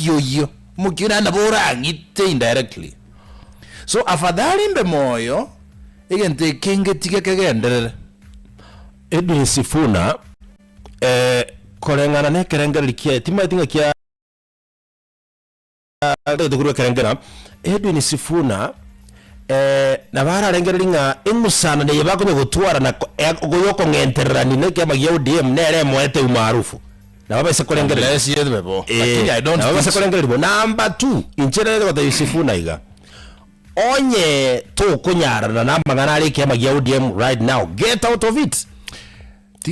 Oyio omokia oria nabo orang'ite indirectly. So afadhali mbe moyo egento eke ngetige kegenderere. Edwin Sifuna, eh, koreng'ana na ekerengereri kiaye, timanyeti ng'a kia tagete korwa ekerengera, Edwin Sifuna, eh, nabo ararengereri ng'a eng'usana eye bakonya gotwara na ko- ya- yokong'entererani na ekiama gia ODM nere emoete umaarufu. Nabo baise korengereria. Unless yetwe bo. Eh, Lakini I don't nabo think baise so. korengereria bo. Number two, inche nere gotebia Sifuna iga, onye tokonyarana na amang'ana are ekiama gia ODM right now, get out of it.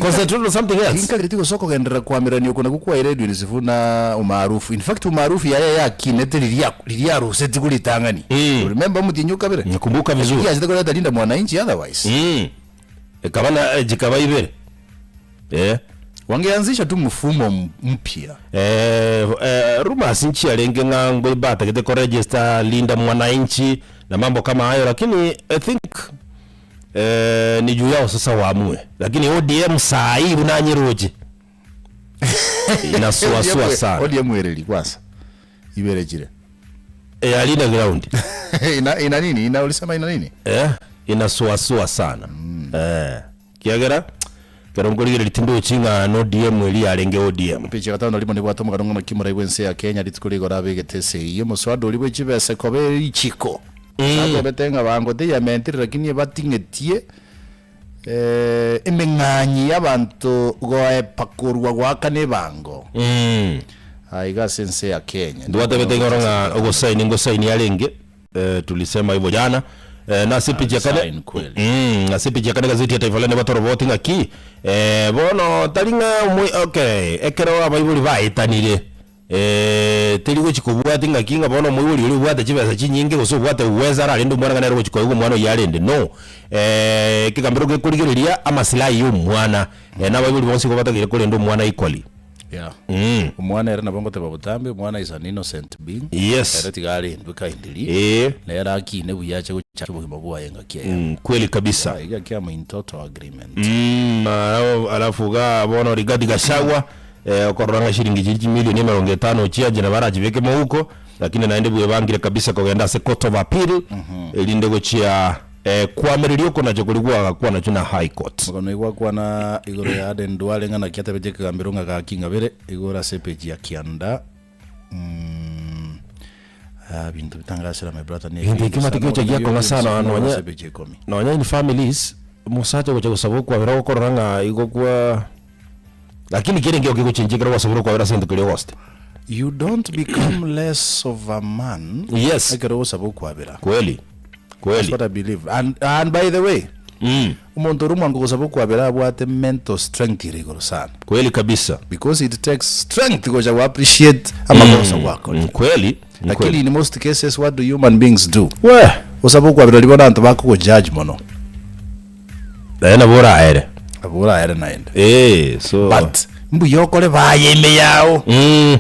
Concentrate on something else. Tinkagereti gose okogenderera koamererania oko nakwo kwaire Edwin Sifuna umaarufu. In fact umaarufu yaye yakinete riria riria arusetigwe ritang'ani. Mm. Remember omotienyi o kabere? Nakumbuka vizuri. Kiachete koreta Linda Mwananchi otherwise. Mm. Ekaba na chikaba ibere. Eh. Wangeanzisha tu mfumo mpya. Eh, eh, rumors nchiarenge ng'a ngoi batagete ko register Linda Mwananchi na mambo kama hayo, lakini I think eh, ni juu yao sasa waamue, lakini ODM saa hii buna nyeroche inasuasua sana ODM ereri kwanza ibere chire eh, alina ground ina, ina nini ina ulisema ina nini eh, inasuasua sana eh, Kiagera ekero nkorigereria tindochi ng'a n'ODM eria yarenge ODM. Picha gatano rimo nibwate omogano ng'a naki morai bw'ense ya Kenya rituko rigoro abegete esegi y'omoswada oria bwe chibesa koba richiko. Atebete ng'a bango teyamentire lakini ebating'etie emeng'anyi y'abanto goepa korwa goakana ebango aiga ase ense ya Kenya. Ntwatebete igoro ng'a ogosaini ngosaini arenge. Eh, tulisema hivyo jana eh, nase epicha kane Alisign kweli. mm, ase epicha kane gazeti ya Taifa Leo nibatoroboti ng'aki eh, bono tari ng'a omwe okay ekero abaibori baetanire eh, teri gochi kobwati ng'aki ng'a bono omoibori oria obwate chibesa chinyinge gose obwate uwezo ararende omwana ng'a nere ogochi koegwa omwana oyio arende no eh, ekegambero gekorigereria amasilahi ya omwana eh, na abaibori bonsi igo batakeire korenda omwana equally. Yeah. Mm. Omwana ere nabo ngoteba botambe, omwana is an innocent being. Yes. Ere tiga arendwe kindly. Eh. Nere akine buya ache gochaka obogima bwaye engaki eyemo. Mm, kweli kabisa. Yeah, iga kiamo in total agreement. Mm, alafu, alafu ga bono Rigathi Gachagua eh, okorora ng'a shilingi chiri chimilioni emerongo etano chiache nabo arachibeke mouko lakini naende bwebangire kabisa kogenda ase court of appeal erinde gochia eh, kwamereria okonacha koria gwagakwa nachio na high court. Omogano oyo gwakwana igoro ya Aden Duale ng'a naki atebetie ekegambero ng'a gaki ng'abere igoro ase epeji ya kianda mm, ah, binto bitangasera my brother ne Egento ekio mati gocha giakong'a sana nonya nonya ase epeji ya ikomi. nonya in families omosacha ogocha gosaba okwabera ogokorora ng'a igo kwa lakini kere nkio kegochenchia ekero gwasabire okwabera ase egento keria ogosete. You don't become less of a man Yes. ekero ogosaba okwabera. Kweli That's kweli. what I believe. And, and by the way, Mm. omonto ore omwango gosaba okwabera abwate mental strength ere igoro sana. Kweli kabisa. Because it takes strength gocha go appreciate amagoso gwakorire. Mm, kweli. Mm, Lakini kweli. in most cases what do human beings do? We. Osaba okwabera ribo nabanto bakogojudge mono. Naye nabo oraere. Nabo oraere naende. Eh, so. But mbuya okore baye ime yao. Mm.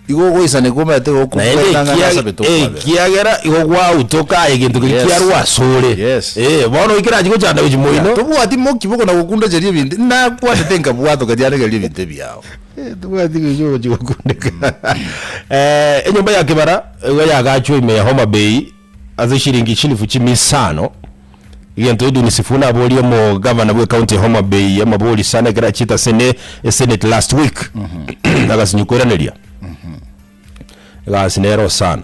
Igo ogoisaneka omanyete Naende gokobwata ng'a ekia- nasabete okwabera. ekiagera igo gwautoka aye egento keria Yes. kiarwa asore. Yes. Eh, bono ekerachi gochanda gochia moino. Tobwati moki bokona gokundecheria ebinto nakwanete nkabwatoka tiaregereria ebinto ebiao. Eh, tobwati gochia gochia gokundeka. Eh, enyomba ya kibara igo yagachwa ime ya Homa Bay ase shilingi chilifu chimia isano. Egento Edwin Sifuna aborie omogavana bwe county ya Homa Bay amabori sana ekero achiete ase ne esenate last week agasinywa koiraneria egasi nero sana.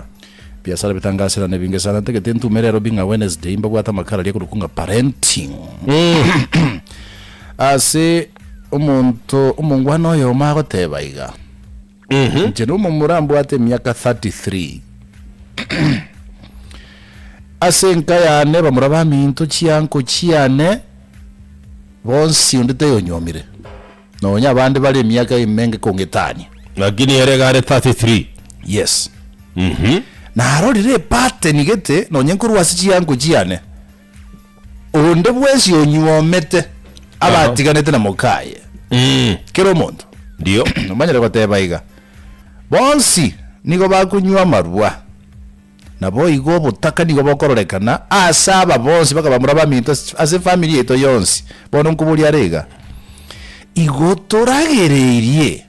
Biasara bitangasirane ebinge sana ntagete ntume rero bing'a Wednesday mbabwate amakara aria akorokwa ng'a parenting ase omonto omongwana oyomo agoteba iga Inche nomomura mbwate emiaka 33. Ase enka yane bamura baminto chianko chiane bonsi onde taiyo onyuomire, nonya abande bare emiaka emenge kong'etania. Lakini ere iga are 33. Yes. Narorire epattern gete nonye nkorwa ase chianko chiane, onde bwensi onyuomete abatiganete na mokaye, kera omonto. Ndio. Omanyire goteba iga, Bonsi nigo bakonywa amarwa, naboigo obotaka nigo bokororekana ase aba bonsi bakabamura baminto ase efamiri yaito yonsi. Bono nkoboria are iga, Igo toragereirie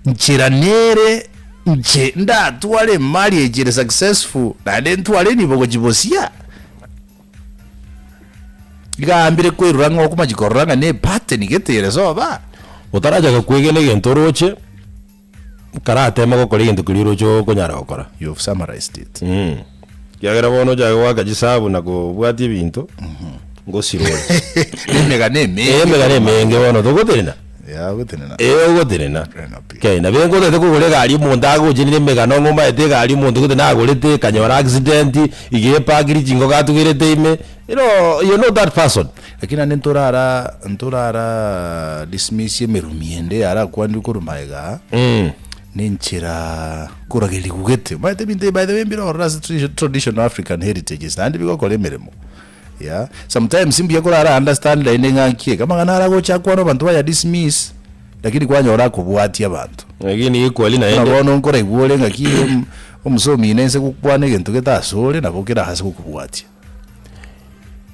nchera nere. Inche ndatware emarriage ere successful naende ntware enibo gochibosia? Igaambire kwerora ng'a okomachia korora ng'a ne epattern gete ere soba. Otarachaka kwegena egento oroche, karateme gokora egento keria oroche okonyara gokora. You have summarized it. Ekiagera bono ochake goaka chisabu na kobwatia ebinto, ngosira ore. Na emegano emenge. Emegano emenge bono togotenena. Yeah, ogotenena. Ee ogotenena. Tenena pi. Okay, nabo engotete kogora egari omonto agochenire emegano ng'a omaete egari omonto gete nagorete ekanyora accident, iga epakiri chingogo atugerete ime, you know, you know that person. Lakini naende ntorara ntorara dismiss emerumi ende yarakwanirwe korwa magega, na enchera koragerigwa gete. Omanyete ebinto ebi by the way mbire ororo ase traditional African heritages naende bigokora emeremo. Yeah, sometimes mbuya korara understand naende ng'a nki eke amang'ana ara agocha akwane abanto baya dismiss lakini kwanyora akobwatia abanto. Lakini equally Buna naende. bono nkoraigwa ore ng'aki om- omosomi ine nse gokwana egento gete asore nabo kera ase gokobwatia.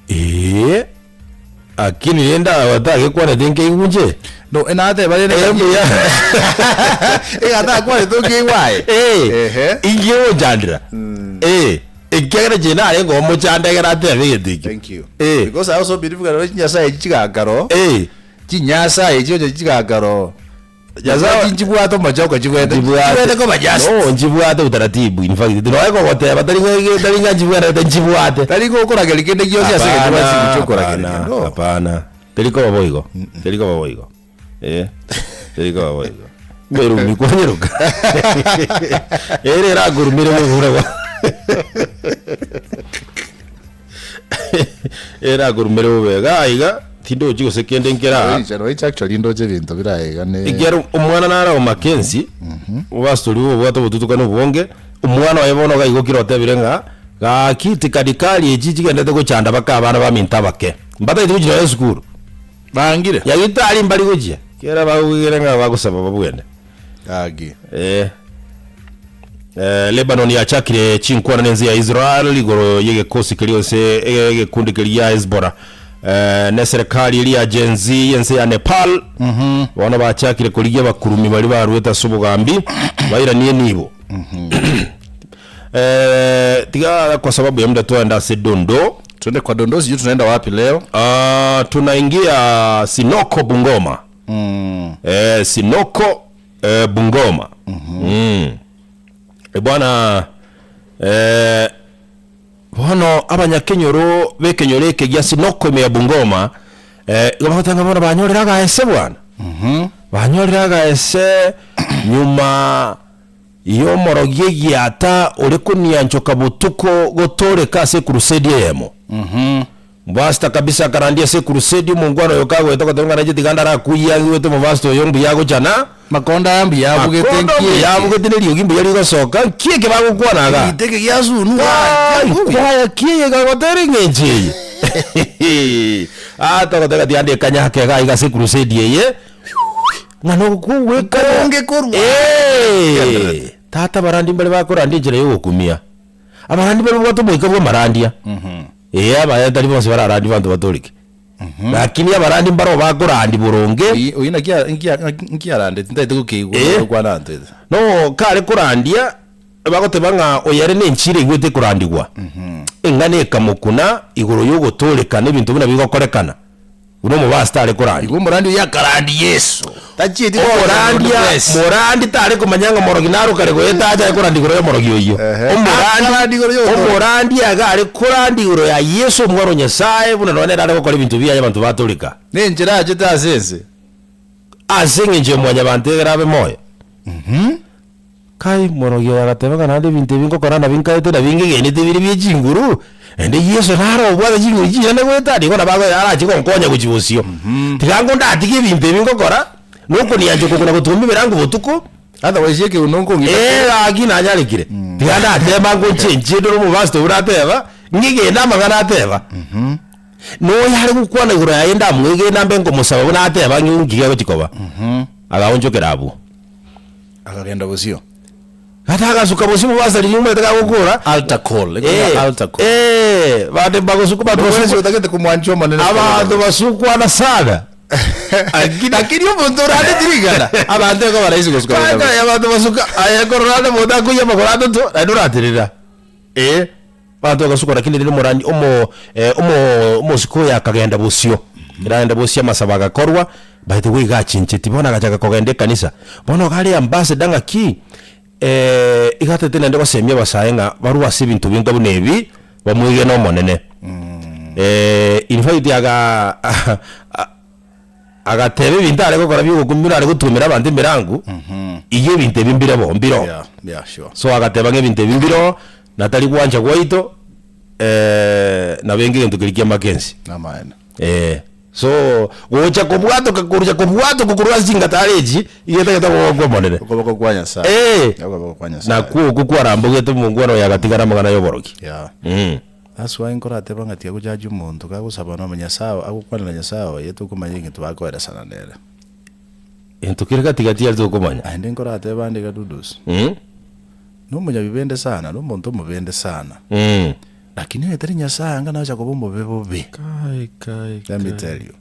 Eeh, lakini rende aba tagekwanete nkeigwa inche. No, enateba rende Eh, ng'aki mbuya. iga atakwanete okeigwa aye. Eh, Ehe. inki egonchandera? Eh, ekiagera inche narenge omochanda ekero ateba egento ekio. Thank you. Eh. Because I also believe ng'a chinyasae echi chigakara oo, Eh. chinyasae echi oche chigakara oo, Nyasae- nchibwate omochoko chibwete Nchibwate. chibwete koba just. No, nchibwate utaratibu in fact noe kogoteba tari ng'a tari ng'a nchibwanete nchibwate. Tari gokorageria kende gionsi ase egento Hapana, gwachigwa chiokoragereria. hapana, No. hapana. Teri koba boigo. Teri koba boigo. Eh. Teri koba boigo. Merumi kwanyeroka. Ere erakurumire bobura bwa. Erakurumire bobe. Iga iga tindochi gose kende nkere aa. Oiche roiche actually ndoche ebinto bire aiga ne Ekiagera omwana nare o Mackenzie, obastori obwate obotutukanu obonge, omwana oye bono iga aigokire otebire ng'a gaki tikadikari echi chigendete gochanda baka abana baminto abake. Mbatagete gochia nonya esukuru. Bangire. Nyagitari mbari gochia, kera bagokigera ng'a bagosaba babwene. Gaki. Eh. Eh, Lebanon yachakire chinkwana nense ya Israel igoro y'egekosi keria gose egekundi keria gia Hezbollah eh, ne serikali eria ya Gen Z y'ense ya Nepal bono bachakire korigia abakurumi baria baruete ase obogambi bairanie enibo eh, tiga kwa sababu ya muda twaenda ase dondo Twende kwa dondoo sijui tunaenda wapi leo. Ah, tunaingia Sinoko Bungoma eh, Sinoko eh, Bungoma mm. E bwana eh, bono abanyakenyoro b'ekenyoro eke gia Sinoko ime ya Bungoma eh, igo bagoteba ng'a bono banyorire agaese bwana banyorire agaese nyuma y'omorogi egiata ore konianchoka botuko gotooreka ase ekurusedi eyemo. Omopastor kabisa akarandia ase ekurusedi, omongwana oyo kagoeta ogoteba ng'a nainche tiga ndarakuyie ang'igwete omopastor oyo mbuya agochana, Makonda aya mbuya abugete Makonda nki mbuya eke? abugete na eriogi mbuya rigosoka, nki eke bagokwana igaa? Egite eke giasunwa, Kai, kiakumia. kwaya ki eye egagotera eng'encho eye? Ah, togoteba tiga ndekanyake iga iga ase ekurusedi eye, ng'a nogokogwekana. Nkonge korwa. Eh, tata abarandi mbare bakorandia enchera ya ogokumia. Abarandi mbare babwate omoika bw'amarandia. Ee, abaya tari bonsi bararandie abanto batoreke. Lakini abarandi mbaro bakorandia boronge. Oyi oyi naki a- nki a- nki arandeti ntaete gokeigwa Eh. gokwana abanto ete. No kare korandia, bagoteba ng'a oyo ere nenchiri aigwete ekorandigwa. Eng'ana ekamokuna igoro yogotorekana ebinto buna bigokorekana. Buna omobasi tare korandia. Igo omorandi oyio akarandia Yeso. Tachieti kogocha onde Omorandia, bwensi. morandi tare komanya ng'a omorogi naro kare goeta achake korandia igoro y'omorogi oyio. Ehe. Omorandi, Akarandia igoro y'ogotooreka. omorandi iga are korandia igoro ya Yeso omwana o Nyasae, buna nonya nere are gokora ebinto biaye abanto batoreka. Nenchera achete ase ense. Ase eng'encho ya mwanyabanto egere abe moyo. Kai, morogi oyo agateba ng'a naende ebinto ebi ngokora nabio nkaete nabio ngegenete bire bie chinguru, naende Yeso naro obwate chinguru chinene goetania igo nabo ago arache gonkonya gochia bosio. Tiga ango ndatige ebinto ebi ngokora, na okoniancha oko na gotuma ebirango botuko, Otherwise ekeuno nkong'ita eh gaki nanyarekire. Tiga ndatema ngonchenchie ndore omopastor buna ateba, ng'egene amang'ana ateba. Noyo are gokwana igoro yaye ndamwegene mbe nkomosaba buna ateba ng'e nki gegochia koba. Agaonchokera abwo. Akagenda bosio. Gata agasuka bosio mobasa riria omanyete gagokora. Altar call. Eh, Ekero altar call. eh, bande bagosuka banto Bwensi basuku otagete komwancha Omonene abanto basukwana sana. Lakini omonto orandeti ring'ana, abanto igo baraisi gosuka Kaka, ring'ana. abanto basuka, aye korora ande omonto akoiyia amagoro atato, naende oraterera. Eh, abanto bagasuka lakini rende omorani omo eh, omo omosike oyo akagenda bosio. Ekero agenda bosio amasabo agakorwa, by the way iga achencheti, bono agachaka kogenda ekanisa. Bono iga are ambassador ng'aki, iga atagete naende gosemia abasae ng'a barwe ase ebinto binga buna ebi, bamwegene Omonene. In fact aga agateba ebinto are gokora bia ogokumia buna are gotuomera abanto emerango, igo ebinto ebi mbire bo, mbire oo. Yeah, yeah, sure. So agateba ng'a ebinto ebi mbire oo, na tari gwancha gwaito, nabo enga egento keria kia Mackenzie. Namaene. Eh, so gocha kobwatoka korucha kobwatoka korwa ase chingatara echi, iga etagete okoboko kwa Omonene. Okoboko kwa Nyasaye. Eh, Okoboko kwa Nyasaye. nakwo okwo kwarambogete omongwana oyo agatigara amang'ana ya oborogi. Yeah. Mm. That's why nkorateba ng'a tiga gojaji omonto kagosaba nome Nyasaye agokwanera Nyasaye oye tokomanya egento bakoeresana nere. Egento kere gati gati aria tokomanya. Naende nkorateba ande iga Dudus, Mm. nomonyabibende sana, nomonto omobende sana. Mm. Lakini onye tari Nyasaye anga nacha koba omobe bobe. Kai, kai, Let me kai. tell you.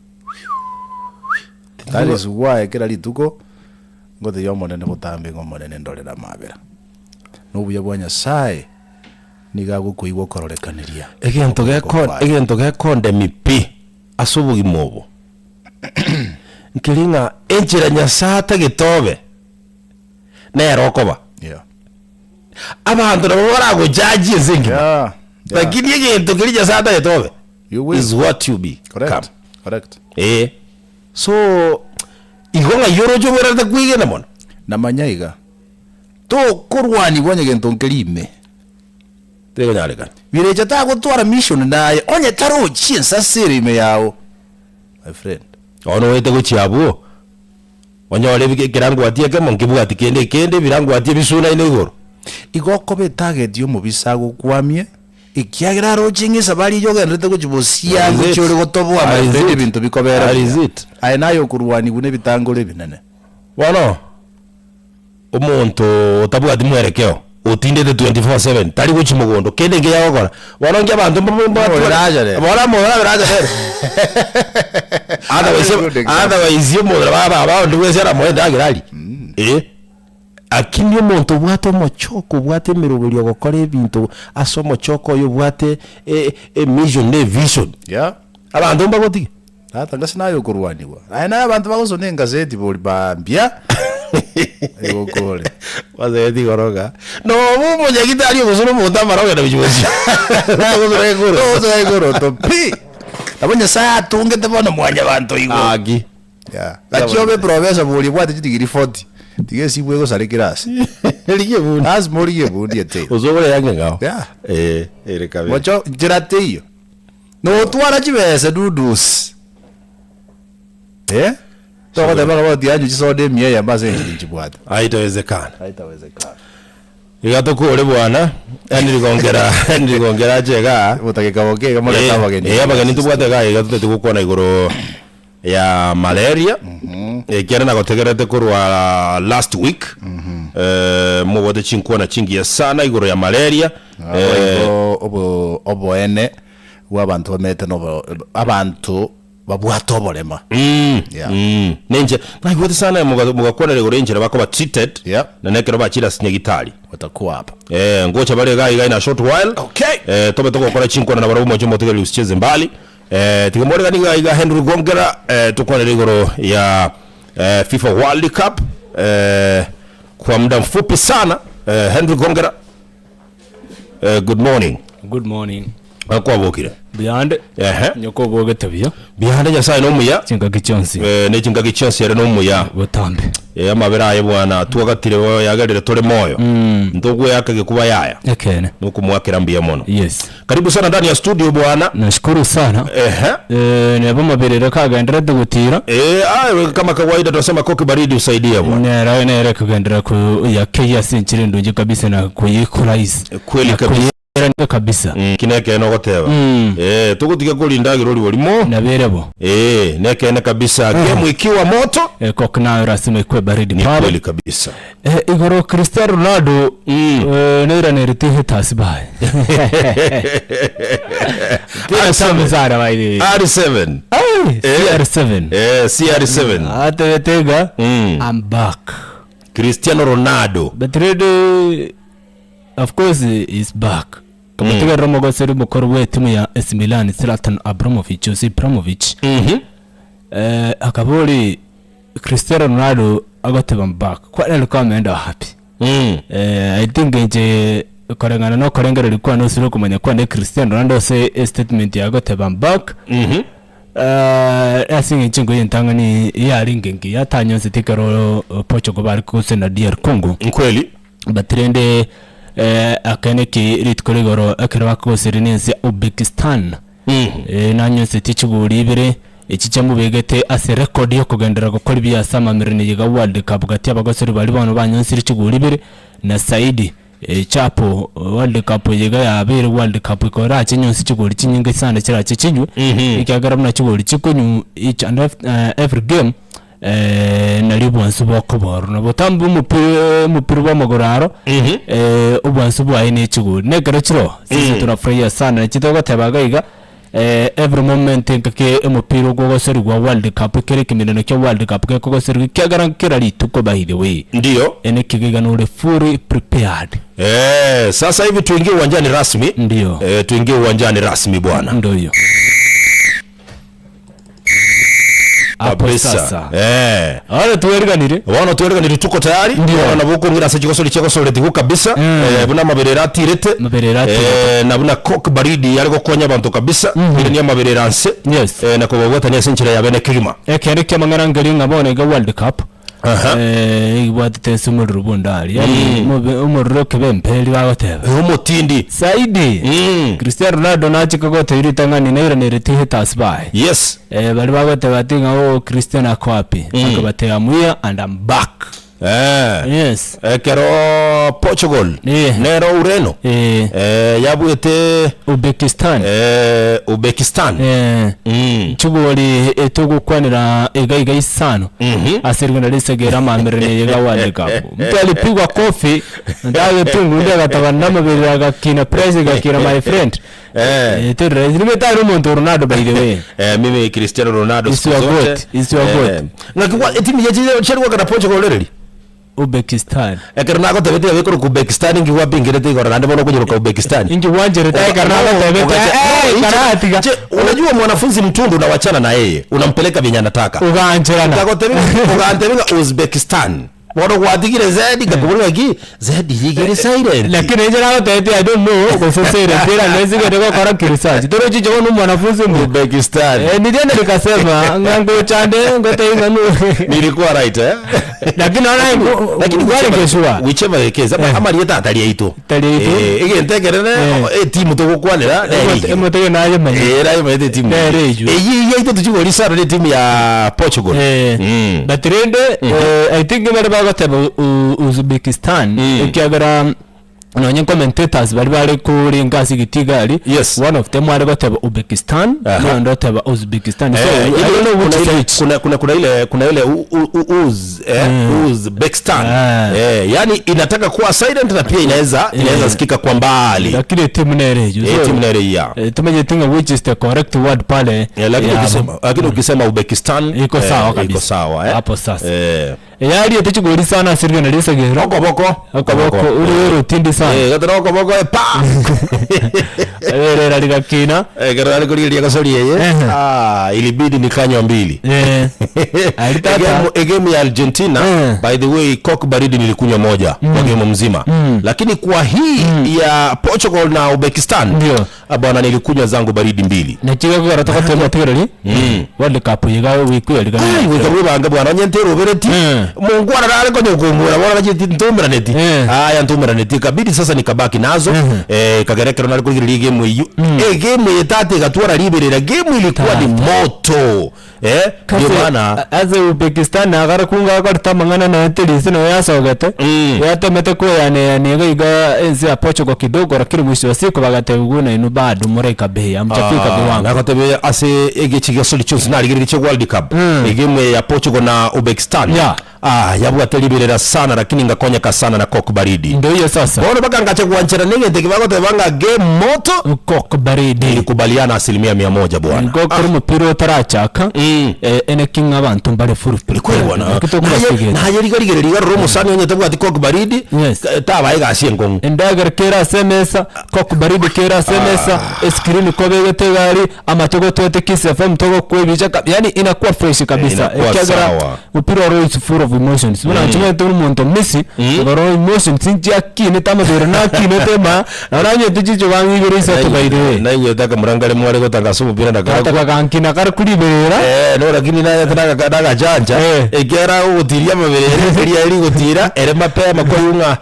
That is why kera rituko ngotebia Omonene botambe ng'a Omonene ndorere amabera. Na obuya bwa Nyasaye nigo agokoigwa okororekaneria Egento okoboko geko kwaye. egento gekondemi pi ase obogima obo, nkeri ng'a enchera Nyasaye atagete obe, nere okoba. Yeah. Abanto nabo baragojaji ense engima, Yeah, yeah. lakini egento keria Nyasaye atagete obe, You will. is what you be Correct. come. Correct. Eh. So, igo ng'ai oroche obwererete kwegena mono? Namanya iga, tokorwanigwa onye gento nkeri ime. Tekonyarekana. Birecha tagotwara mission naye onye tarochi ensase ere ime yao, my friend. Bono oete gochia abwo, onyore ebike ekerangwati ekemo nkebwati kende ekende, ebirangwati ebisunaine igoro. Igo okoba etarget y'omobisa agokwamie, ekiagera aroche ng'a esabari eyio ogendererete gochia bosia That is ngochia it. ore gotoboa That my is friend it. ebinto bikobera That is buya. it. Aye naye okorwanigwa na ebitangoro ebinene. Bono, omonto otabwati mwerekeo, otindete 24/7, tari gochia mogondo, kende nkeya agokora, bono inki abanto mba- mba- Omorero acha rero. bono amorero abere acha rero. Otherwise, Good example. otherwise omorero baba aba onde bwensi aramoe endagera arie. Eh, lakini omonto obwate omochoko, obwate emeroberio ogokora ebinto ase omochoko oye obwate e- emission na evision, Yeah. abanto mbagotige. Tata ngasi naye okorwanigwa. Aye naye abanto bagosoma engazeti bori mambia egokore. Gazeti igoro iga. Noba omonyagitari ogosora omonto amara ogenda gochia gochia. Ogosora igoro. Ogosora igoro pi. Nabo Nyasaye atungete bono mwanyabanto igo. Aki. Yeah. Gachia obe professor bori obwate chidigiri 40. Tiga esimu egosare class. Rigia ebundi. Lazima origie ebundi etaiyo. Gose ogore eyange eng'ao. Yeah. Eh, ere kabisa. Mocho nchera teiyo. Notwara chibesa dudusi. Eh? Togoteba ng'a bono tianywa chisoda emiya eyemo ase enchera inchibwate. Haitawezekana. Haitawezekana. Iga tokore bwana, Henry Gongera, Henry Gongera ache igaa. Botageka boke iga morete Eh, abageni. eh, abageni tobwate igaa iga totagete gokwana igoro ya malaria ekiagera nagotegerete korwa last week eh, mobwate chinkwana chingiya sana igoro ya malaria eh, Boigo obo oboene bwa abanto bamete nobo abanto babwate oborema. Mm, Yeah. mm. Nenche naigwete sana moga- mogakwanera igoro y'enchera bakoba treated Yeah. na nekero bachire ase nyagitari Watakuwa hapa. Eh, ngocha bare iga iga in a short while Okay. eh, tobe togokora chinkwana na barabwo moche motegereri usicheze mbali eh, tiga moregani iga iga Henry Gongera eh, tokwanere igoro ya eh, FIFA World Cup eh, kwa muda mfupi sana eh, Henry Gongera eh, good morning Good morning. akwabokire Buyande. Ehe. Nyoko obogete buya. Bihande Nyasaye nomuya Chingaki chionsi. eh, ne chingaki chionsi ere nomuya Botambe. eh, amabera aye bwana twagatire bo yagerire tore moyo Mm. ntogweyaka gekuba yaya Ekeene. nokomoakera mbuya mono Yes. karibu sana ndani ya studio bwana Nashukuru sana. ehe Eh, neba amabirire kagenderete gotira. Eh, ah, kama kawaida tunasema koki baridi usaidia bwana Nere nere kugendera ku ya kei ase enchera endungi kabisa na koyekuraisi. kweli Na kabisa koyerania kabisa. Mm, ki nekeene ogoteba Mm. eh, togotiga korinda agere ori borimo Nabere bo. eh, nekeene kabisa game ikiwa moto Eh, kok nayo rasima ikwe baridi ni pale. kweli kabisa Eh, igoro Cristiano Ronaldo Mm. eh, ne. Neiranereti haters baye. Mpira tamu sana by the way. R7. Ai, Eh. CR7. Eh, CR7. Atebete iga, Mm. I'm back. Cristiano Ronaldo. But really, of course he's back. Kamotigerera omogoseri mokoro bw'etimu ya AC Milan Zlatan Abramovich gose Ibrahimovic Mhm. eh, akabori Cristiano Ronaldo agoteba I'm back. Kwani alikuwa ameenda wapi? Mm. Eh, I think inche koreng'ana na okorengereria kwane osire okomanya kwane Cristiano Ronaldo ase estatement yaye agoteba I'm back. Mhm. Eh, ase eng'encho enkoyo entang'ani yarenge engiya atanyonseti ekero Portugal bare gose na DR Congo. Nkweli. But rende eh, akene ki rituko rigoro ekero bakogosire na ense ya Uzbekistan Mm. eh, nanyonseti chigori ibere echi chiamobegete ase record yokogenderera gokora ebiya ase amamererano iga World Cup gati abagosori baria bono banyonsire chigori ibere na zaidi eh, chapo World Cup eye iga yabeire World Cup ekorache nyonsi chigori chinyinge sana chirache chinywe Mhm. ekiagera buna chigori chikonywa each and every game Nario obwansu bokoborwa. Na botambe omopira omopira bw'amagoro aro, Mhm. obwansu bwaye ne chigori. Na ekero chiroo, sisi Mm. tunafurahia sana. Nachi togoteba iga iga, every moment engaki omopira okogoserigwa world cup ekere ekemerero kia world cup gekogoserigwa ekiagera kera rituko by the way, Ndio. ene ekiga iga nore fully prepared. Eh, sasa hivi tuingie uwanjani rasmi. Ndio. Eh, tuingie uwanjani rasmi bwana. Ndio hiyo. Hapo Kabisa. sasa. Eh. Ore tweriganire. Bono tweriganire tuko tayari Ndio. bono nabo okong'ira ase chigosori chiagosoreti kabisa Mm. eh, buna amaberera atirete Amaberera atirete. eh, na buna coke baridi yare gokonya abanto kabisa ere ni amaberera nse Yes. eh, na kobabwatania ase enchera ya bene kegima Ekero kiamang'ana nkeri ng'a bono iga World Cup. Aha. Eh, ibwatete ase omorero bw'ondari. Yaani mobe- omorero okebe mperi bagoteba. Eh, omotindi Saidi. Mm. Cristiano Ronaldo nachike gotebia ritang'ani nairanereti haters baye. yes Eh, baria bagoteba ati ng'a oh Cristiano ako wapi? Akabatebia I'm here and I'm back. eh. Yes. Ekero Portugal Eh. nero Ureno Eh, eh, yabuete Uzbekistan. eh, Uzbekistan Eh. mm. Chigori etogokwanera iga iga isano Mhm. ase rigena risegera amamererano iga World Cup. Mtu alipigwa kofi ndagetungu undi agatabana namabere agakina press igakina my friend. Eh. Eh, teri rahisi. Nimetari omonto Ronaldo by the way. Eh, mimi Cristiano Ronaldo Is siku your zote. goat, is your goat. Ng'aki kwa etimu ye chiarwaka na Portugal reri Uzbekistan. ekero nagotebete yabekorwa Uzbekistan inki gwapingerete igoro naende bono okonyeroka Uzbekistan Inki gwancherete ekero nagotebete eh karatiga. Je, unajua mwanafunzi mtundu unawachana na yeye unampeleka venye anataka Ugancherana. Ukagotebi- ugantebi ng'a Uzbekistan bono gwatigire zedi ngakobora ng'aki zedi igere silent Lakini inche nagotebete I don't know gose silent ira nesigete gokora kiresearch. Torochi inche bono omwanafunzi omuya. Uzbekistan Eh, nilienda nikasema ng'a ngochande ngotebie ng'a nu- nilikuwa right eh Lakini naona lakini gware whichever- keshua. whichever the case ama Eh. amarieta atari aito Atari aito. eh egento ekerene Eh. etimu togokwanera nere Emotege naye manya. Eh, naye maete etimu Nere eywo. Eyio yaito tochigori sana ne etimu ya Portugal Eh, Mm. but rende eh, I think bare bagoteba U- Uzbekistan Mm. ekiagera nonye commentators bari bare korenga ase egetiga aria Yes. one of them are goteba Uzbekistan Aha. noyonde oteba Uzbekistan so Eh, I ile- don't know which kuna is ile- which kuna kuna kuna ile kuna ile u- u- u- uz eh, Uzbekistan Ah. eh, yani inataka kuwa silent na pia inaweza inaweza sikika kwa mbali lakini etimu nere eywo eh, So, timu nere ya eh, tumanyete ng'a which is the correct word pale Eh, lakini ya ukisema lakini ukisema Uzbekistan Iko sawa iko kabisa. sawa eh. Hapo sasa. eh Eyariete chigori sana ase rigena ri'esegero. Okoboko. Okoboko ore orotindi sana. Eh, gatara okoboko eh, pa. Erera rigakina. Eh, kero nare korigereria gosori eye. Ehe. Ah, ilibidi nikanywa mbili. Eh. Ari tata. Egemu egemu ya Argentina Eh. by the way Coke baridi nilikunywa moja kwa gemu mzima. Lakini kwa hii ya Portugal na Uzbekistan Ndio. ah, bwana nilikunywa zangu baridi mbili. Naki gekogera togoteba tigereri. World Cup iga wikwe Ai, goika bwebange bwana onye nterobereti Mm. mongwana nare konya kong'ura bono nacheti ntumeraneti Mm. aya ntumeraneti ikabidi sasa nikabaki nazo Mhm. eh, kagera ekero nare korigereria egame eyio egame eye tata egatwara riberera game ilikuwa ni moto. Eh, ndio maana Ase Uzbekistan nagare kunga akorete amang'ana naye teri inse noyo yasogete Mm. yatemete koeyaneyania iga iga ense ya Portugal kidogo lakini mwisho wa siku bagatebiwa buna inwe bado moraika bei hamjafika Ah, viwango. nagotebia ase egechi gesori chionsi narigereria chia World Cup Mm. egame ya Portugal na Uzbekistan Yeah. ah, yabwate riberera sana lakini ngakonyeka sana na Coke baridi Ndio hiyo sasa. bono bakangacha gwanchera na egento eke bagoteba ng'a game moto Coke baridi. nilikubaliana asilimia mia moja bwana Ngokora omopira otarachaka Mm. eh, ene ki ng'a abanto mbare full Ni kweli bwana Naki tokobasigete. naye riga rigereri iga rora omosani onye tabwati Coke baridi Yes. eh, tabae egasi enkong'u Endagera kere ase emesa, Coke baridi kere ase emesa, escreen kobegete egari, amache gotwete Kiss FM togokwa ebicha ka yaani inakuwa fresh kabisa. Inakuwa Ekiagera sawa. mpira oro is full of emotions. Buna inche omanyete buna omonto Messi, igoro emotions nchiakinete amabere nakinete ema, nabo nanyete chicho bang'e ibere isato by the way. Naigwete akamurangare mware gotangasa omopira na Tata karakwo. bagankina kare kuriberera. Eh, no lakini nayete nagaka- nagachancha Eh. ekiagera ogotiria amabere ere eria eri gotira ere mapema kwaigwa ng'a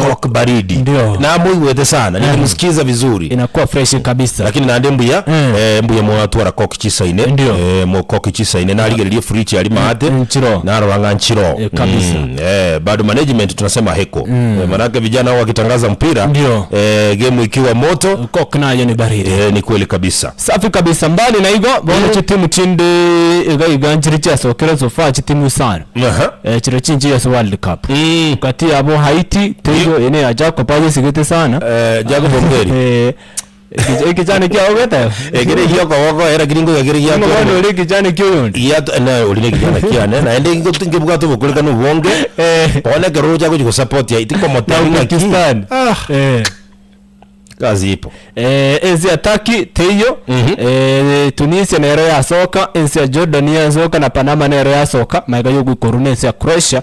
Coke baridi Ndio. namoigwete sana nilimsikiza vizuri Inakuwa fresh kabisa. lakini naende mbuya Mm. eh, mbuya mwatwara coke chisaine Ndio. eh, mo coke chisaine narigereria fridge ari maate Mm, nchiro. narora ng'a nchiro Eh, kabisa. mm, eh, bado management tunasema heko mm. eh, manake vijana hao wakitangaza mpira Ndio. eh, game ikiwa moto Coke nayo ni baridi. eh, ni kweli kabisa Safi kabisa mbali na igo bono chitimu chinde iga iga nchiri chiasokire so far chitimu isano. Aha. Eh, chiro chinchi ase World Cup. Mm. Kati yabo Haiti teiyo ene ya Jacob ayesigete sana. Eh, Jacob Ongeri Eh, ekich- ekichani kiao geteba. ekere giokoboko era kiri ngoiga kere Ng'o bono giatwara ore ekichani kia oyondi. giato na ori ne kijana kiane naende ngo- nkebwate obokorekanu obonge Eh. bono ekero roche agochi gosupport ya Na tikomotebi ng'aki Uzbekistan. Ah. Eh. kazi ipo Eh, ense ya Turkey teiyo Mhm. eh, Tunisia nero yasoka ense ya Jordan yasoka na Panama nero yasoka maega yogoikorwa na ense ya Croatia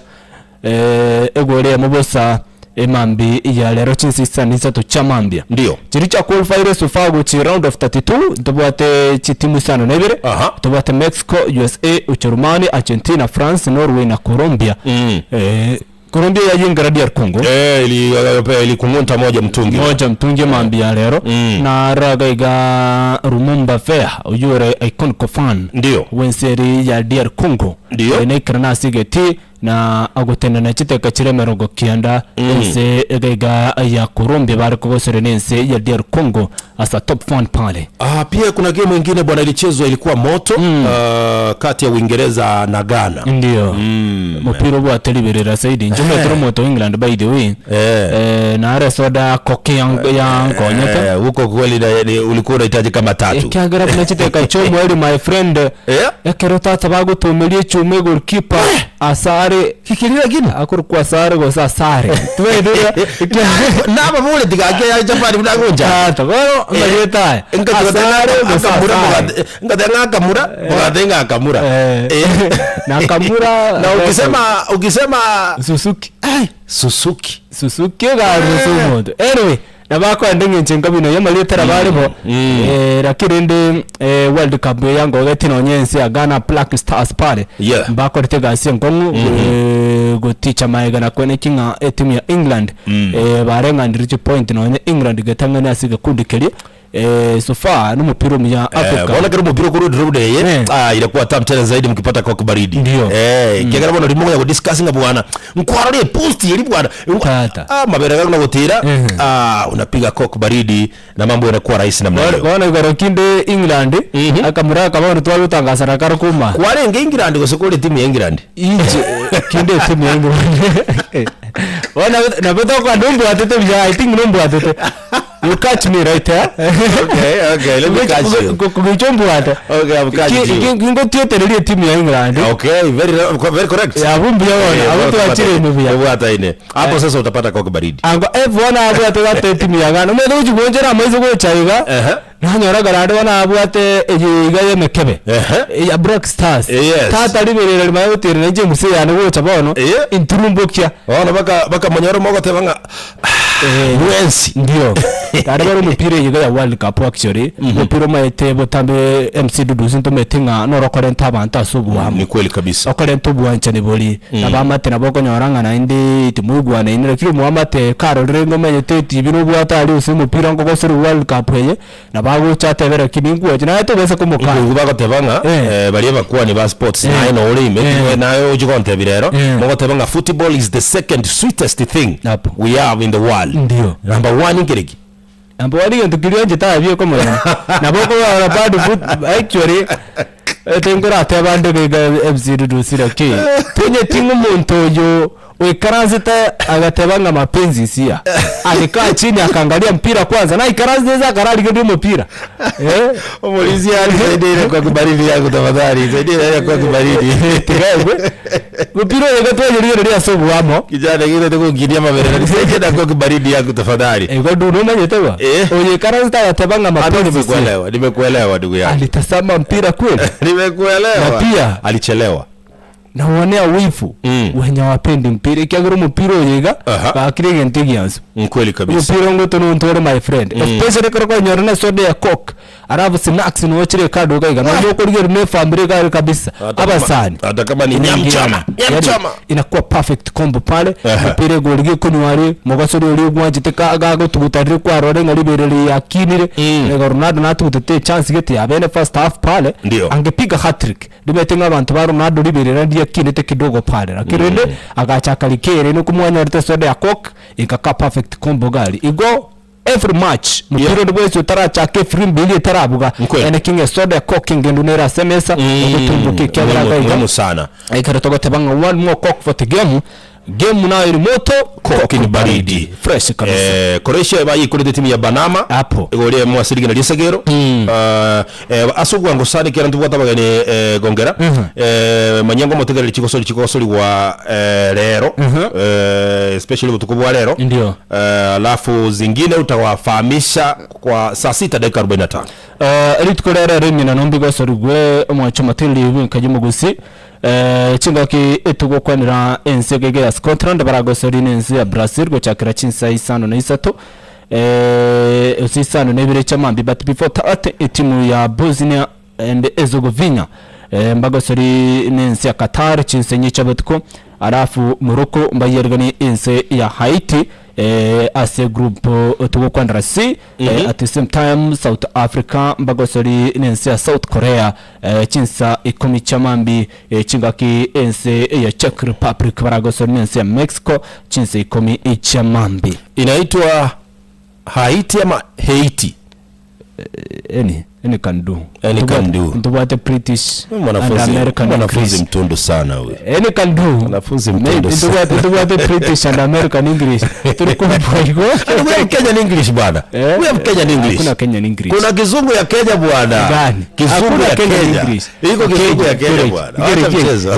eh, egori eyemo bosa emambi ya rero chinsa isano isato chia mambia Ndio. Chiria chia qualified so far gochia round of 32 ntobwate chitimu isano na ibere Aha. ntobwate Mexico, USA, Ucherumani, Argentina, France, Norway na Colombia Mm. eh, Colombia yayingera DR Congo Eh, ili eh, ilikung'unta moja mtungi moja mtungi mambia rero Mm. naraga iga Lumumba Fair oyio ore iconic fan Ndio. wenseri ya DR Congo Ndio. Eh, naikerana ase egeti na agotenena chiteka chire emerongo kianda ense iga iga ya Colombia bare kogosoria na ense ya DR Congo as a top fan pale Ah, pia kuna game ingine bwana ilichezwa ilikuwa moto mm. uh, kati ya Uingereza na Ghana ndio mupira obwate riberera zaidi inche omanyete omonto wa England by the way Eh. eh, nare soda ya koki yankonyete Eh, huko kweli na- ni- ulikuwa unahitaji kama tatu ekiagera buna chiteka chia omweri my friend Eh? ekero tata bagotomeria echuma egoalkeeper asare Kikirira kina akorokwa asare gose asare tibaete nababore tigake ya Japan buna goncha tata bono amarieta aya asare gose asare ngateng'a akamura mugateng'a akamura Eh. Eh. Nakamura- na ukisema ukisema Suzuki ai, Suzuki Suzuki egari ase omonto anyway nabo akoenda eng'encho enka buna eyio amarieta nabo are bo eh, lakini rende eh, world cup eye yangogeti nonye ense ya Ghana Black Stars pare Yeah. mbakorete egasi enkong'u eh, goticha maega na kweneki ng'a etimu ya England eh, bareng'anire chipoint nonye England getang'ani ase egekundi keria eh, so far nomopira omuya Eh, Africa bono ekero omopira okorwa edrop eye Eh. ah, irakuwa tamu tena zaidi mkipata coke baridi Ndio. eh ekiagera bono rimo gonya discuss ng'a bwana nkwarora epost eri bwana Tata. ah mabere gako nagotira Mhm. ah unapiga coke baridi na mambo yanakuwa rahisi namna hiyo bono igoro kinde England Mhm. akamura akaba bono twagotangasana kare kuma kwarenge England gose kore timu ya England inche kinde etimu ya England bono nabo tokwa nombwatete buya I think nombwatete you catch me right eh Okay, okay, let me catch you. kugicha ombwate Okay, I'm catching you. ngotietereria etimu ya England Okay, very very correct. Abwo mbuya bono, Eh, abwo twachire ime buya. Obwata ine. Hapo sasa utapata coke baridi. Ango F1 abwate gate etimu ya Ghana omanyete gochi gwochera amaiso gocha iga Ehe. nanyora garande bono abwate eye iga ya emekebe Ehe. ya Black Stars Yes. tata riberera rimanye goterera inche emuse yane gocha bono Eh. inturumbokia Bono baka bakamonyora mogoteba ng'a Eh. bwensi. Ndio. Tari bare omopira eye iga ya World Cup actually, omopira omaete botambe MC Dudusi ntomanyete ng'a noro okorenta abanto ase oboamo. Ni kweli kabisa. Okorenta obwanchani boria, na abaamate nabo okonyora ng'a naende timoigwanaini lakini omoamate karorire ng'a omanyete etibi nobwate aria ase omopira nkogosera World Cup eye, nabo agocha atebe lakini nkwanche naye tobasa komokana. Nkoigwa bagoteba ng'a Eh. eh, baria abakwani ba sports Eh. naye nore ime Eh. tiwe naye ochi gontebia rero Eh. mogoteba ng'a football is the second sweetest thing Apo. we have in the world. Ndio. Number one nkereki? Number one egento keria oanchete aye bieka omonyene, nabo okorora bado foot actually, ete nkorateba ande iga iga MC Dudusi lakini, tonyeti ng'a omonto oyo oikaransete agateba ng'a mapenzi hisia, alikaa chini akaangalia mpira kwanza, naikaransete inse akararigereria omopira eh. Omorisia nisaidie kwa kibaridi yangu tafadhali, nisaidie kwa kibaridi. Tiga egwe, mpira oyo iga twanyorigereria ase oboamo. Kijana gete tukungiria mabere, nisaidie na kwa kibaridi yangu tafadhali. Igo du nomanyete bwa? Eh. Oyoikaransete agateba ng'a Hata mapenzi hisia. nimekuelewa, nimekuelewa ndugu yangu. Alitazama mpira kweli? Nimekuelewa. Na pia alichelewa. Naonea wivu Mm. wenye wapendi mpira ekiagera omopira oyo iga Aha. gakire egento egiansu. Ni kweli kabisa. Omopira ongote nonto ore my friend especially ekero kwanyora na esoda ya coke alafu snacks nigo chire kando iga iga nonye okorigereria na efamiri iga are kabisa Hata kama- abasani hata kama ni Inaingia. nyam choma, nyam Yani, choma. inakuwa perfect combo pale Aha. omopira egori gekonywa are mogaso oria ogwanchete ka gagotuguta riria kwarora ng'a ribere riakinire Mm. Igo Ronaldo natugutete echance gete ya bene first half pale Ndio. angepiga hat-trick Rimanyete ng'a abanto ba Ronaldo riberera ndiakinete kidogo pare, lakini rende agacha akarika ere nokomwanyorete esoda ya coke ekaka perfect combo gari. Igo every match mopira Yeah. onde bwensi otarachaka efirimbi eria etarabuga Nkweli. ene ki ng'a esoda ya coke engendu nere ase emesa ogotumboka ekiagera Muhimu- iga iga muhimu sana. ekero togoteba ng'a one more coke for the game game nayo eri moto Coke ni baridi. fresh kabisa Eh, Croatia bayikorete timu ya Panama Apo. igo ria mwasirigina riesegero Mm. Eh, eh, ase obwango sana ekero ntobwate abageni eh, gongera Mhm. eh, manyia ngomotegereri chigosori chigosorigwa eh, rero Mhm. eh, especially obotuko bwa rero Ndio. eh, alafu zingine utawafahamisha kwa saa sita dakika 45 Eh, rituko rero rimina nombi gosorigwe omwancho matiriri bw'enka y'omogusi Eh, chingaki etogokwanera ense gege ya Scotland baragosori n'ense ya Brazil gochakera chinsa isano na isato eh, ase isano na ibere chia mambia but before that etimu ya Bosnia and Herzegovina eh, mbagosori n'ense ya Qatar chinsa enye chia botuko alafu Morocco mbayeriganie ense ya Haiti eh, ase group togokwanera C eh, at the same time South Africa mbagosori n'ense ya South Korea eh, chinsa ikomi chia mambi eh, chingaki ense ya Czech Republic baragosori n'ense ya Mexico chinsa ikomi chia mambi Inaitwa Haiti ama Haiti? Any, any can do. Any can do. Ntobwate British and Mwanafunzi, American mwanafunzi English. mtundu sana huyu. Any can do. Mwanafunzi mtundu Maybe sana. ntobwate ntobwate British and American English. Turi kumva igo. We have Kenyan English bwana. Eh? We have Kenyan English. Hakuna Kenyan English. Kuna kizungu ya Kenya bwana. Gani? Kizungu Hakuna ya Kenyan Kenya. English. Iko kizungu ya Kenya bwana. Wacha mchezo.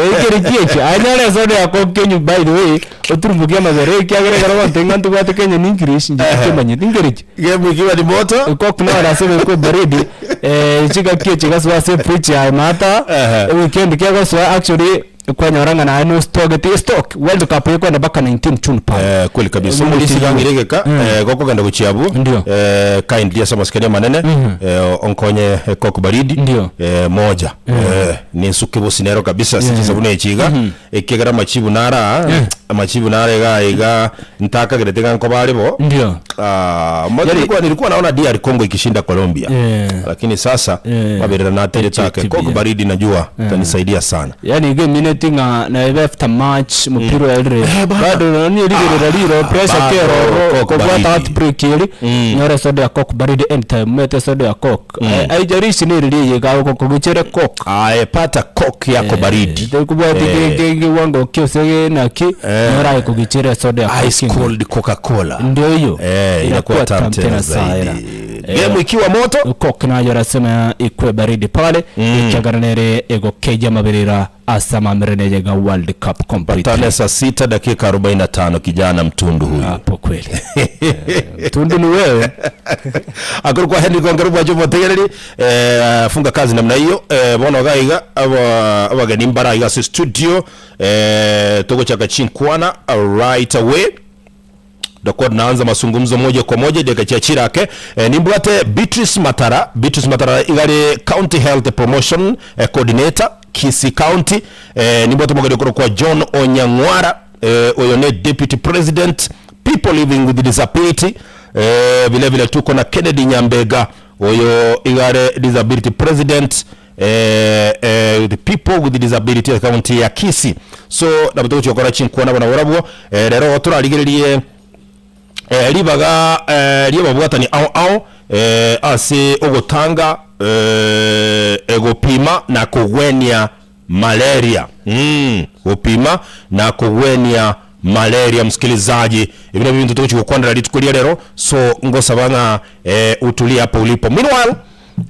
Anyare soda yako Kenya by the way. Oturumbukia amabere ekiagera ekero ogontebia ng'a ntobwate Kenyan English inche tikemanyeti nkereki. Game ikiwa ni moto. Coke noro ase ebekwe baridi eh, chingaki echi chigasoa ase efridge yaye maata Ehe. eweekend kegosoa actually kwanyora ng'a naye no stogete stock world cup ekwenda mpaka 19 June pale Eh, kweli kabisa Eh, omorisi June. gangire Mm. eh, gokogenda gochia abwo Ndio. eh, kindly ase amasikani amanene eh, onkonye eh, coke baridi Ndio. eh, moja eh, ninsuke bosi nero kabisa ase chisabuni echi iga ekiagera amachibu nara amachibu nara iga iga ntakagerete iga nkoba are bo Ndio. Ah, mwanzo Yaani- nilikuwa, nilikuwa naona DR Congo ikishinda Colombia Yeah. lakini sasa Yeah. maberera natere take Objective, Coke yeah. baridi najua itanisaidia sana yani iga emineti ng'a naebe after match mupira oerire Eh, bana. bado nonye riberera riro pressure bado, keroro Coke kobwata baridi. heartbreak eri nyore esoda ya coke baridi anytime mete esoda ya coke Eh, haijalishi neri rieye iga okogochere coke Aye, pata Coke yako baridi tekubwati Eh. kiwango kiose naki Eh. nyora ekogichera esoda ya ice Coke. cold Coca-Cola ndio hiyo eh, inakuwa tamu tena zaidi Eh, game ikiwa moto coke nayo rasema ikwe baridi pale mm. ikiagara nere egokeja maberera asa mamerene ga World Cup complete tane saa sita dakika 45 kijana mtundu huyu hapo kweli Eh, tundu ni wewe akuru kwa Henry Kongero bwa jomo tegereri eh, funga kazi namna hiyo eh, bono gaiga aba abageni mbara iga ase studio eh, togochaka chinkwana uh, right away. Tutakuwa tunaanza mazungumzo moja kwa moja dakika chia chirake. Eh, nimbwate Beatrice Matara. Beatrice Matara igare County Health Promotion eh, Coordinator Kisii County. Eh, nimbwate omogeni okorokwa John Onyang'wara eh, oyo ne Deputy President People Living with Disability. Eh, vile vile tuko na Kennedy Nyambega oyo igare Disability President eh, eh, the people with disability county ya Kisii. So nabo togochia gokora chinkwana buna borabwo eh, rero torarigererie eh, ribaga eh, ri'ababwatani ao ao eh, ase ogotanga eh, egopima na kogwenia malaria mm, gopima na kogwenia malaria msikilizaji ebi nabio ebinto togochia gokwanera rituko ria rero so ngosaba ng'a eh, utulie hapo ulipo meanwhile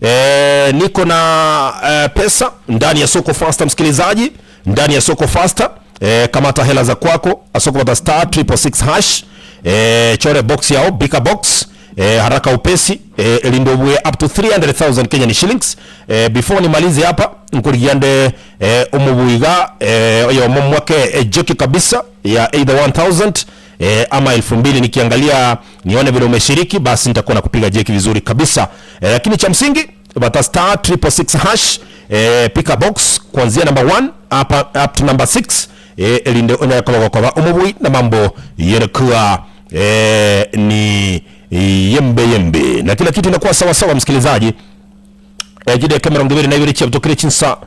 eh, niko na eh, pesa ndani ya soko fasta msikilizaji ndani ya soko fasta eh, kamata hela za kwako asokopata star 666 hash eh, chore box yao bika box eh, haraka upesi eh, elindobwe up to 300,000 Kenyan shillings eh, before nimalize hapa nkurigiande eh, omubuiga eh, oyo momwake eh, joki kabisa ya either 1000 eh, ama 2000 nikiangalia nione vile umeshiriki basi nitakuwa nakupiga jeki vizuri kabisa eh, lakini cha msingi bata star 666 hash eh, pika box kuanzia number 1 up, up to number 6 eh, elinde onyakobagokoba omobui na mambo yanakuwa eh, ni yembe yembe na kila kitu inakuwa sawa sawa msikilizaji eh, chideka emerongo ibere na ibere chiabutokire chinsa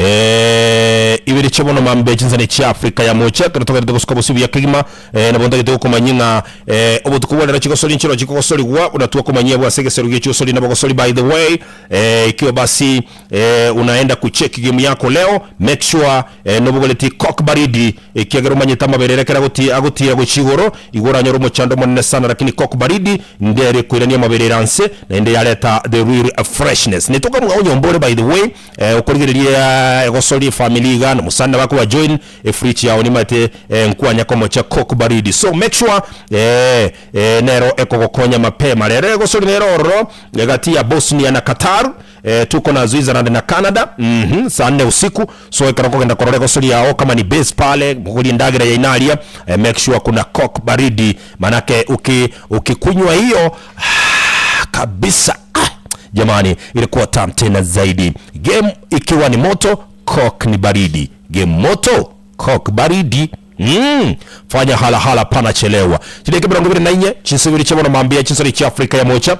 eh, ibere chiabono mambe chinsa ne chia Afrika ya mocha kero togerete gosuka bosio buya kegima eh, nabo ntagete gokomanyia ng'a eh, obotuko bwa rero chigosori nchero chikogosorigwa buna twakomanyia bwase egesero gie chiosori nabogosori by the way eh, ikiwa basi eh, unaenda kucheki game yako leo make sure eh, nobogoreti cock baridi ekiagera omanyete amabere ekero agoti agotira gochia igoro igo oranyore omochando omonene sana lakini cock baridi ndere koirania amabere ere anse naende yareta the real freshness netoka mwa onyomba ore by the way eh, okorigereria egosori efamily iga na mosani nabo akoba join efridge yao nimate eh, nkwanya komocha cock baridi so make sure eh, eh, nero ekogokonya mapema rero egosori nero ororo egati ya Bosnia na Qatar eh, tuko na Switzerland na Canada mm -hmm, saa nne usiku so ekero okogenda korora egosori yao kama ni base pale mokoria endagera yaino aria eh, make sure kuna cock baridi manake uki ukikunywa hiyo ah, kabisa ah, jamani ilikuwa tam tena zaidi game ikiwa ni moto cock ni baridi game moto cock baridi Mm. Fanya halahala pana chelewa chideke 24 chinsibiri chibono mambia chinsori chia Afrika ya mocha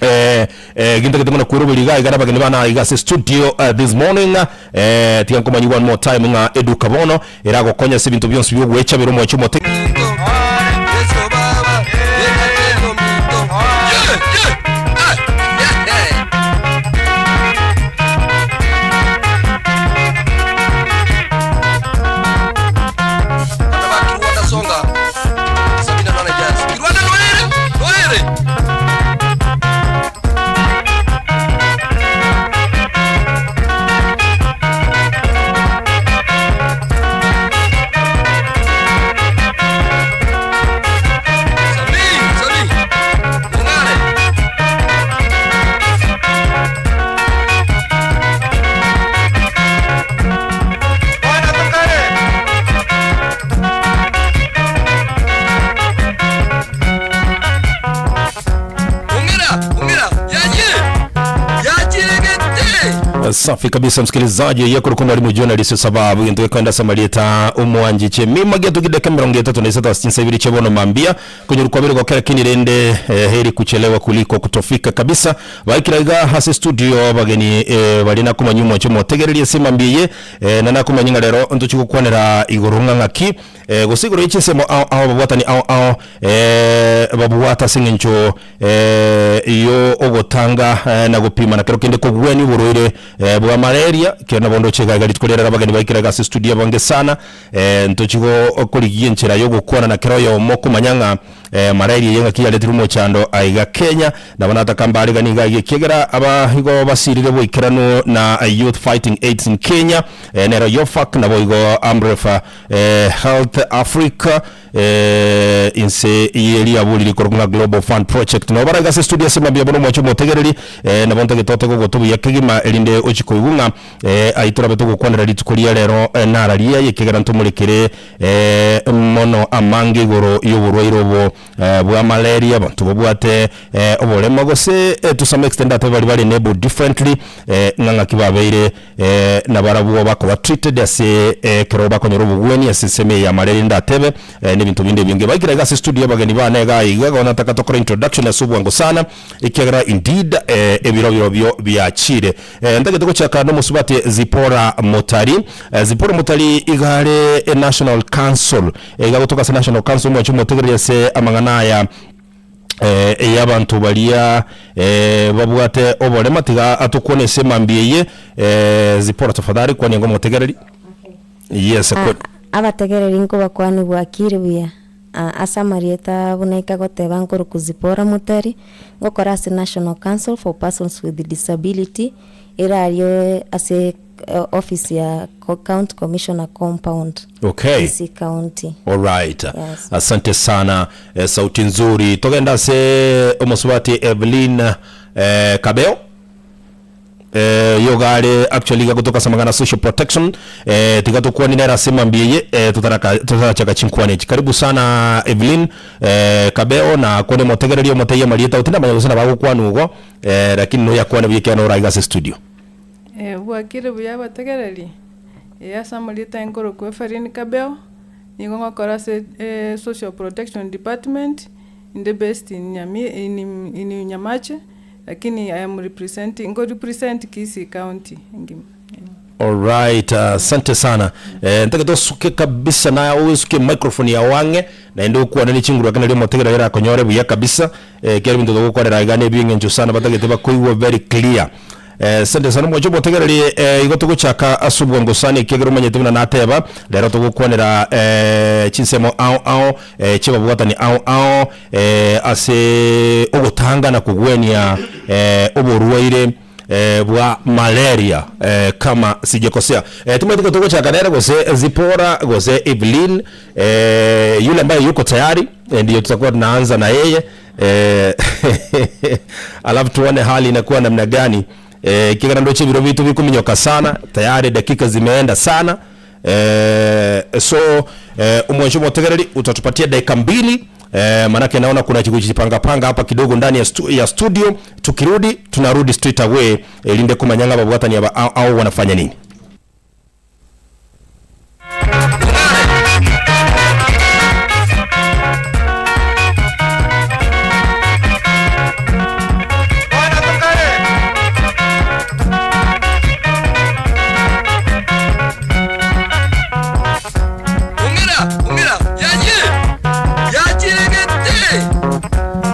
eh, eh, ginto gete mono kweroberi iga iga nabageni bana iga ase studio uh, this morning eh, tiga nkomanyi one more time ng'a eduka bono eragokonya ase ebinto bionsi biogwechabera omwanchi omote Bana ba Kirwanda Songa, 78 Jazz. Kirwanda noere, noere. Sabi, sabi. Ongare. Bwana tukare. Ongera, ongera. Yaje. Yachiregete. Safi kabisa msikilizaji yekurukunda ali mujournalist sababu gintu kwenda samalieta umwanjiche mima getu kideka 36 sinsa ibiri chebono mambia kwenye rukwabiri kwa kera kini rende eh, heri kuchelewa kuliko kutofika kabisa baikira iga hasi studio bageni eh, bali nakumanya umwanche motegererie simambiye eh, na nakumanya ng'a rero ntochigokwanera igoro ng'a ng'aki eh, gose igoro y'chinsemo ao ao babwatani ao ao eh, babwata ase eng'encho eh, yo ogotanga eh, na gopima na kero kende kogwenia oborwaire eh, bwa malaria kero nabo ndoche iga iga rituko riarero abageni baikire iga ase studio abange sana eh, ntochi korigia enchera ya ogokwana na kera oyomo okomanya ng'a eh, malaria eye ng'aki yaretirwe omochando aiga Kenya nabo nataka mbareganie iga iga ekiagera aba igo basirire boikeranu na Youth Fighting AIDS in Kenya eh, nero YOFAC nabo igo AMREF eh, Health Africa. eh, inse ye riaburi rikorokwa ng'a Global Fund Project. Nabo baraiga ase estudio ase mambia bono omwanche omotegereri, eh, nabo ntagete otege ogoto buya kegima erinde ochie koigwa ng'a eh, ayio torabe togokwanera rituko ria rero eh, nararia aye ekiagera ntomorekere eh, mono amange igoro y'oborwaire obo eh, bwa malaria, abanto babwate eh, oborema gose eh, to some extent ate baria bare enabled differently eh, ng'a ng'aki babeire eh, nabarabwo bakoba treated ase ekero bakonyora obogwenia ase ensemo eye ya malaria ndatebe eh, na ebinto binde ebinge. Baikire iga ase studio abageni bane iga iga bono nataka tokore introduction ase obwango sana ekiagera indeed eh, ebiro birobio biachire. Eh, ntagete gochaka nomosubati Zipporah Motari. Eh, Zipporah Motari iga are National Council, iga agotoka ase National Council omwanche omotegereri ase amang'ana aya eh, ey'abanto baria eh, babwate oborema tiga atokwane ase emambia eye eh, Zipporah tafadhali kwania nigo omotegereri. Yes, Ah, kwe- abategereri nkobakwania bwakire buya. Ah, ase amarieta buna ika goteba nkorokwa Zipporah Mutari, ngokora ase National Council for Persons with Disability, ere aria ase office ya County Commissioner Compound, Okay. Kisii County. Alright. Yes. Asante sana eh, sauti nzuri. Togenda ase omosubati Evelyn eh, Kabeo. Eh, yoga are actually iga gotoka ase amang'ana social protection eh, tiga tokwane nere ase mambia eye eh, totaraka totarachaka chinkwana echi. Karibu sana Evelyn eh, Kabeo na kwane motegereri omotebie amarieta otindamanya gose nabo agokwanwa igo eh, lakini noyakwane buya ekiagera nore aiga ase studio. Eh, bwakire buya abategereri? Eh, ase amarieta nkorokwa Evelyn Kabeo, nigo ngokora ase social protection department, inde based in Nyami in in Nyamache, lakini I am representing nko represent Kisii county engima. Alright, asante sana. Eh, ntagete osuke kabisa na oesuke microphone yao ang'e naende okwane ne chinguru ake nario omotegereri arakonyore buya kabisa eh, kera ebinto togokwanera iga na ebieng'encho sana batagete bakoigwa very clear. Eh, asante sana omwancho omotegereri eh, igo togochaka ase obwango sana ekiagera omanyete buna nateba rero togokwanera eh, chinsemo ao ao eh, chiababwatani ao ao eh, ase ogotanga na kogwenia eh, oborwaire eh, bwa malaria eh, kama sijakosea eh, timanyete ko togochaka nere gose Zipporah gose Evelyn eh, yule ambaye yuko tayari eh, ndiyo tutakuwa tunaanza na yeye eh, alafu tuone hali inakuwa namna gani eh, kigana ndoche biro bitu bikuminyoka sana tayari dakika zimeenda sana eh, so eh, umwenshi motegereri utatupatia dakika mbili eh, manake naona kuna kujipangapanga hapa kidogo ndani ya, stu, ya studio tukirudi tunarudi straight away eh, linde kumanyanga babwatani aba au, au wanafanya nini. Bono tokare. Ong'ira, ong'ira, yachire, yachire gete.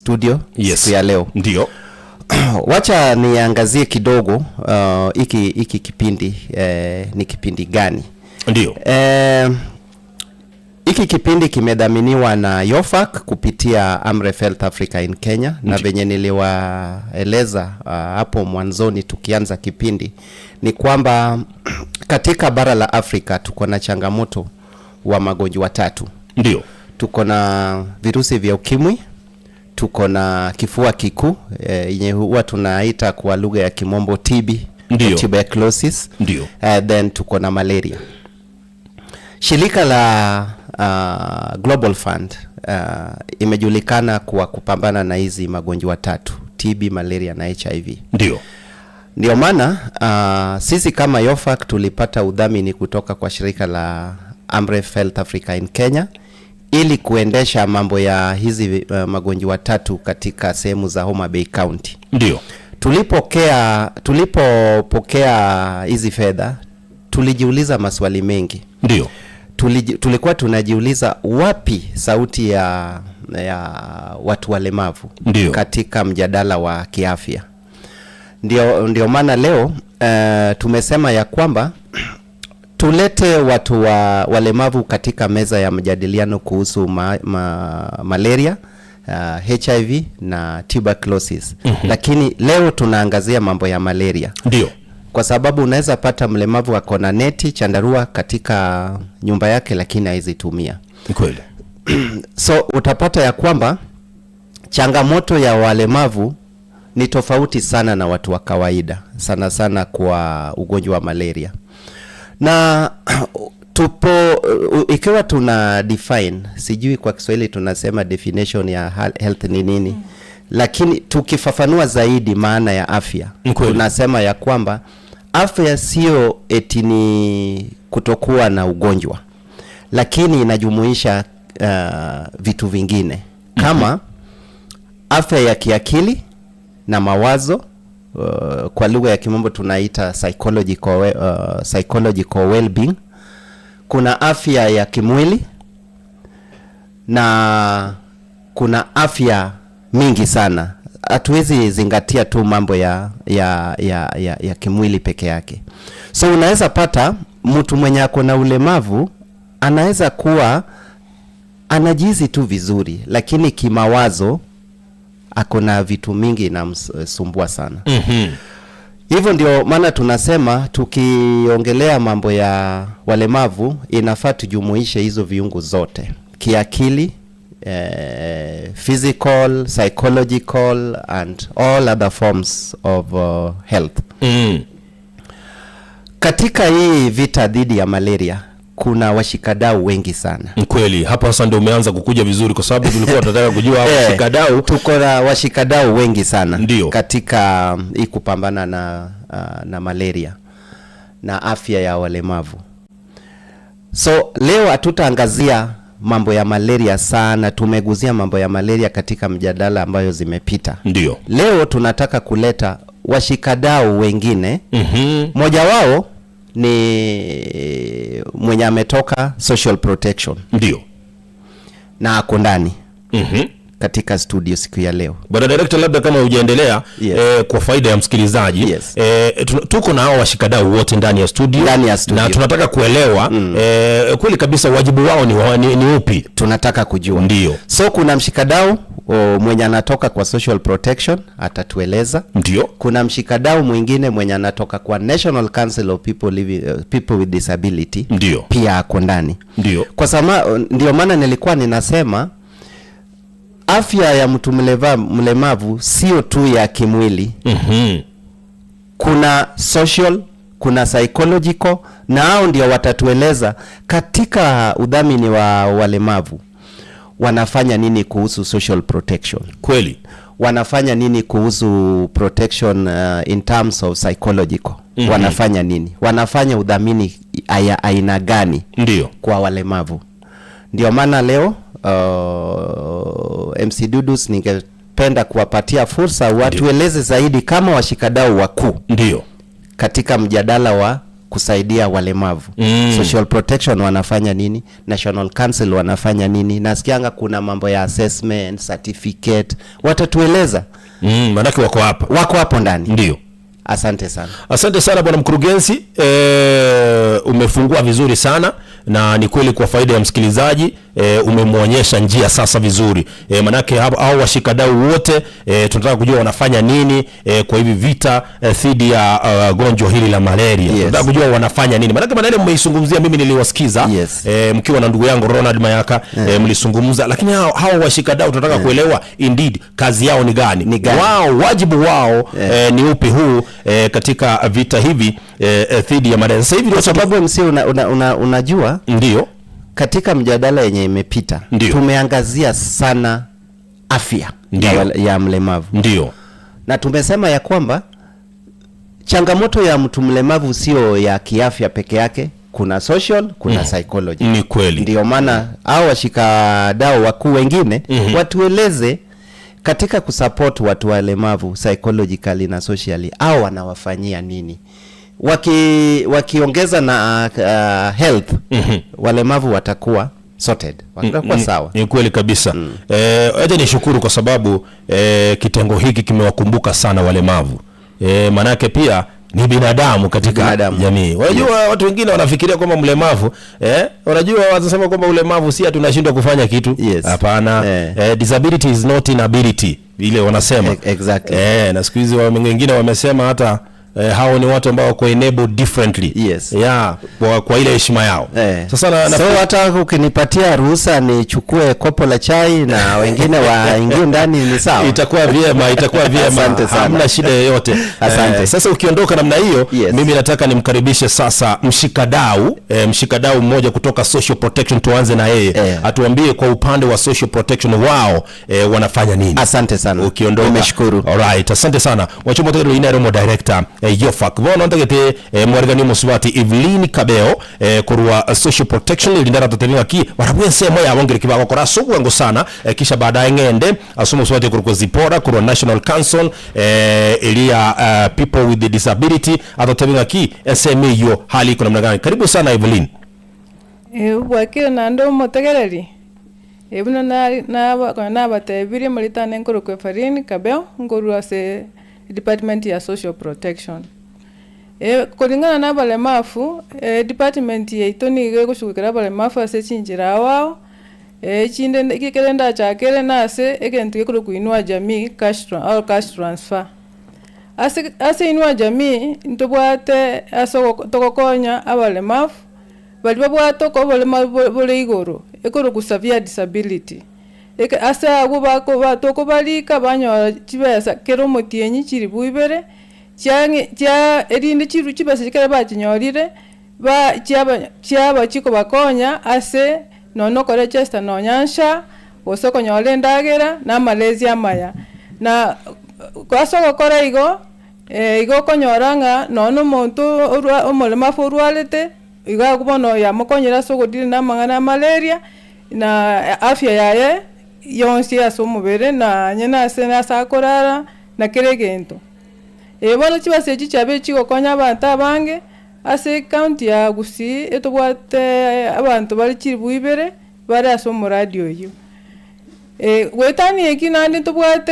studio Yes. siku ya leo. Ndio. Wacha niangazie kidogo hiki hiki kipindi eh, ni kipindi gani? Ndio. Eh, hiki kipindi kimedhaminiwa na YOFAC kupitia Amref Health Africa in Kenya na venye niliwaeleza hapo mwanzoni tukianza kipindi ni kwamba katika bara la Afrika tuko na changamoto wa magonjwa tatu. Ndio. Tuko na virusi vya ukimwi, tuko na kifua kikuu yenye huwa tunaita kwa lugha ya kimombo TB, Ndio. tuberculosis. Ndio. Then tuko na malaria. Shirika la Global Fund imejulikana kwa kupambana na hizi magonjwa tatu, TB, malaria na HIV. Ndio. Ndio maana sisi kama YOFAC tulipata udhamini kutoka kwa shirika la Amref Health Africa in Kenya ili kuendesha mambo ya hizi magonjwa tatu katika sehemu za Homa Bay County. Ndio. Tulipokea tulipopokea hizi fedha tulijiuliza maswali mengi. Ndio. Tulikuwa tunajiuliza wapi sauti ya ya watu walemavu Ndio. katika mjadala wa kiafya. Ndio, ndio maana leo tumesema ya kwamba tulete watu wa walemavu katika meza ya majadiliano kuhusu ma, ma, malaria HIV na tuberculosis. Lakini leo tunaangazia mambo ya malaria Ndio. kwa sababu unaweza pata mlemavu ako na neti chandarua katika nyumba yake, lakini hawezi tumia. Ni kweli. So utapata ya kwamba changamoto ya walemavu ni tofauti sana na watu wa kawaida, sana sana kwa ugonjwa wa malaria. Na tupo ikiwa tuna define, sijui kwa Kiswahili tunasema definition ya health ni nini, lakini tukifafanua zaidi maana ya afya, Ni kweli. tunasema ya kwamba afya sio eti ni kutokuwa na ugonjwa, lakini inajumuisha vitu vingine kama afya ya kiakili na mawazo kwa lugha ya kimombo tunaita psychological well-being. Kuna afya ya kimwili na kuna afya mingi sana. Hatuwezi zingatia tu mambo ya, ya, ya, ya, ya kimwili peke yake. So unaweza pata mtu mwenye ako na ulemavu anaweza kuwa anajihisi tu vizuri, lakini kimawazo ako na vitu mingi inamsumbua sana. Hivyo ndio maana tunasema tukiongelea mambo ya walemavu inafaa tujumuishe hizo viungo zote, kiakili, physical, psychological and all other forms of health. Katika hii vita dhidi ya malaria kuna washikadau wengi sana. Ni kweli. Hapa sasa ndio umeanza kukuja vizuri kwa sababu tulikuwa tunataka kujua hao washikadau. Tuko na washikadau wengi sana Ndio. katika hii kupambana na, na malaria na afya ya walemavu. So leo hatutaangazia mambo ya malaria sana, tumeguzia mambo ya malaria katika mjadala ambayo zimepita. Ndio. Leo tunataka kuleta washikadau wengine. Mmoja wao ni mwenye ametoka social protection Ndio. na ako ndani katika studio siku ya leo. Bwana Director, labda kama hujaendelea Yes. kwa faida ya msikilizaji Yes. tuko na hao washikadau wote ndani ya studio, Ndani ya studio. na tunataka kuelewa kweli kabisa wajibu wao ni, wa- ni, ni upi. Tunataka kujua. Ndio. So kuna mshikadau mwenye anatoka kwa social protection atatueleza. Ndio. Kuna mshikadau mwingine mwenye anatoka kwa National Council of People Living, People with Disability Ndio. pia ako ndani. Ndio. Kwa sama, ndio maana nilikuwa ninasema afya ya mtu mlemavu sio tu ya kimwili. Kuna social, kuna psychological, na hao ndio watatueleza katika udhamini wa walemavu wanafanya nini kuhusu social protection, Kweli. wanafanya nini kuhusu protection in terms of psychological. Wanafanya nini, wanafanya udhamini aina gani Ndio. kwa walemavu. Ndio maana leo MC Dudus ningependa kuwapatia fursa watueleze zaidi kama washikadau wakuu Ndio. katika mjadala wa kusaidia walemavu Mm. Social protection wanafanya nini, National Council wanafanya nini. Nasikianga kuna mambo ya assessment certificate, watatueleza. Mm, manake wako hapa. Wako hapo ndani. Ndio. Asante sana. Asante sana bwana mkurugenzi, e, umefungua vizuri sana na ni kweli kwa faida ya msikilizaji e, umemwonyesha njia sasa vizuri e, manake hao washikadau wote e, tunataka kujua wanafanya nini e, kwa hivi vita e, dhidi ya uh, gonjwa hili la malaria. Yes. Tunataka kujua wanafanya nini, manake malaria mmeizungumzia, mimi niliwasikiza Yes. e, mkiwa na ndugu yangu Ronald Mayaka yeah. E, mlizungumza, lakini hao, hao washikadau tunataka yeah. kuelewa indeed kazi yao ni gani, Ni gani? wao wajibu wao Yeah. eh, ni upi huu eh, katika vita hivi eh, eh, dhidi ya malaria. Sasa hivi Kwa sababu MC una, una, una, unajua ndio katika mjadala yenye imepita Ndio. tumeangazia sana afya Ndio. ya, wale- ya mlemavu ndio na tumesema ya kwamba changamoto ya mtu mlemavu sio ya kiafya peke yake, kuna social, kuna psychology. Ni kweli. Ndio maana hao washikadau wakuu wengine Mhm. watueleze katika kusupport watu walemavu psychologically na socially, au wanawafanyia nini waki wakiongeza na uh, health Mhm. walemavu watakuwa sorted, watakuwa Ni- sawa. Ni kweli kabisa. Eh, acha nishukuru kwa sababu eh, kitengo hiki kimewakumbuka sana walemavu. Eh, manake pia ni binadamu katika Binadamu. jamii. Unajua watu wengine wanafikiria kwamba mlemavu eh, unajua wanasema kwamba ulemavu si ati unashindwa kufanya kitu. Yes. Hapana. Eh. Eh, disability is not inability ile wanasema. E- exactly. Eh, na siku hizi wa- wengine wamesema hata eh, hao ni watu ambao wako enabled differently. Yes. Yeah, kwa, kwa ile heshima yao. Eh. Sasa na, na so hata ukinipatia ruhusa nichukue kopo la chai na wengine waingie ndani ni sawa. Itakuwa vyema, itakuwa vyema. Asante sana. Hamna shida yoyote. Asante. Eh, sasa ukiondoka namna hiyo Yes. mimi nataka nimkaribishe sasa mshikadau eh, mshikadau mmoja kutoka Social Protection, tuanze na yeye Eh. atuambie kwa upande wa Social Protection wao eh, wanafanya nini. Asante sana. Ukiondoka. Nimeshukuru. Alright, asante sana. Wachuma tegero ina romo director eh, Yofak. Bono ntagete eh, mwarigani musubati Evelyn Kabeo eh, kurwa Social Protection lindara totebiwa ki barabwe ensemo yabo ngere kibagokora ase obwango sana eh, kisha baadaye ng'ende ase omosubati korokwa Zipora korwa National Council eh, eria eh, people with the disability atotebi ng'aki ensemo eywo hali iko namna gani. Karibu sana Evelyn. Eh, bwakire naende omotegereri, eh, buna nari naba konya nabatebirie maritane nkorokwa Efarini Kabeo, nkorwa ase edepartment ya social protection. Eh, kulingana na abalemafu, edepartment yaito nigo egoshughulikera abalemafu ase chinchera ao ao, echinde ekere ndachakere nase egento gekorokwa inua jamii cash tra or cash transfer. Ase ase inua jamii, ntobwate ase ogoko togokonya abalemafu, baria babwate oko oborema bo bore igoro, ekorokwa severe disability. Eke ase abwo bako ba tokobarika banyora chibesa kera omotienyi chiribu ibere, chiang'e chia erinde chiru chibesa ekero bachinyorire, ba chiaba chiaba chikobakonya ase nonye na okorechesta nonya SHA, gose okonyora endagera, na amalezi amaya. Na ase ogokora igo, igo okonyora ng'a nonye na omonto orwa omoremafu orwarete, iga abwo bono yamokonyire ase ogodili na amang'ana a malaria, na afya yaye yonsi ase omobere, nonye na ase ase akorara, na kera egento. Eh bono chibesa echi chiabeire chigokonya abanto abange, ase ecounty ya Gusii, etobwate abanto bare chilifu ibere, bare ase omoradi oywo. Goetania eki naende ntobwate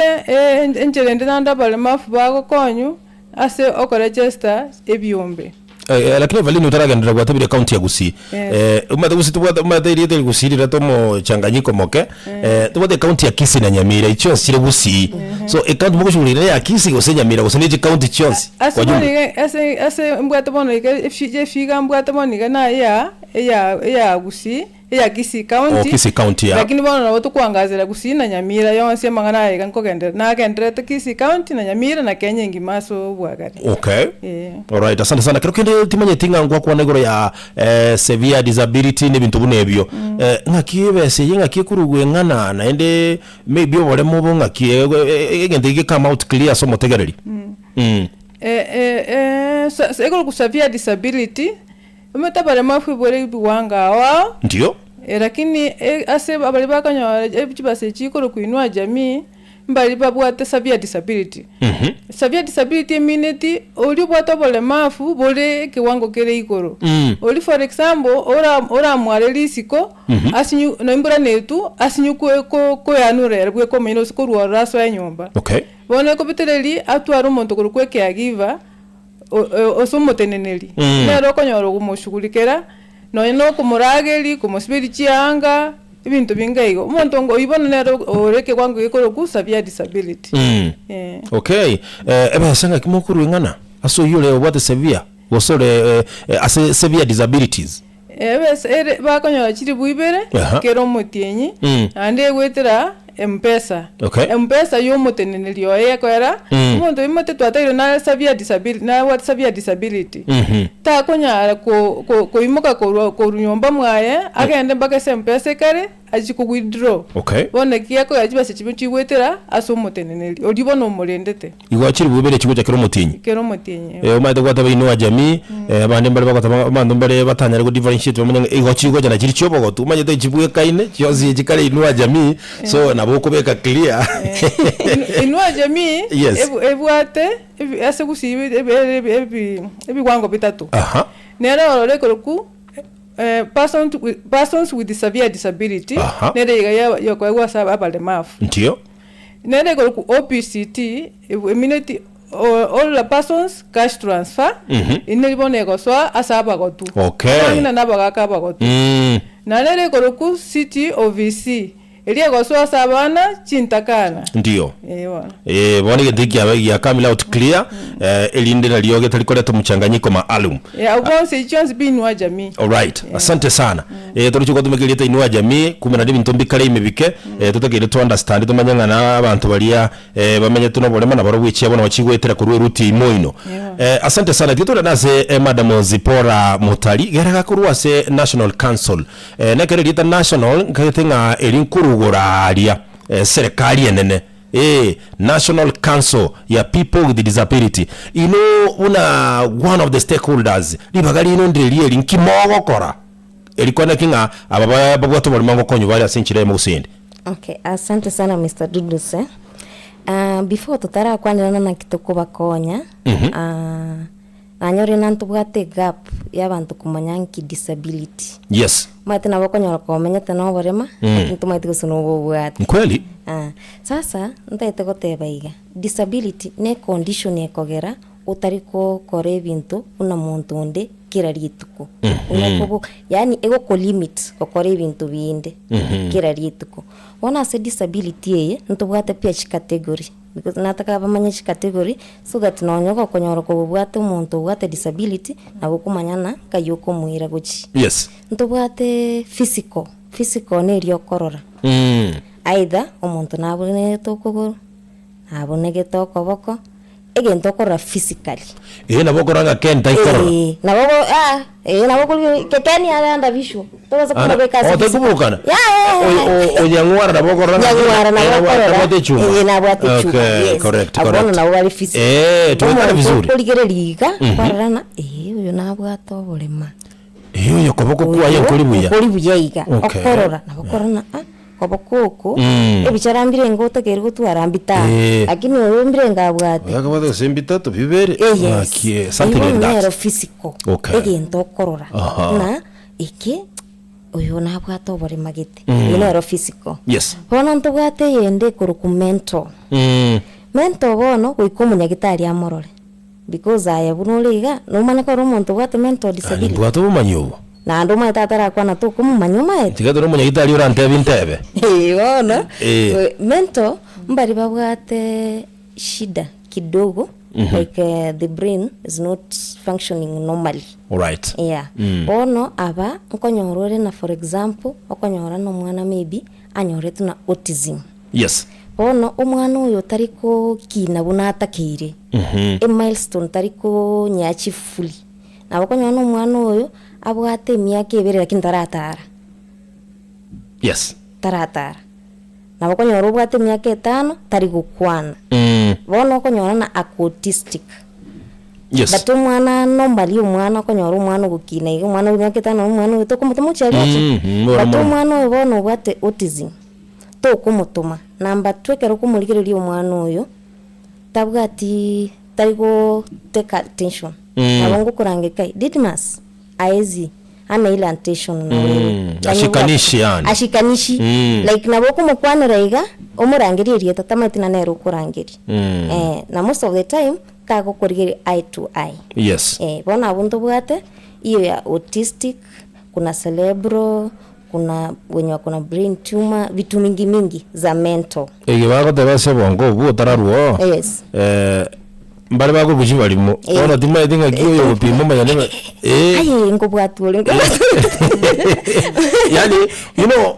enchera ende naende abaremafu bagokonywa, ase okorechesta ebiombe. Eh, lakini Evelyn otaragenderera gwatebire county ya Gusii. Yes. Eh, omanyete Gusii tobwate omanyete erieta eri Gusii rirete omochanganyiko moke. Eh, tobwate county ya Kisii na Nyamira echio chionsi chire Gusii. So ecounty mogochugurira ya Kisii gose Nyamira gose ne chicounty chionsi Ase kwa bono jumla. iga ase ase mbwate bono iga efi efiga mbwate bono iga naye ya eya eya Gusii. eya Kisii Oh, County, Kisii County, ya. lakini bono nabo tokoangazera Gusii na Nyamira yonsi amang'ana aya iga nkogenderera, nagendererete Kisii County na Nyamira na Kenya engima ase obwagare. Okay. Eh. Alright, asante sana. Kero kende timanyeti ng'a ngwakwana igoro ya eh, severe disability na ebinto buna ebio. Eh, ng'aki ebesa eye ng'aki ekorugwa eng'ana naende maybe oboremo obo ng'aki eh, eh, egento eke come out clear ase omotegereri. Mm. Eh, eh, eh, sa- sa- ekorokwa severe disability, Omanyete abaremafu ibore ebiwango ao ao, Ndio. eh, lakini eh, ase baria bakonyora eh, chibasa echi chikorokwa Inua Jamii, mbari babwate severe disability. Severe disability emineti oria obwate oboremafu bore ekewango kere igoro. Oria for example, ora oramware risiko, asinyu na embura netwa, asinyu ko- ko- koyanura ere bweka omonyene gose korwa ororo asoe nyomba. Okay. Bono ekobitereria, atware omonto korokwa ecaregiver, o- o- ase omoteneneri, nere okonyora okomoshughulikera, Nonya nokomorageria, komosiberia chianga, ebinto binga igo. Omonto onga oyio bono nere ore ekewango gekorokwa severe disability. Eh. Okay, eh, ebesa ng'aki mokorwa ing'ana ase oyio ore obwate severe gose ore eh, eh, ase severe disabilities? Ebesa ere bakonyora chilifu ibere Aha. kera omotienyi, Mm. naende egoetera Mpesa. Okay. Mpesa ya omoteneneri oye ekoera, Mm. omonto oimote twatairwe nare severe disability nabwate severe disability. Mhm. Takonyara ko- ko- koimoka korwa korwa nyomba mwaye, agende mpaka ase Mpesa ekare, achie ko withdraw. Okay. Bono eki gekoera chibesa chiria chigoetera ase omoteneneri, oria bono omorendete. Igo chilifu ibere chigocha kera omotienyi. Kera omotienyi. Eh, omanyete gwateba inua jamii, eh, abande mbare bagoteba ng'a abanto mbare batanyare go differentiate bamanye ng'a igo chigocha nachiria chia obogotu, omanyete chibwekaine chionsi chikare inua jamii, so nabo okobeka clear. Inu- Inua jamii Yes. ebu- ebwate ebi- ase gusii ebi- ebi- ebi- ebi- ebiwango bitato. Aha. Nere ororo ekorokwa eh, person wi- persons with severe disability, Aha. nere iga ya- yokoegwa ase abalemavu. Ndio. Nere ekorokwa OPCT, emineti All persons cash transfer, inde bono egosoa ase abagotu. Okay. Abang'ina na abagaka abagotu. Mm. Naende ere ekorokwa City OVC, eria egosoa ase abana chintakana. Ndio. Eh, bono. Eh, bono egento eki kiabe gia coming out clear eh, erinde nario getari koreta omchanganyiko maalum. Eh, abwo bonsi echio chionsi pi Inua Jamii. Alright, asante sana. Eh, toroche gotumeka erieta Inua Jamii, kumbe naende ebinto mbikare ime bike, eh, totakeire to understand tomanye ng'a na abanto baria eh, bamenyete noborema nabarobwo echiabo nabo chigoetera korwa eruti ime oino. Eh, asante sana. Tiga tore nase eh, Madam Zipporah Mutari, gera gakorwa ase National Council. Eh, nekero erieta National nkagete ng'a eri nkorugora aria eh, serikali enene. Eh, National Council ya People with Disability. Ino buna one of the stakeholders, ribaga riino ndire eri nki mogokora? Eri kwane ki ng'a aba ba- babwate oborimo ngokonywa bare ase enchera eyemo gose eyende? Okay, asante sana Mr. Dudus eh. Ah, before totarakwanera naki tokobakonya, ah, nanyore na ntobwate egap ya abanto komanya nki disability. Yes. Omanyete nabo okonyora komenyete na oborema, lakini tomaeti gose nobo obwate. Nkweli? Ah, sasa ntaete goteba iga, disability ne econdition ekogera otari gokora ebinto buna monto onde kera rituko. Buna okobo yaani egokolimit gokora ebinto binde kera rituko. Bono ase disability eye, ntobwate pia chicategory, because nataka bamanye chicategory so that nonye gokonyora kobwate omonto obwate disability, nabo okomanya ng'a nkai okomoira gochia. Yes. Ntobwate physical, physical neria okorora, either omonto nabwenerete okogoro, nabunegete okoboko, egento okorora physically. Ee nabo okorora ng'a Ken taikorora. Ee, nabo ogo ah, ee nabo okorigereria ke Ken are under visual, tobasa Ana- komobeka ase oh, physical. taikobokana? Ya, ya, ya, ya. O- o- onyang'wara nabo okorora ng'a Nyang'wara nabo eh, nabwate- okorora, nabwate echuma. ee, nabwate echuma, Okay, yes. correct, Abwo bono correct. nabo bare physical. Eh, twekane Omonto vizuri. okorigereria iga, kwarora ng'a ee oyo nabwate oborema. Ee, oyo koboko kwaye Oyo nkori buya. nkori buya iga, Okay. okorora nabo okorora ng'a ah, koboko oko, Mm. ebichara mbirenge otakeire gotwara mbitano, Eh. lakini oyo mbirenge abwate. Oyo akabwate gose mbitato bibere. Eh, yes. Ng'aki, eh, something Igo like that. nero physical, Okay. egento okorora Aha. ng'a eke oyo nabwate oborema gete, eyio nero physical. Yes. Bono ntobwate eyende ekorokwa mental. Mm. Mental bono goika omonyagitari amorore. Because aye buna ore iga, nomanye kore omonto obwate mental Aye disability? nimbwate obomanyi obo. Naende omanyete atarakwana tokomomanya omaete? Tiga tore omonyagitari orantebie ntebe. Eeh bono, Eh. eh, mental mbari babwate shida kidogo like eh, the brain is not functioning normally. Alright. Yeah. Bono aba nkonyora ore na for example, okonyora na omwana maybe anyoretwe na autism. Yes. Bono omwana oyo tari gokina buna atakeire, emilestone tari konyeachieve fully. Nabo okonyora na omwana oyo abwate emiaka ebere lakini taratara, Yes. taratara. Nabo okonyora obwate emiaka etano tari gokwana. Mm. Bono okonyora na ako autistic. Yes. But omwana normally omwana okonyora omwana ogokina iga omwana bwa emiaka etano omwana oyo tokomotomochia riache. Mm, mm, But bono. omwana oyo bono obwate autism. Tokomotoma. Number two ekero okomorigereria omwana oyo, tabwati tari go take attention. Nabo ngokorangeria kai, Didmus, aezi, ana ile attention na wewe. Mm, ashikanishi yaani. Ashikanishi. Mm. Like nabo okomokwanera iga, omorangerie erieta tamaeti ng'a nere okorangeria. Mm. Eh, na most of the time, tagokorigereria eye to eye. Yes. Eh, bono abwo ntobwate, iyo ya autistic, kuna cerebral, kuna wenye wako na brain tumor, vitu mingi mingi za mental. Eye bagoteba ase obongo obwo otararwa oo, Yes. eh, mbare bakobuchia barimo. Eh. Bono timaeti ng'aki oyo ogopima omanya nebe eh. Aye nkobwatwa ore yani you know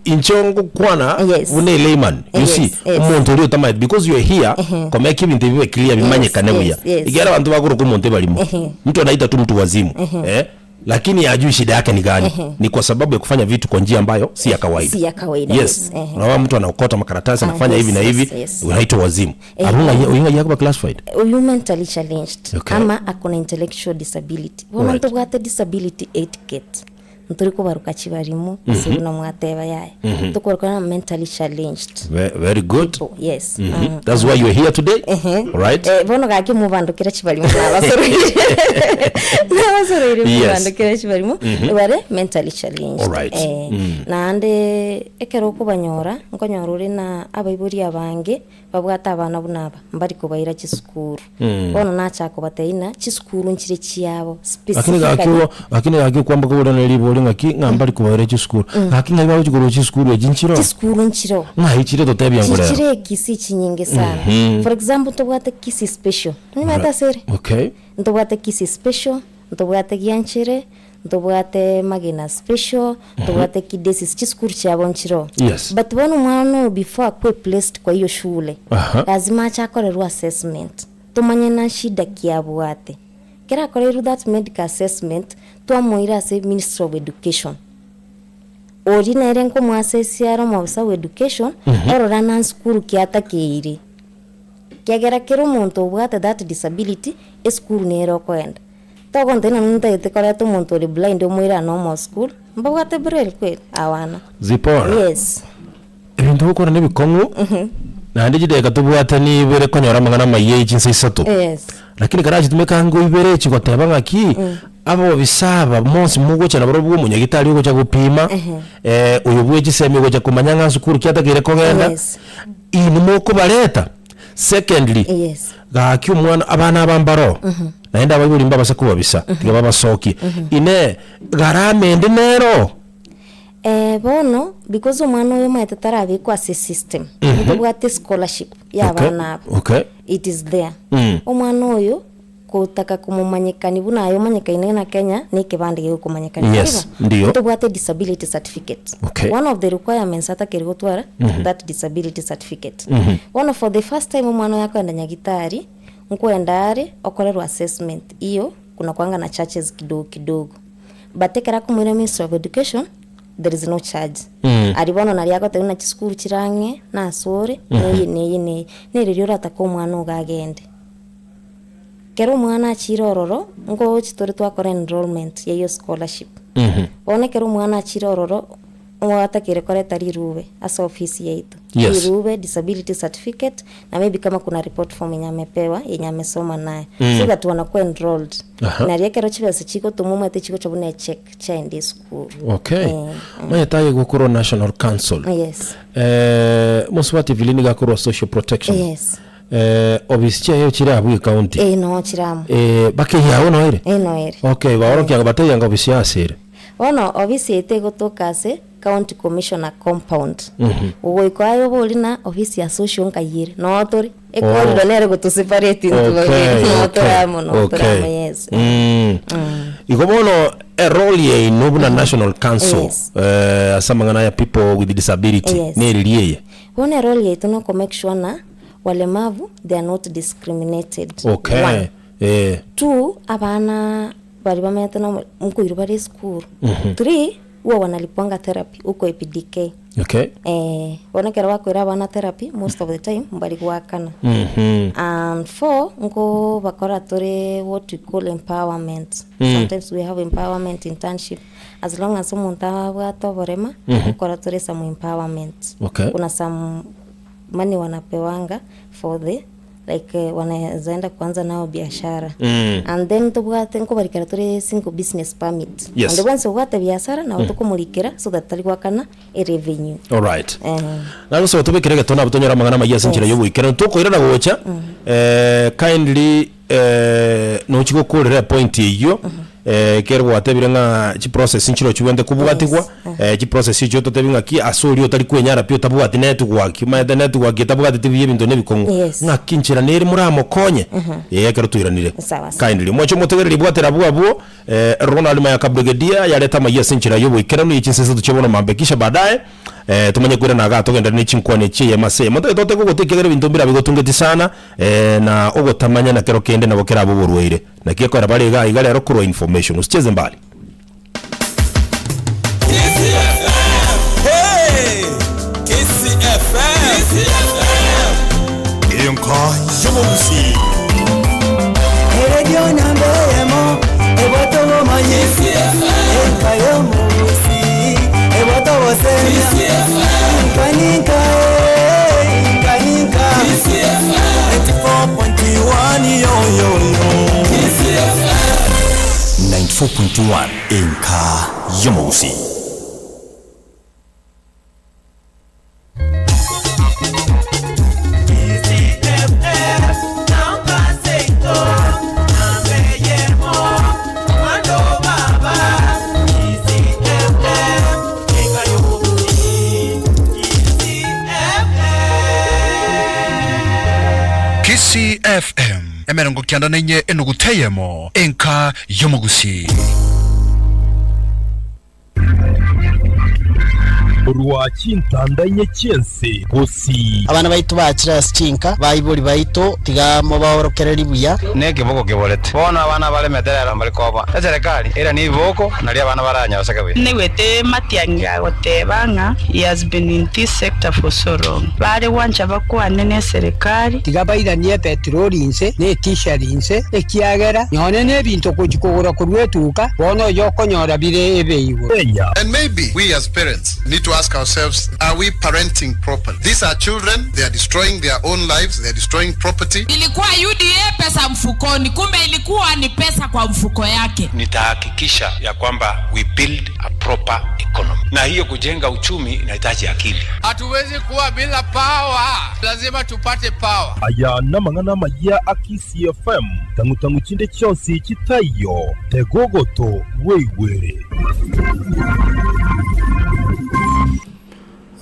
inche ngokwana Yes. buna a layman you Yes, see yes. omonto oria otamaeti because you are here komeka ebinto ebi bibe clear bimanyekane yes, buya yes. ekiagera abanto bakoroka omonto ebarimo mtu anaita tu mtu wazimu eh Lakini hajui shida yake ni gani. Ni kwa sababu ya kufanya vitu kwa njia ambayo si ya kawaida. Si ya kawaida, Yes. yes. Ehe. Unaona mtu anaokota makaratasi Ah, anafanya yes, hivi na yes, hivi yes. unaitwa wazimu. Eh. Arunga oyinga yakuba classified. Oyu mentally challenged Okay. ama akona intellectual disability bono Alright. ntobwate disability etiquette ntori kobaruka chibarimo ase buna mwateba yaya tokobaruka na mentally challenged Ve- Very good. people yes Mhm. Mm. That's why you're here today. Ehe. Right? Eh, bono gaki mobandokera chibarimo nabasoroire nabasoroire Yes. mobandokera chibarimo bare mentally challenged Alright. Eh, Mm. naende ekero okobanyora nkonyora ore na abaibori abange Babwate abana buna aba, mbari kobaira chisukuru. Bono nachaka kobatebia ng'a chisukuru nchire chiabo Lakini gaki specifically. obo lakini gaki okwamboka kobora nere ribori ng'aki ng'a mbari kobaira chisukuru. Gaki ng'ai bagochi korwa chisukuru echi nchiroo? Chisukuru nchiroo. Ng'ai chire totebia ngorero. Chichire Kisii chinyinge sana. For example ntobwate Kisii special, nimanyete ase ere? Okay. Ntobwate Kisii special, ntobwate Gianchere, Ntobwate Magena Special, ntobwate Kidesis, chisukuru chiabo nchiroo. Yes. But bono omwana oyo before akwe placed kwa hiyo shule, Aha. lazima ache akorerwe assessment, tomanye na shida ki abwate. Ekero akoreirwe that medical assessment, twamoira ase Ministry of Education. Oria nere nkomoassessia are omobisa bwa education, orora na nsukuru ki atakeire. Ekiagera kera omonto obwate that disability, esukuru nere okoenda. Togontebia nonye ntagete koreta omonto ore blind omoire a normal school, mbabwate braille kweri? Awana. Zipporah, Yes. ebinto ogokora nebikong'u, naende chidakika tobwate nibere konyora amang'ana amayia ye chinsa isato. Yes. Lakini karachitumeka ango ibere echi goteba ng'aki, abobisa aba bonsi mogocha nabarobwo bwa omonyagitari ogocha gopima, oyo bwe chisemi ogocha komanya ng'a sukuru ki atakeire kogenda, Yes. inwe mokobareta. Secondly, Yes. gaki omwana abana aba mbaro, naende abaibori mbabase kobabisa, tiga babasokie. Inee, gharama ende nero? Eh, bono because omwana oyo omanyete tarabekwa ase esystem, ntobwate scholarship ya Okay, abana aba. okay. It is there. Mm. Omwana oyo, kotaka komomanyekani buna aye omanyekaine na Kenya, na ekebande gegokomanyekania. Yes, Tari bo? ndiyo. Ntobwate disability certificate. Okay. One of the requirements atakeri gotwara, that disability certificate. Bono for the first time omwana oyo akoenda nyagitari, nkoenda are, okorerwa assessment, iyo kuna kuanga na charges kidogo kidogo. But ekero akomoira Ministry of Education, there is no charge. Aria bono naria agotebia buna chisukuru chire ang'e, nase ore, neye neye neye. Nere riria oratake omwana ogo agende. Kero omwana achire ororo, ngochi tore twakora enrollment ya iyo scholarship. Bono ekero omwana achire ororo, otakeire koreta rirube ase ofisi yaito. Yes. Rirube, disability certificate, na maybe kama kuna report form yenye amepewa, yenye amesoma nayo. So that wanakuwa enrolled. Aha. Nario ekero chibesa chigotomwa omanyete chigocha buna echeck chiaenda esukuru. Okay. Eh, Omanyete aye gokorwa National Council. Yes. Eh, mosubati Evelyn nigo akorwa Social Protection. Yes. Eh, obisi chiaye chire abwo ecounty. Eh, noo chire amo. Eh, baka eyao noo ere? Eh, noo ere. Okay, baorokia ng'a batebia ng'a obisi ase ere. Bono obisi yaito egotoka ase County Commissioner compound. Ogoika aye obori na ofisi ya social nkai ere, noo tore. Ecorridor nere egotoseparate intwe babere, noo tore amo, noo tore amo, yes. Mm. Igo bono erole yaino buna National Council Yes. eh, ase amang'ana ya people with disability Yes. nereri eye. Bono erole yaito noko make sure ng'a walemavu they are not discriminated. Okay. One. Eh. Two, abana baria bamenyete na omo nkoirwa bare esukuru. Three, huwa wanalipwanga therapy huko APDK. Okay. Eh, bono ekero bakoira abana therapy most of the time mbari goakana. And four, nkobakora tore what we call empowerment. Sometimes we have empowerment internship as long as omonto abwate oborema, nkokora tore some empowerment. Okay. Kuna some money wanapewanga for the like wanaeza enda kuanza nao biashara and then tobwate nkobarikera tore single business permit Yes. onde bwensi obwate biasara nabo tokomorikera so that tari goakana erevenue Alright. Eh. Nagosaba tobekere egetone abwo tonyore amang'ana amayia ase enchera Yes. ya oboikeranu. Tokoirana gocha, eh, kindly eh, nochi gokorera epoint eyio, eh, ekero gwatebire ng'a chiprocess nchiro chibwenerete kobwatigwa, Yes, eh, chiprocess echio totebi ng'aki ase oria otari kwenyara pi otabwati network, omanyete network etabwateti buya ebinto na ebikong'u, Yes. ng'aki enchera nere moramokonye, eh, ekero twairanire. Sawa sawa. Kindly, mwanche omotegereri bwatera abwo abwo, eh, Ronald Mayaka Brigadier yareta amayia ase enchera ya oboikeranu ye chinsa isato chia bono mambia kisha baadaye, eh, tomanye koirana igaa togenderere ne chinkwana echi eyemo ase eyemo. Ntagete totebe ogote ekiagera ebinto mbirabe gotungeti sana, eh, na ogotamanya na kero kende nabo kerabe oborwaire. Naki ekora bare igaa iga rero korwa information. Usicheze mbali. Enka y'omogusii. Eredio namba eyemo ebwate obomanyi enka y'omogusii ebwate obosemia inka ninka eh, inka ninka 94.1 yo yo yo 94.1 Enka y'omogusii. Kisii FM emerongo kianda na inye enuguta eyemo enka y'omogusii. Korwa chintanda inye chi'ense gosii. Abana baito bachire ase chinka, baibori baito tiga mobaorokererie buya. Nekeboko keborete. Bono abana baremete rero mbari koba. Eserekari eira nibiboko nario abana baranyoseke buya. Naigwete Matiang'i agoteba ng'a he has been in this sector for so long. Bare gwancha bakwane neserekari. Tiga bairanie epetroli inse, na etisheri inse, ekiagera nonye nebinto gochia kogora korwa etuka, bono oyokonyora bire ebe igoro. And maybe we as parents need to ask ourselves, are we parenting properly? These are children, they are destroying their own lives, they are destroying property. Ilikuwa UDA pesa mfukoni, kumbe ilikuwa ni pesa kwa mfuko yake. Nitahakikisha ya kwamba we build a proper economy, na hiyo kujenga uchumi inahitaji akili. Hatuwezi kuwa bila power, lazima tupate power. Aya namang'ana amaya a Kisii FM, tang'u-tang'u chinde chionsi chitaiyo, tegogoto bweigwere.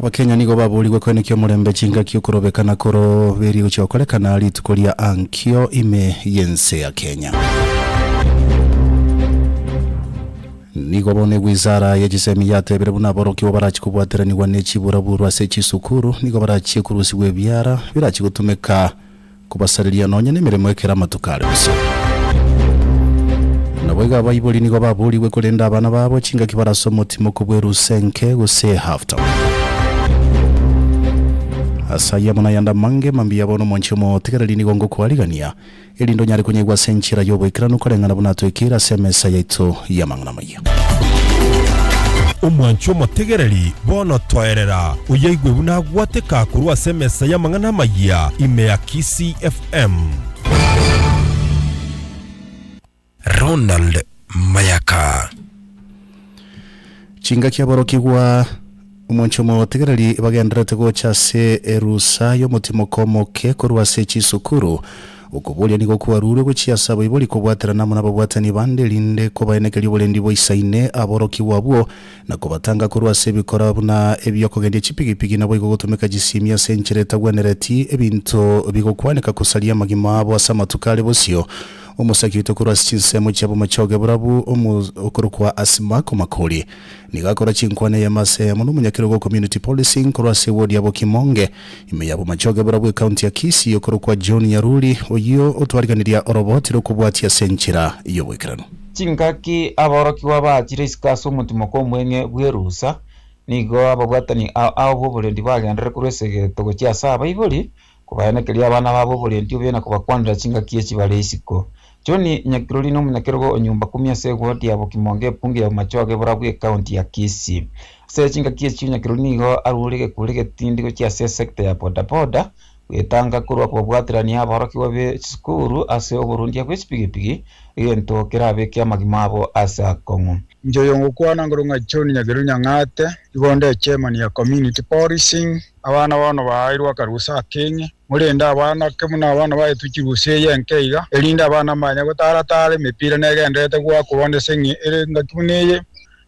Abakenya nigo baborigwe koenekia omorembe chingaki okorobekana koroberie gochia gokorekana rituko ria ankio ime y'ense ya Kenya. Nigo bono egwizara ye chisemi yatebire buna aborokigwa barachie kobwateranigwa ne chiburaburwa ase chisukuru nigo barachie korusigwa ebiara birachie gotumeka kobasareria nonya nemeremo ekero amatuko are bosio. Naboigo abaibori nigo baborigwe korenda abana babo chingaki barase omotimoko bw'erusenke gose half term. Ase ayio amo nayande amange mambia bono omonche omotegereri nigo ngokwarigania, erinde onyare konyaigwa ase enchera y'oboikeranu koreng'ana buna toikeire ase emesa yaito y'amang'ana amayia. Omwancho omotegereri bono toerera, oyaigwe buna agwateka korwa ase emesa y'amang'ana amayia ime ya Kisii FM. Ronald Mayaka. Chingaki aborokigwa omonche omotegereri bagendererete gocha ase erusa y'omotimoko omoke korwa ase chisukuru. Okoboria nigo kwarurwe gochia ase abaibori kobwaterana amo nababwatani bande erinde kobaenekeria oborendi boisaine aborokigwa abwo na kobatanga korwa ase ebikora buna ebi'okogendia chipigipigi naboigo gotumeka chisimi ase enchera etagwenereti ebinto bigokwaneka kosaria amagima abo ase amatuko are bosio. Omosaki oito korwa ase chinsemo chia bomachoge borabu omo okorokwa Asimako Makori nigo akora chinkwana eyemo ase eyemo nomonyakerogo o community policing korwa ase eward ya Bokimonge ime ya bomachoge borabu ecounty ya Kisii okorokwa John Nyaruri oyio otwariganiria oroboti rokobwatia ase enchera yoboikeranu. Chingaki aborokigwa bachire isiko ase omotimoko omweng'e bw'erusa. Nigo ababwatani ao ao b'oborendi bagenderere korwa esegeto gochia ase abaibori, kobaenekeria abana babo oborendi obuya na kobakwanera chingaki echi bare isiko. John Nyakirori nomonyakerogo o nyumba kumi ase ewodi ya Bokimonge ebunge ya Bomachoge borabwo ecounty ya Kisii. Ase chingaki echio Nyakirori nigo arure egekure egetindi gochia ase esecta ya bodaboda gwetanga korwa kobabwaterania aborokigwa be chisukuru ase oborundia bwe chipigipigi egento kerabeke amagima abo ase akong'u. Inche oyo ngokwana nkorokwa ng'a John Nyakeru Nyang'ate, igo nde chairman ya community policing, abana bono baairwe akarusa akeng'e, morende abana ake buna abana baetwe chirusa eye enke iga, erinde abana mbanye gotara-tara emepira negendererete goakwa bono ase eng'e ere engaki buna eye.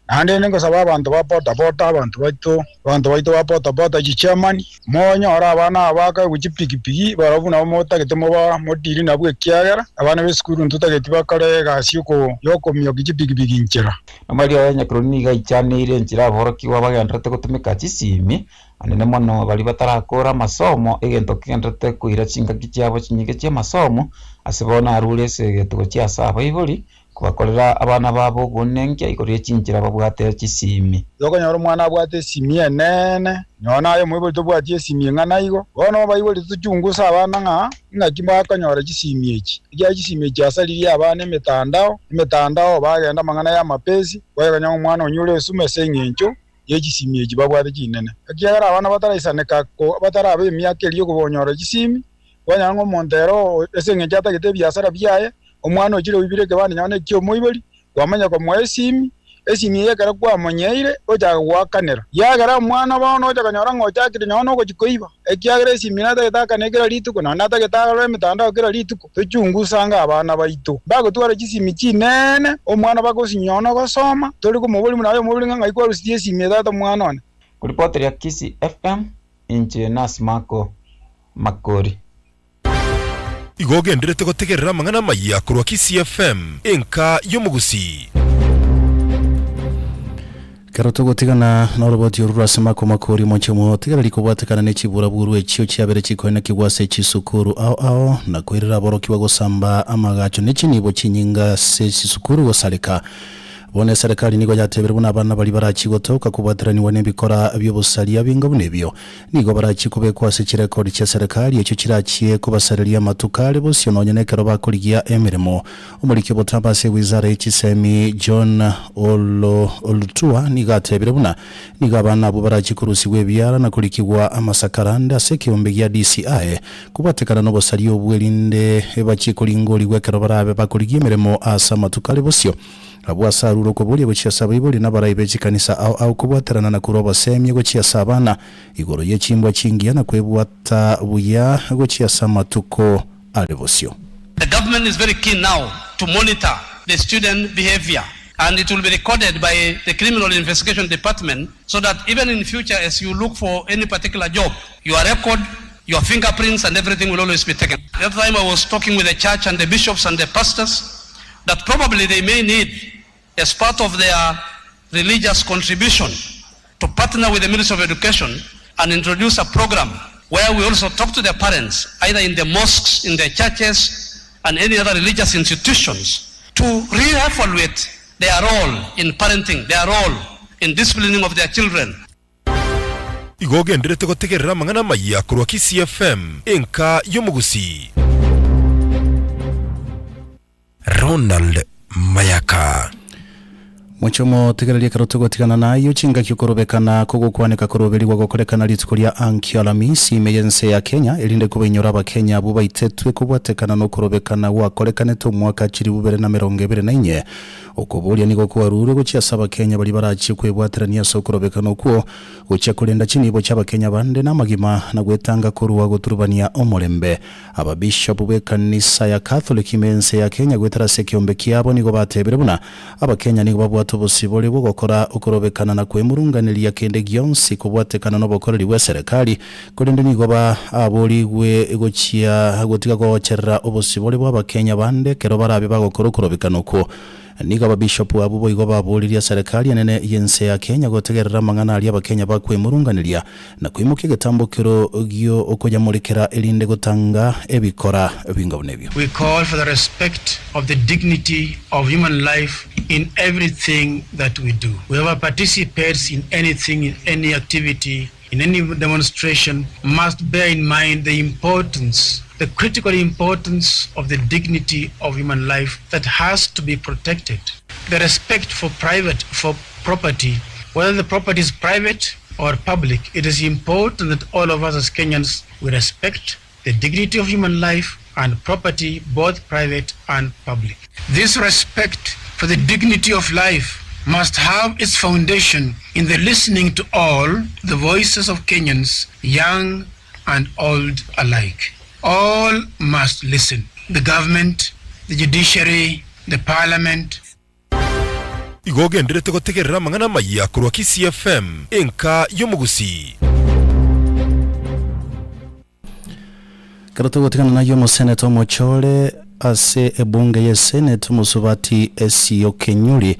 Naende inde ngosaba abanto ba bodaboda, abanto baito, abanto baito ba bodaboda chichairman, monyore abana aba bakaegwa chipigipigi, barabwo nabo motagete moba modiri nabwo ekiagera abana b'esukuru ntotageti bakore egasi yoko yokomiokia chipigipigi nchera. Amario aya Nyakeroni nigo aichaneire enchera aborokigwa bagendererete gotumeka chisimi, anene mono baria batarakora amasomo, egento kegendererete koira chingaki chiabo chinyinge chi'amasomo, ase bono arure ase egeto gochia ase abaibori, Kobakorera abana babo obonenkia igoro ye chinchera babwate chisimi. Tokonyora omwana abwate esimi enene, nonya naye omoibori tobwati esimi eng'ana igo. Bono abaibori tochunguse abana ng'a ing'aki bakonyora chisimi echi, ekiagera chisimi echi chiasaririe abana emetandao, emetandao bagenda amang'ana y'amapesi, kwanyora ng'a omwana onyure esumu ase eng'encho ye chisimi echi babwate chinene. Ekiagera abana bataraisaneka ko bataraba emiaka eria y'okobonyora chisimi, kwanyora ng'a omonto ere oo ase eng'encho atagete ebiasara biaye, Omwana ochire oibire ekebande nonya neki'omoibori, kwamanya komoa esimi, esimi eye ekero kwamonyeire, ochaka goakanera. Ekiagera omwana bono ocha konyora ng'a ochakire nonya nogochia koiba, ekiagera esimi natagete akane kera rituko, nonya natagete arore emetandao kera rituko. Tochungusange abana baito. Mbagotwara chisimi chinene, omwana bagosinywa nonya nogosoma, tori komoboria buna aye omoibori ng'a ng'ai kwarusirie esimi eye tata omwana one. Koripoteria Kisii FM, inche Nurse Marco Makori. Igo ogenderete gotegerera amang'ana amayia korwa Kisii FM, enka y'omogusii. Ekero togotigana noroboti oru rw'ase makomakori omochie omotegereri kobwatekana ne chiburaburu echio chiabere chikoenekigwa ase chisukuru ao ao na koirera aborokigwa gosamba amagacho ne chinibo chinyinga ase chisukuru gosareka. Bono eserekari nigo yatebire buna abana baria barachie gotoka kobwateranigwa nebikora biobosaria binga buna ebio Nigo barachie kobekwa ase chirekodi chia serikali echio chirachie kobasareria amatuko are bosio nonya nekero bakorigia emeremo. Omoriki obotambe ase ewizara ye chisemi John Olo Olutua nigo atebire buna nigo abana abwo barachie korusigwa ebiara na korikigwa amasakara ande ase ekeombe gia DCI kobwatekana nobosaria obwo erinde bachie koringorigwa ekero barabe bakorigia emeremo ase amatuko are bosio. Abwo ase arure okoboria gochia ase abaibori na abarai be chikanisa ao ao kobwaterana na korwa obosemia gochia ase abana igoro ye chimbwa chingiya na kwebwata buya gochia ase amatuko are bosio. The government is very keen now to monitor the student behavior and it will be recorded by the criminal investigation department so that even in future as you look for any particular job, your record, your fingerprints and everything will always be taken. The other time I was talking with the church and the bishops and the pastors that probably they may need as part of their religious contribution to partner with the Ministry of Education and introduce a program where we also talk to the parents, either in the mosques, in the churches, and any other religious institutions, to re-evaluate their role in parenting, their role in disciplining of their children. Igo ogenderete gotegerera amang'ana amayia korwa Kisii FM, enka y'omogusii. Ronald Mayaka. Moche omotegererie ekero togotigana nayio chingaki okorobekana kogokwaneka koroberigwa gokorekana rituko ria ankio Alamisi ime y'ense ya Kenya erinde kobainyora abakenya abwo baitetwe kobwatekana nokorobekana gwakorekanete omwaka chilifu bibere na emerongo ebere na inye. Okoboria nigo kwarurwe gochia ase abakenya baria barachie kwebwaterania ase okorobekana okwo gochia korenda chinibo chi'abakenya bande namagima na gwetanga korwa goturubania omorembe. Ababishopu b'ekanisa ya Catholic ime ense ya Kenya goetera ase ekeombe kiabo nigo batebire buna Abakenya nigo babwate obosibore bw'ogokora okorobekana na kwemurunganeria kende gionsi kobwatekana nobokoreri bw'eserekari, korende nigo baaborigwe gochia gotiga gocherera obosibore bw'Abakenya bande ekero barabe bagokora okorobekana okwo. Nigo ababishopu abwo boigo baboririe eserekari enene y'ense ya Kenya gotegerera amang'ana aria abakenya bakwemurunganeria na koimokia egetambokero gi'okoyamorekera erinde gotanga ebikora binga buna ebio. We call for the respect of the dignity of human life in everything that we do. Whoever participates in anything, in any activity, in any demonstration must bear in mind the importance, the critical importance of the dignity of human life that has to be protected. The respect for private, for property, whether the property is private or public, it is important that all of us as Kenyans we respect the dignity of human life and property, both private and public. This respect for the dignity of life must have its foundation in the listening to all the voices of Kenyans, young and old alike. All must listen. The government, the judiciary, the parliament, Igo ogenderete gotegerera amang'ana amayia korwa Kisii FM, enka y'omogusii. Ekero togotigana nayio omoseneta omochore ase ebunge ye senate omosubati Esio Kenyuri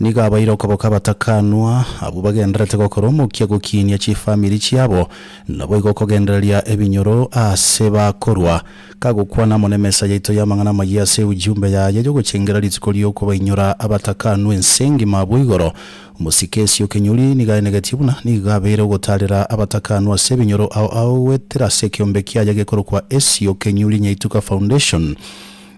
nigo abaire okoboka abatakanwa abwo bagendererete gokora omokia gokiinia chifamiri chiabo naboigo okogendereria ebinyoro ase bakorwa. Kagokwana amo nemesa yaito y'amang'ana amayia ase ujumbe yaye yogochengera rituko ri'okobainyora abatakanwa ense engima abwo igoro Omosike Esio Kenyuri nigo aenegetie buna nigo abeire ogotaarera abatakanwa ase ebinyoro ao ao goetera ase ekeombe kiaye gekorokwa Esio Kenyuri Nyaituka Foundation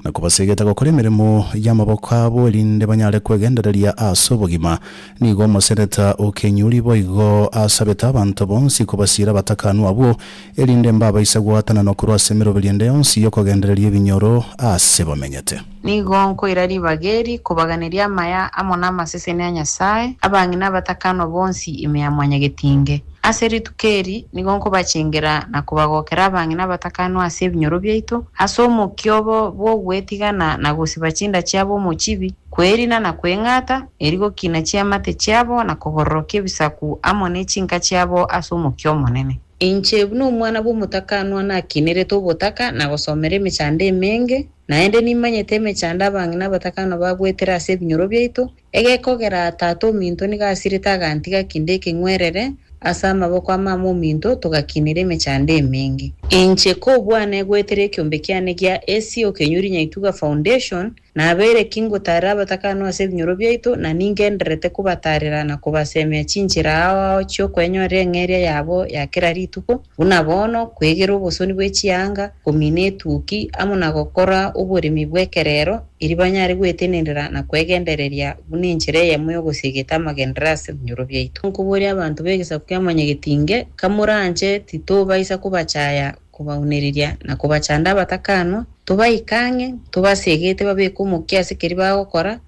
na kobasegeta gokora emeremo y'amaboko abo erinde banyare kwegendereria ase obogima. Nigo omoseneta o Kenyuri boigo asabete abanto bonsi kobasiira abatakanwa abwo erinde mbabaisa goatananwa korwa ase emeroberio ende yonsi y'okogendereria ebinyoro ase bamenyete. Nigo nkoira ribaga eri kobaganeria amaya amo namaseseni a Nyasae, abang'ina abatakanwa bonsi ime ya Mwanyagetinge. Ase rituko eri nigo nkobachengera na kobagokera abang'ina abatakanwa ase ebinyoro biaito, ase omokia obo bw'ogwetigana na gosiba chinda chiabo omochibi, kwerina na kweng'ata, eri gokina chiamate chiabo na kogororokia ebisaku amo ne chinka chiabo ase omokia omonene. Inche buna omwana bw'omotakanwa nakinerete obotaka na gosomera emechando emenge, Naende nimanyete emechando abang'ina abatakano bagwetera ase ebinyoro biaito, egekogera tata ominto nigo asirete agantiga kinde ekeng'werere ase amaboko a mama ominto togakinera emechando emenge. Inche kobua negwetera ekiombe kiane gia AC Okenyuri Nyaituga Foundation, nabeire ki ngotaarera abatakano ase ebinyoro biaito na ningendererete kobatarera na kobasemia chinchera ao ao chi'okwenyorera eng'eria yabo ya kera rituko, buna bono kwegera obosoni bwe chianga, komina etuki, amo na gokora oboremi bw'ekerero, erio banyare gwetenenera na kwegendereria buna enchera eyemo y'ogosegeta amagenderero ase ebinyoro biaito. Nkoboria abanto b'egesaku kia Mwanyagetinge, kamoranche titobaisa kobachaya, kobaunereria, na kobachanda abatakanwa, tobaike ang'e, tobasegete babeke omokia ase keria bagokora,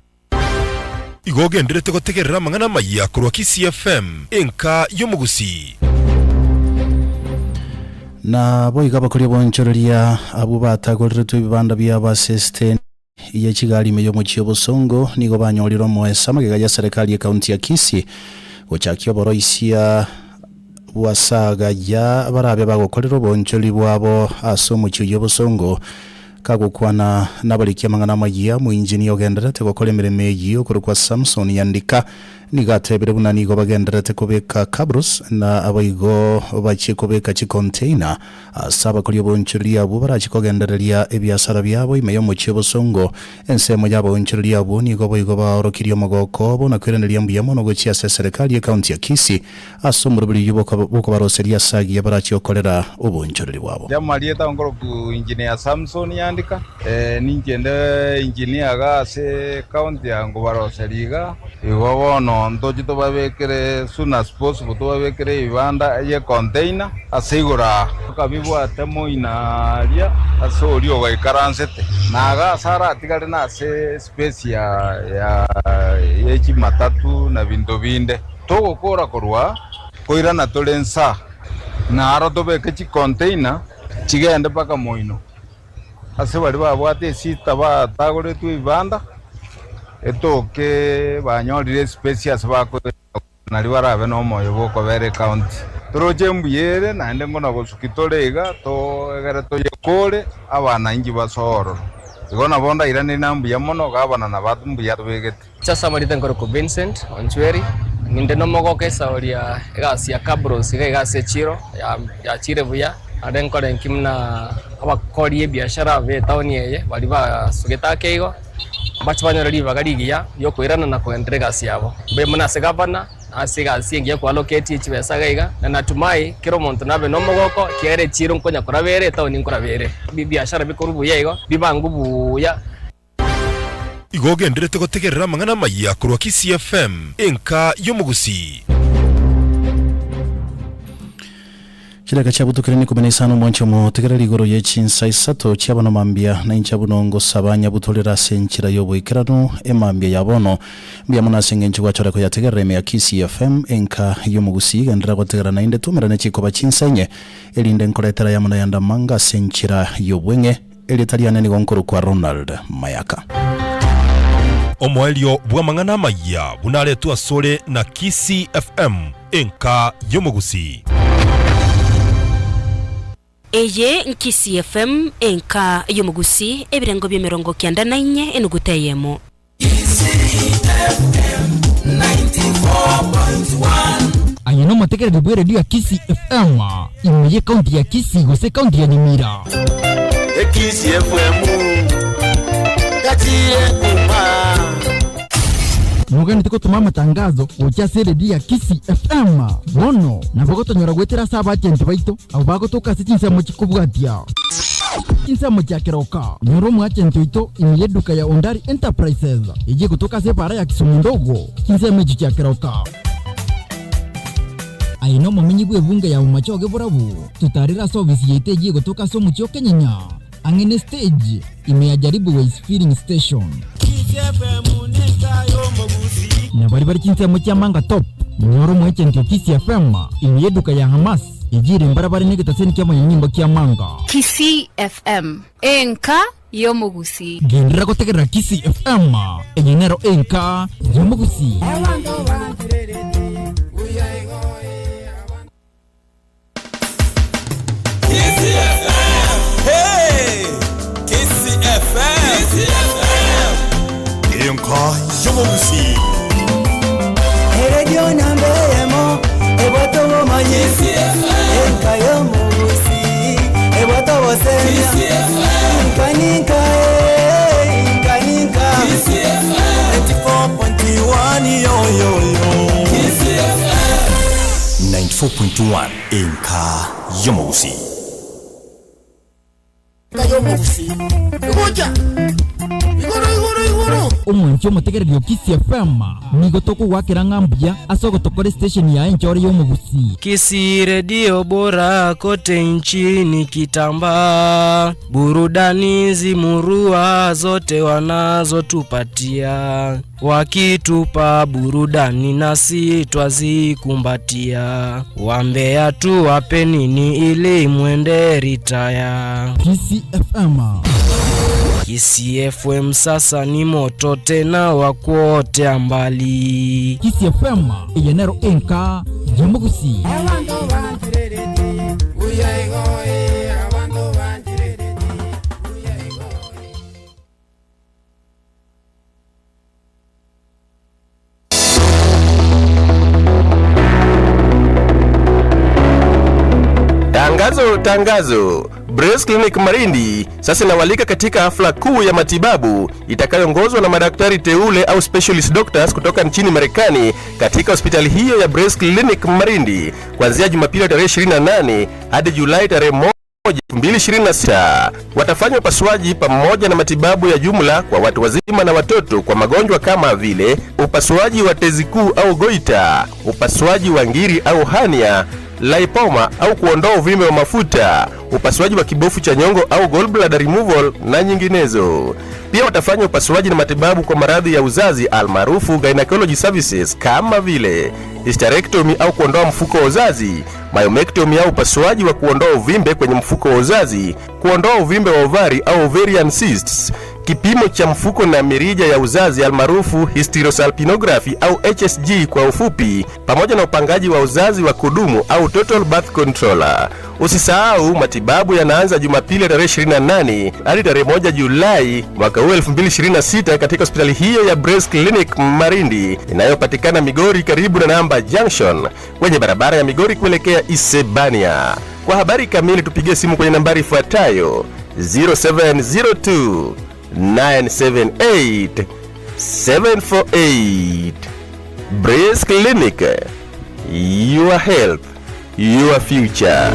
Igo ogenderete gotegerera amang'ana amayia korwa Kisii FM, enka y'omogusii. Na boigo abakoria bonchoreria abwo batagoreretwe ebibanda biabo ase esiteni ye chigari ime y'omochie o Bosongo nigo banyorire omoeso amagega ya serikali y'ekaunti ya Kisii gochakia oboroisia bwa saga ya barabe bagokorera obonchori bwabo ase omochie oyio o Bosongo. Kagokwana nabariki amang'ana amayia, omoinjinia ogendererete gokora emeremo eyio okorokwa Samson Nyandika nigo atebire buna nigo bagendererete kobeka cabros na aboigo bachie kobeka chicontainer ase abakori oboonchoreria abwo barachie kogendereria ebiasara biabo ime y'omochie obosongo. Ensemo y'abaonchoreria abwo nigo boigo baorokirie omogoko obo na koiraneria mbuya mono gochia ase eserekari y'ecounty ya Kisii Ase omoroberi oyio bw'okobaroseria ase agiya barachie gokorera oboonchoreri bwabo. Amarieta nkoroku Engineer Samson Nyandika, ninche inde engineer iga ase county ya nkobaroseria iga. Igo bono ntoche tobabekere soon as possible tobabekere ebibanda ye container ase igoro aa. Tokabibwate moino aria ase oria ogaikaransete, na iga ase aratigare nase space ya ya ye chimatatu na binto binde. Togokora korwa koirana tore nsa, na aro tobeke chicontainer chigende mpaka moino, ase baria babwate esita batagoretwe ebibanda, etoke banyorire espace ase bakoirana nario barabe nomoyo bw'okobera ecounty. Toroche mbuya ere naende ngona gosuki tore iga toegere toyekore abananchi basoe ororo. Igo nabo ndairanerie na mbuya mono, gavana nabo mbuya atobegete. Inche ase amarieta nkorokwa Vincent Onchweri, ninde nomogooko esao ria egasi ya Kabros iga iga ase echiro yachire buya, naende nkore inki buna abakori ebiashara b'etaoni eye baria basugete ake igo, mbache banyore ribaga rigiya riokoirana na kogenderera egasi yabo. Mbuya mono ase gavana na ase egasi engiya kwaloketie chibesa iga iga, na natumai kera omonto nabe nomogooko ekiagera echiro nkonya koraba ere, etaoni nkoraba ere. Ebiashara bikorwe buya igo, bibangwe buya. Igo ogenderete gotegerera amang'ana amayia korwa Kisii FM, enka y'omogusii. Chidakika chiabutukire n'ikomi na isano omwanche omotegereri igoro ye chinsa isato chia bono mambia, na inche abwo nongosaba nyabutorere ase enchera y'oboikeranu emambia ya bono. Mbuya mono ase engencho gwachora koyategerera ime ya Kisii FM, enka y'omogusii. Genderera gotegerera naende twaumerane chikoba chinsa inye, erinde nkoretera ayamo nayande amange ase enchera y'obweng'e. Erieta riane nigo nkorokwa Ronald Mayaka. Omoerio bw'amang'ana amayia buna aretwe asore na Kisii FM, enka y'omogusii. Eye n'Kisii FM, enka y'omogusii, ebirengo bi'emerongo kianda na inye enuguta eyemo. Aye nomotegereri bw'eredio ya Kisii FM, ime y'ekaunti ya Kisii gose ekaunti ya Nyamira. Ekisii FM gachire kuma. Noganete gotoma amatangazo gochia ase eredio ya Kisii FM? Bono nabo gotonyora goetera ase abachenti baito abwo bagotoka ase chinsemo chikobwatia. Chinsemo chia keroka, nyora omoachenti oito ime y'eduka ya Ondari Enterprises, eyio egotoka ase ebaara ya Kisumu Ndogo, chinsemo echio chia keroka. Aye nomomenyi bw'ebunge ya Bomachoge Borabu, totarere ase ofisi yaito eyio egotoka ase omochie o Kenyenya, ang'e ne stage, ime ya Jaribu Ways Filling Station. Na baria bare chinsemo chia Manga Top, nyora omoechenti o Kisii FM ime y'eduka ya Hamas, Ejire mbarabare negetaseni ki'amanyanyimbo ki'amanga. Kisii FM, enka y'omogusii. Genderera gotegerera Kisii FM, eye nero enka y'omogusii. Enka y'omogusii. Eredio namba eyemo ebwate obomanyi enka y'omogusii ebwate obosemia inka ninka eh, inka ninka 94.1 yo yo yo 94.1 Enka y'Omogusii. Omwanchi omotegereri o Kisii FM, nigo tokogoakera ng'a mbuya ase ogotokora estation yaye enchore y'omogusii. Kisii redio bora kote nchini kitambaa, burudani zimurua zote wanazotupatia, wakitupa burudani nasi twazikumbatia, wambea tuwape nini ili mwende ritaya. Kisii FM. Kisii FM sasa ni moto tena wa kuotea mbali. Kisii FM eye nero enka y'omogusii. Tangazo, tangazo! Brace Clinic Marindi sasa inawalika katika hafla kuu ya matibabu itakayoongozwa na madaktari teule au specialist doctors kutoka nchini Marekani katika hospitali hiyo ya Brace Clinic Marindi kuanzia Jumapili tarehe 28 hadi Julai tarehe 1 2026. Watafanya upasuaji pamoja na matibabu ya jumla kwa watu wazima na watoto kwa magonjwa kama vile upasuaji wa tezi kuu au goita, upasuaji wa ngiri au hania, lipoma au kuondoa uvimbe wa mafuta, upasuaji wa kibofu cha nyongo au gallbladder removal na nyinginezo. Pia watafanya upasuaji na matibabu kwa maradhi ya uzazi almaarufu gynecology services kama vile hysterectomy au kuondoa mfuko wa uzazi, myomectomy au upasuaji wa kuondoa uvimbe kwenye mfuko wa uzazi, kuondoa uvimbe wa ovari au ovarian cysts, kipimo cha mfuko na mirija ya uzazi almaarufu hysterosalpinography au HSG kwa ufupi, pamoja na upangaji wa uzazi wa kudumu au total birth controller. Usisahau matibabu yanaanza Jumapili tarehe 28 hadi tarehe 1 Julai mwaka huu 2026 katika hospitali hiyo ya Brace Clinic Marindi inayopatikana Migori karibu na Namba Junction kwenye barabara ya Migori kuelekea Isebania. Kwa habari kamili tupigie simu kwenye nambari ifuatayo 0702 978 748. Brace Clinic, your health, your future.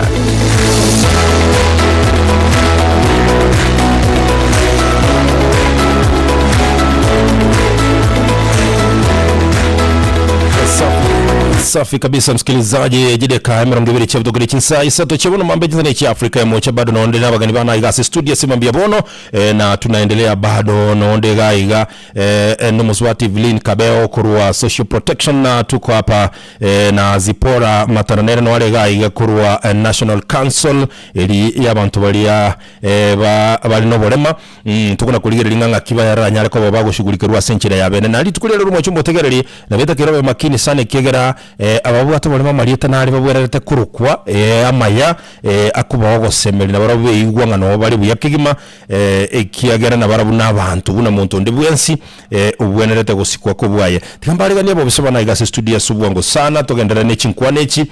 Safi kabisa msikilizaji jideka emirongo ibere chiabutokire chinsa isato chiabono mambe chinsa chia Afrika ya mocha bado naonde nabagani bana igase studio simambia bono eh, na tunaendelea bado naonde iga iga eh, eh, nomoswati Evelyn Kabeo korwa social protection na tuko hapa eh, na Zipora Mataranere noare iga iga korwa eh, National Council eri y'abanto baria eh, ba, bari noborema mm, tokona korigereria ng'a ng'aki bayaranyare koba bagoshughulikerwa ase enchera ya bene na rituko riarero moche motegereri nabete kero obe makini sana ekiagera eh, ababwate oborema amarieta nare babwererete korokwa eh, amaya eh, akobao ogosemeria nabarabwo beigwa ng'a noo bare buya kegima eh, ekiagera nabarabwo nabanto buna monto onde bwensi eh, obwenerete gosikwa kobwaye. Tiga mbareganie abobisa bana iga ase studio ase obwango sana togenderere ne chinkwana echi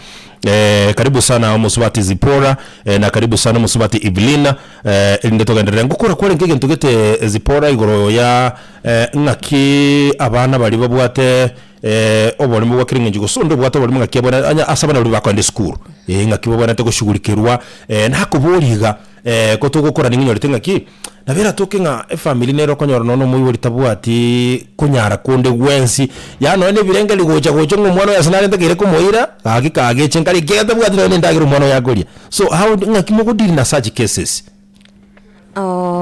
eh, karibu sana omosubati Zipporah eh, na karibu sana omosubati Evelina eh, erinde togenderere ngokora kwarenge egento gete Zipporah igoro ya eh, ng'aki abana baria babwate eh, oborimo bwa kera eng'encho gose onde obwate oborimo ng'aki abwenerete onye ase abana baria bakoenda esukuru eh, ng'aki babwenerete goshughulikerwa eh, nakoboria iga eh, ko togokora ning'inyorete ng'aki, nabo eratoke ng'a efamiri nere okonyora nonya omoibori tabwati konyara konde gwensi, yaani nonya na ebirengeri gocha gocha ng'a omwana oyo ase narente keire komoira, gaki kageche nkare ekiagera tabwati nonya na endagera omwana oyo akoria. So how ng'aki mogodeal na such cases?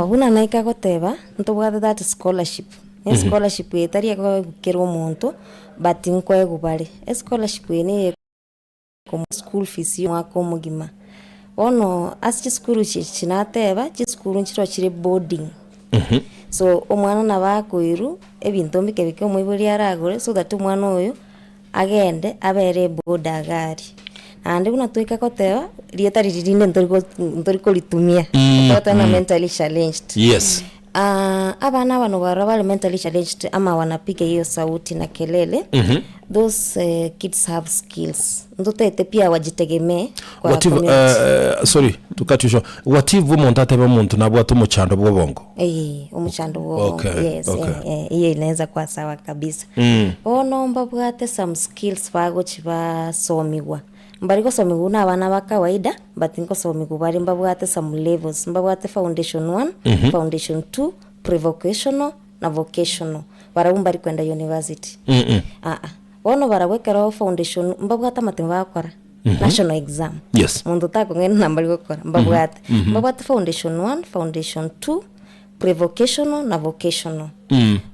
Buna naika goteba, ntobwate that scholarship, na escholarship eye tari ekoegwa kera omonto, but nkoegwa bare. Escholarship eye neye school fees ya omwaka omogima. Bono ase chisukuru echi nateba, chisukuru nchiroo chire boarding, so omwana nabo akoirwa ebinto mbike bike omoibori aragore so that omwana oyo agende abere eboda iga aria. Naende buna twaika goteba, rieta riria rinde ntori go ntori koritumia, togoteba ng'a mentally challenged. Yes. Abana aba nigo bare mentally challenged ama wanapiga hiyo sauti na kelele, those kids have skills. Ntotagete pia wajitegemee kwa What if, community. sorry to cut you short, what if omonto atebe omonto nabwate omochando bwa obongo? Eh, omochando bwa obongo, Okay, yes, okay. eh, eh, iyo inaweza kuwa sawa kabisa. Bono mbabwate some skills bagochi basomigwa, mbari gosomigwa buna abana ba kawaida, but nkosomigwa bare mbabwate some levels, mbabwate foundation one, foundation two, pre-vocational na vocational, barabwo mbari kwenda university. Aa, bono barabwo ekero foundation mbabwate amatemo bagokora, national exam. Yes. Monto takong'aina na mbari gokora, mbabwate. Mbabwate foundation one, foundation two, pre-vocational na vocational.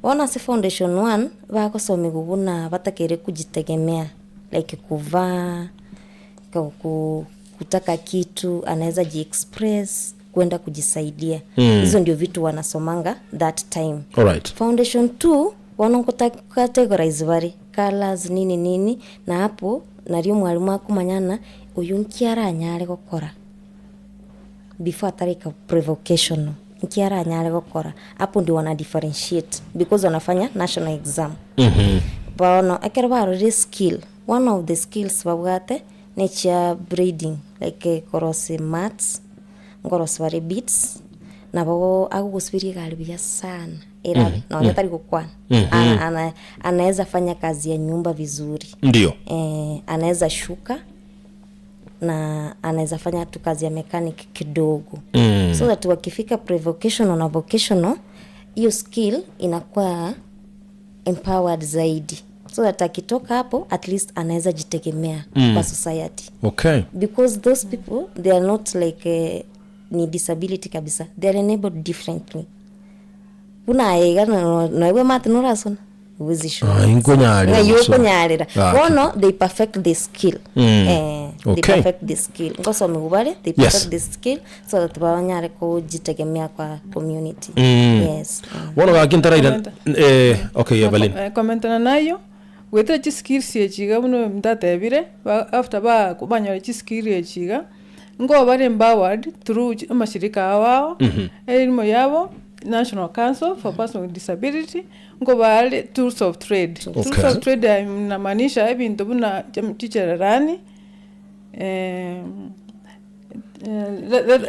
Bono ase foundation one, bagosomigwa buna batakeire kujitegemea, like kuvaa, ku- ku- kutaka kitu, anaeza jiexpress, kwenda kujisaidia. Hizo ndio vitu wanasomanga that time. Alright. Foundation 2 bono nkota categorize bare colors nini nini na hapo nario omwalimu akomanya ng'a oyo nki aranyare gokora before atarika prevocational nki aranyare gokora hapo ndio wana differentiate because wanafanya national exam. Bono ekero barorire skill one of the skills babwate ne chia braiding like korosia mats nkorosia bare beads nabo agogosiberia egari buya sana erabe nonya tari gokwana Ana- ana- anaeza fanya kazi ya nyumba vizuri Ndio. eh, anaeza shuka na anaeza fanya tu kazi ya mechanic kidogo so that wakifika prevocational na vocational hiyo skill inakuwa empowered zaidi so that akitoka hapo at least anaweza jitegemea kwa society Okay. because those people they are not like eh, ni disability kabisa they are enabled differently buna aiga noiwe mati norasona Ah, inkonyarera gusa. yokonyarera Ah, bono they perfect the skill eh, they Okay. perfect the skill ngosomi bare they Yes. perfect the skill so that banyare kujitegemea kwa community yes Bono gaki ntaraira eh, okay Evelyn. Eh, komentana nayo, goetera chiskills echi iga buna omonto atebire, ba after ba banyora chiskill echi iga. Nkoba bare empowered through chi amashirika ao ao, erimo yabo, National Council for Persons with Disability, nkoba are tools of trade. Tools Okay. of trade inamaanisha ebinto buna chichererani,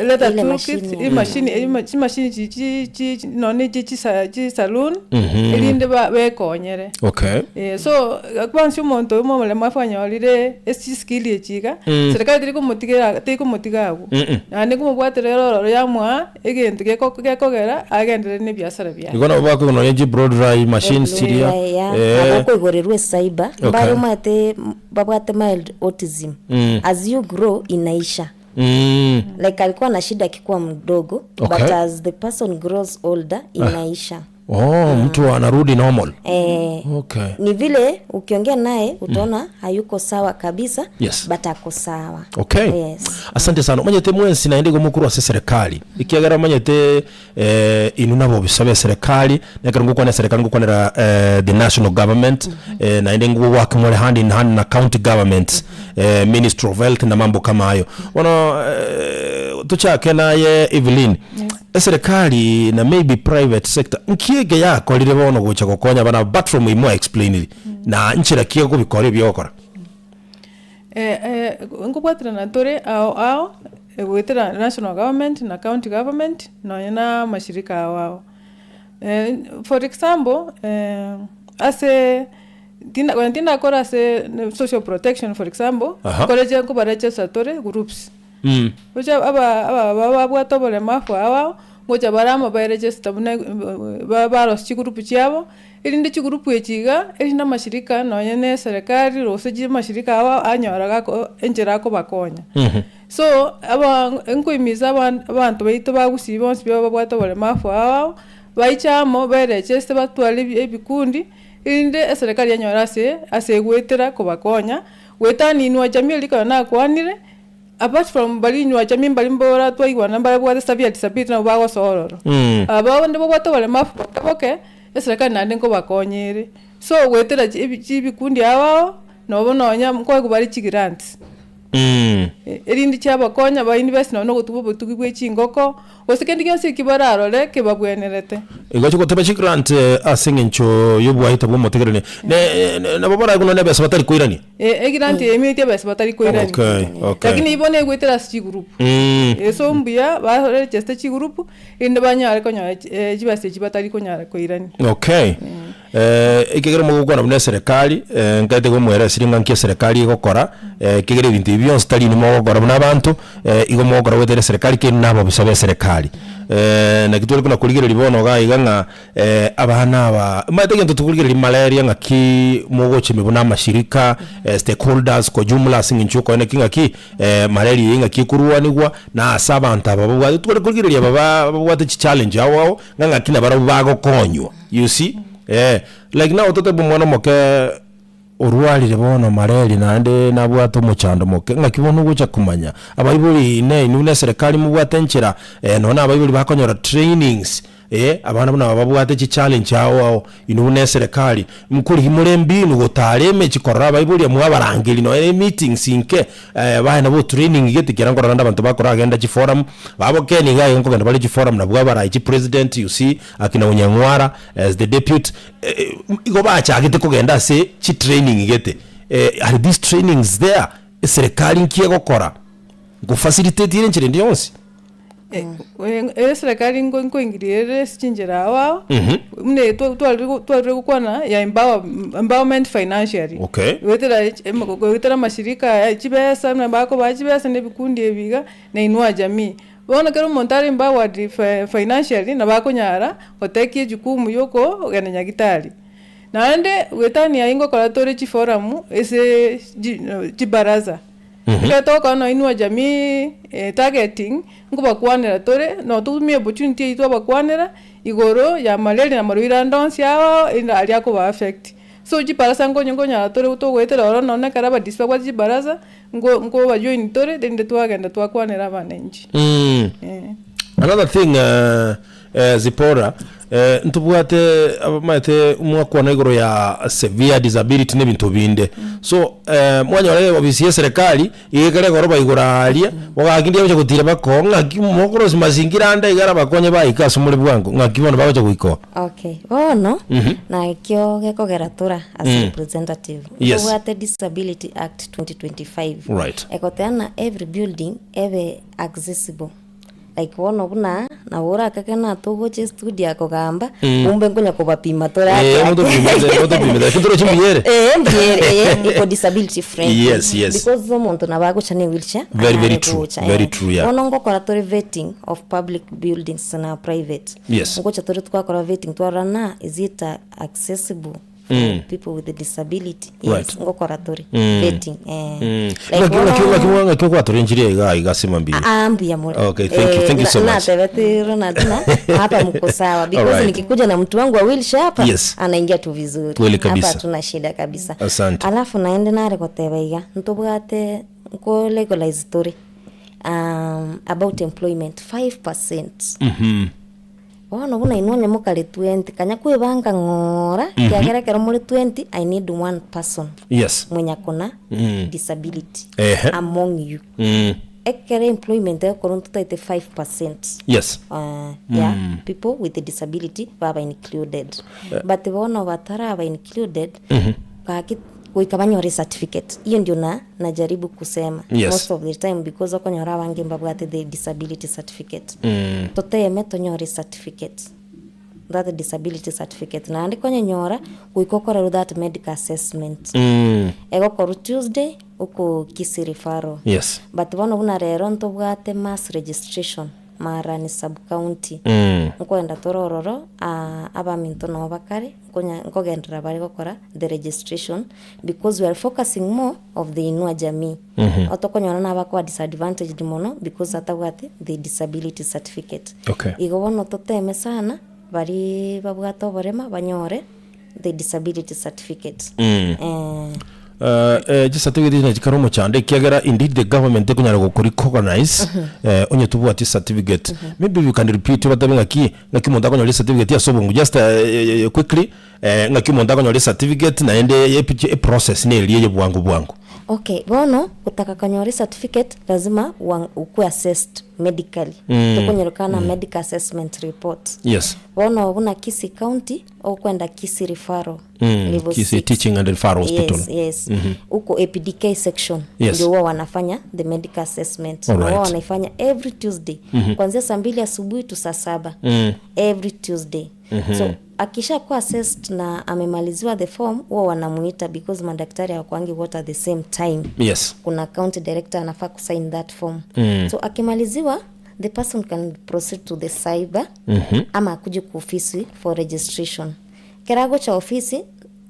leather Ile toolkit, machine ya- emachine ema chimachine chi chi chi nonye chi chisa chisaloon, Mhm. erinde ba bekonyere. Okay. Eh, so kwansi omonto oyomo omoremu anyorire echiskill echi iga, Mm. serikali teri komotigera teri komotiga abwo. Mm-mm. Naende komobwatera ere ororo yamoa egento geko gekogera agenderere na ebiasara biaye. Igo nabo bakoigwa nonya chi blow dry machines chiria. Ya, Eh. nabo okoigorerwa ecyber, Okay. mbare omanyete babwate mild autism, Mm. as you grow inaisha. Mm. Like alikuwa na shida akikuwa mdogo, Okay. but as the person grows older inaisha. Oh, mtu anarudi normal. Eh, Okay. ni vile ukiongea naye utaona hayuko sawa kabisa Yes. but ako sawa. Okay. Yes. Asante sana. Omanyete mwensi naende igo mokorwa ase eserekari, ekiagera omanyete eh, inwe nabo obisa b'eserekari, na ekero ngokwana eserekari ngokwanera eh, the national government, eh, naende ngowaki more hand in hand na county governments, eh, ministry of health na mambo kama hayo. Bono eh, tochake naye Evelyn, eserekari na maybe private sector, nki eke yakorire bono gocha gokonya abana aba apart from imwe explainiri, na nchera ki ekobikora ebi ogokora? Nkobwaterana tore ao ao, goetera national government na county government, nonye na amashirika ao ao. For example, ase tinda konya tindakora ase social protection for example, Aha. nkoreche nkobarechesa tore groups. Gocha aba aba babwate oboremafu ao ao, ngocha bare amo baerechesete buna ba barosia chigroup chiabo, erinde chigroup echi iga, erinde amashirika nonye na eserekari gose chimashirika ao anyora gako enchera akobakonya. So, aba nkoimiza aban abanto baito ba gusii bonsi pi babwate oboremafu ao ao, baiche amo baerecheste batware ebi ebikundi, erinde eserekari yanyora ase ase egoetera kobakonya, goetania inwe jamii eria ekero nakwanire. Apart from baria inwe jamii mbari mbora twaigwana mbare bwate severe disability nabo bagosoa ororo. Aba abande babwate oboremafu boke boke, eserekari naende nkobakonya ere. So goetera chi ebi chibikundi ao ao, nobo nonya nkoegwa bare chigrants. Erinde chiabakonya ba invest nonya na ogotuga obotugi bwe chingoko, gose kende gionsi eki bararore kebabwenerete. Igo chigoteba chigrant ase eng'encho y'obwaito bw'omotegereri ne ne nabo baraigwe nonya ebesa batari koirania. Eh, egrant eye emeti ebesa batari koirania. Okay, okay. Lakini ibo negwetera ase chigroup. Mm. So mbuya baregeste chigroup erinde banyare konyora chi chibesa echi batari konyara koirania. Okay. Eh, ekegera mogokwana buna eserekari, eh, nkaete komoeresiri ng'a nki eserekari egokora, eh, ekegera ebinto ebi bionsi tari inwe mogokora buna abanto, eh, igo mogokora goetera eserekari keri nababisa b'eserekari. Eh, naki tware kona korigereria bono iga iga ng'a abana aba, omanyete egento tokorigereria malaria ng'aki mogochimia buna amashirika, stakeholders kwa jumla ase eng'encho yokoeneki ng'aki malaria eye ng'aki ekorwanigwa, na ase abanto aba babwate tware korigereria aba ba babwate chichallenge ao ao, ng'a ng'aki nabarabwo bagokonywa, you see, eh. Like now totebe omwana omoke Orwarire bono malaria naende nabwate omochando moke, ng'aki bono ogocha komanya? Abaibori ine inwe buna eserekari mobwate enchera nonya na abaibori bakonyora trainings eh, abana buna aba babwate chichallenge ao ao, inwe buna eserekari nkorigia more mbinu gotara emechi korora abaibori mwabarangeria nonya na emeetings inke baye nabo training gete ekero nkorora naende abanto bakoragenda chiforum, babokeni iga iga nkogenda bare chiforum nabwo abarai chipresident you see, akina Onyang'wara as the depute. Igo bachagete kogenda ase chitraining gete, are these trainings there? Eserekari nki egokora? Ngofacilitate ere enchera ende yonsi? Eserekari nko nkoingiria ere ase chinchera ao ao, buna eye twa- twarire go twarire gokwana ya empower empowerment financially. Okay. Goetera goetera amashirika aya chibesa buna bakobaa chibesa na ebikundi ebi iga, na inua jamii. Bono ekero omonto are empowered financially nabo akonyara gotake ejukumu ya okogenda nyagitari. Naende goetania aywo ngokora tore chiforum ase chi chibaraza. Ekero togokora nonya inua jamii targeting, nkobakwanera tore, no totumie opportunity eywo twabakwanera, igoro ya malaria na amarwaire ande onsi ao erinde aria akoba affect. So chibarasa nkonye nkonyara tore togoetera ororo nonye ekero abadisi babwate chibarasa, nko nkobajoin tore erinde twagenda twakwanera abananchi. Mm. Eh. Another thing uh, uh, Zipporah. Eh, ntobwate abamaete mwakwana igoro ya severe disability na ebinto binde. So, eh, mwanyora obisi ya eserekari iga ekere egoroba igoro aaria, mogaki ndiagocha gotira bakoo ng'aki mokorosia mazingira ande iga arabakonye baike ase more bwango, ng'aki bono bagocha goika oo. Okay, bono Mhm. nakio gekogera tora as Mm. representative Yes. ntobwate Disability Act 2025 Right. egoteana every building ebe accessible Like bono buna nabo orakake natogocha estudio akogamba Mm. kumbe nkonya kobapima tore Eh, ake ake. motopimete, motopimete. Lakini torochi mbuya ere. Eh, mbuya ere, eh, iko disability friendly. Yes, yes. Because omonto nabo agocha ne wheelchair, Very, very anyare true, gocha, very eh. true, yeah. Bono ngokora tore vetting of public buildings na private. Yes. Ngocha tore twakora vetting twarora na is it accessible for Mm. people with disability. Yes, Right. ngokora tore Mm. vetting, eh. Mm. Like Ng'aki- ng'aki- bono- ng'aki- ng'aki okwatorenchirie iga iga ase mambia Ah, mbuya more. Okay, thank you, thank you so much. Natebeti Ronald na hapa mko sawa because Alright. nikikuja na mtu wangu wa wheelchair hapa Yes. anaingia tu vizuri. Kweli Hapa kabisa. hatuna shida kabisa. Asante. Alafu naende nare goteba iga ntobwate nko legalize tore um, about employment 5%. Mhm. Bono buna inwe onye mokare 20 kanya kwebanga ng'ora ekiagera ekero more 20 I need one person Yes. mwenyakona Mm. disability Ehe. among you. Mm. Ekero employment egokorwa ntotaete 5% Yes. ya Mm. people with disability baba included. Eh. But bono bataraba included Mhm. gaki goika banyore certificate. Hiyo ndio na najaribu kusema Yes. most of the time because okonyora abange mbabwate the disability certificate. Mm. Toteme tonyore certificate that disability certificate naende konyenyora goika okorerwe that medical assessment. Mm. Egokorwa Tuesday oko Kisii referral. Yes. But bono buna rero ntobwate mass registration Marani sub county. Mm. Nkoenda tore ororo abaminto nabo bakare nkonya nkogenderera bare gokora the registration because we are focusing more of the Inua Jamii. Mhm. Otokonyora nabakoba disadvantaged mono because atabwati the disability certificate. Okay. Igo bono toteme sana baria babwate oborema banyore the disability certificate. Mm. Eh. Eh, eh, chicertificate echi nachikare omochando ekiagera indeed the government ekonyara gokorecognize eh, onye tobwati certificate maybe you can repeat obatebie ng'aki ng'aki omonto akonyora ecertificate ase obongo just eh, eh, quickly eh, ng'aki omonto akonyora ecertificate naende epiche eprocess neria eye bwango bwango Okay, bono gotaka konyora ecertificate lazima wa okwe assessed medically Mm. tokonyorokana Mm. medical assessment report Yes. bono buna Kisii county okwenda Kisii referral Mm, level Kisii 6. Teaching and Referral Hospital. Yes, yes. Mhm. Huko APDK section Yes. ndio huwa wanafanya the medical assessment. All Na right. Huwa wanaifanya every Tuesday Mhm. kuanzia saa mbili asubuhi tu saa saba Mm. every Tuesday. Mhm. So akishakuwa assessed na amemaliziwa the form huwa wanamuita because madaktari hawakuangi wote at the same time. Yes. Kuna county director anafaa kusign that form. Mm. So akimaliziwa the person can proceed to the cyber Mhm. ama akuje ku ofisi for registration. Ekero agocha ofisi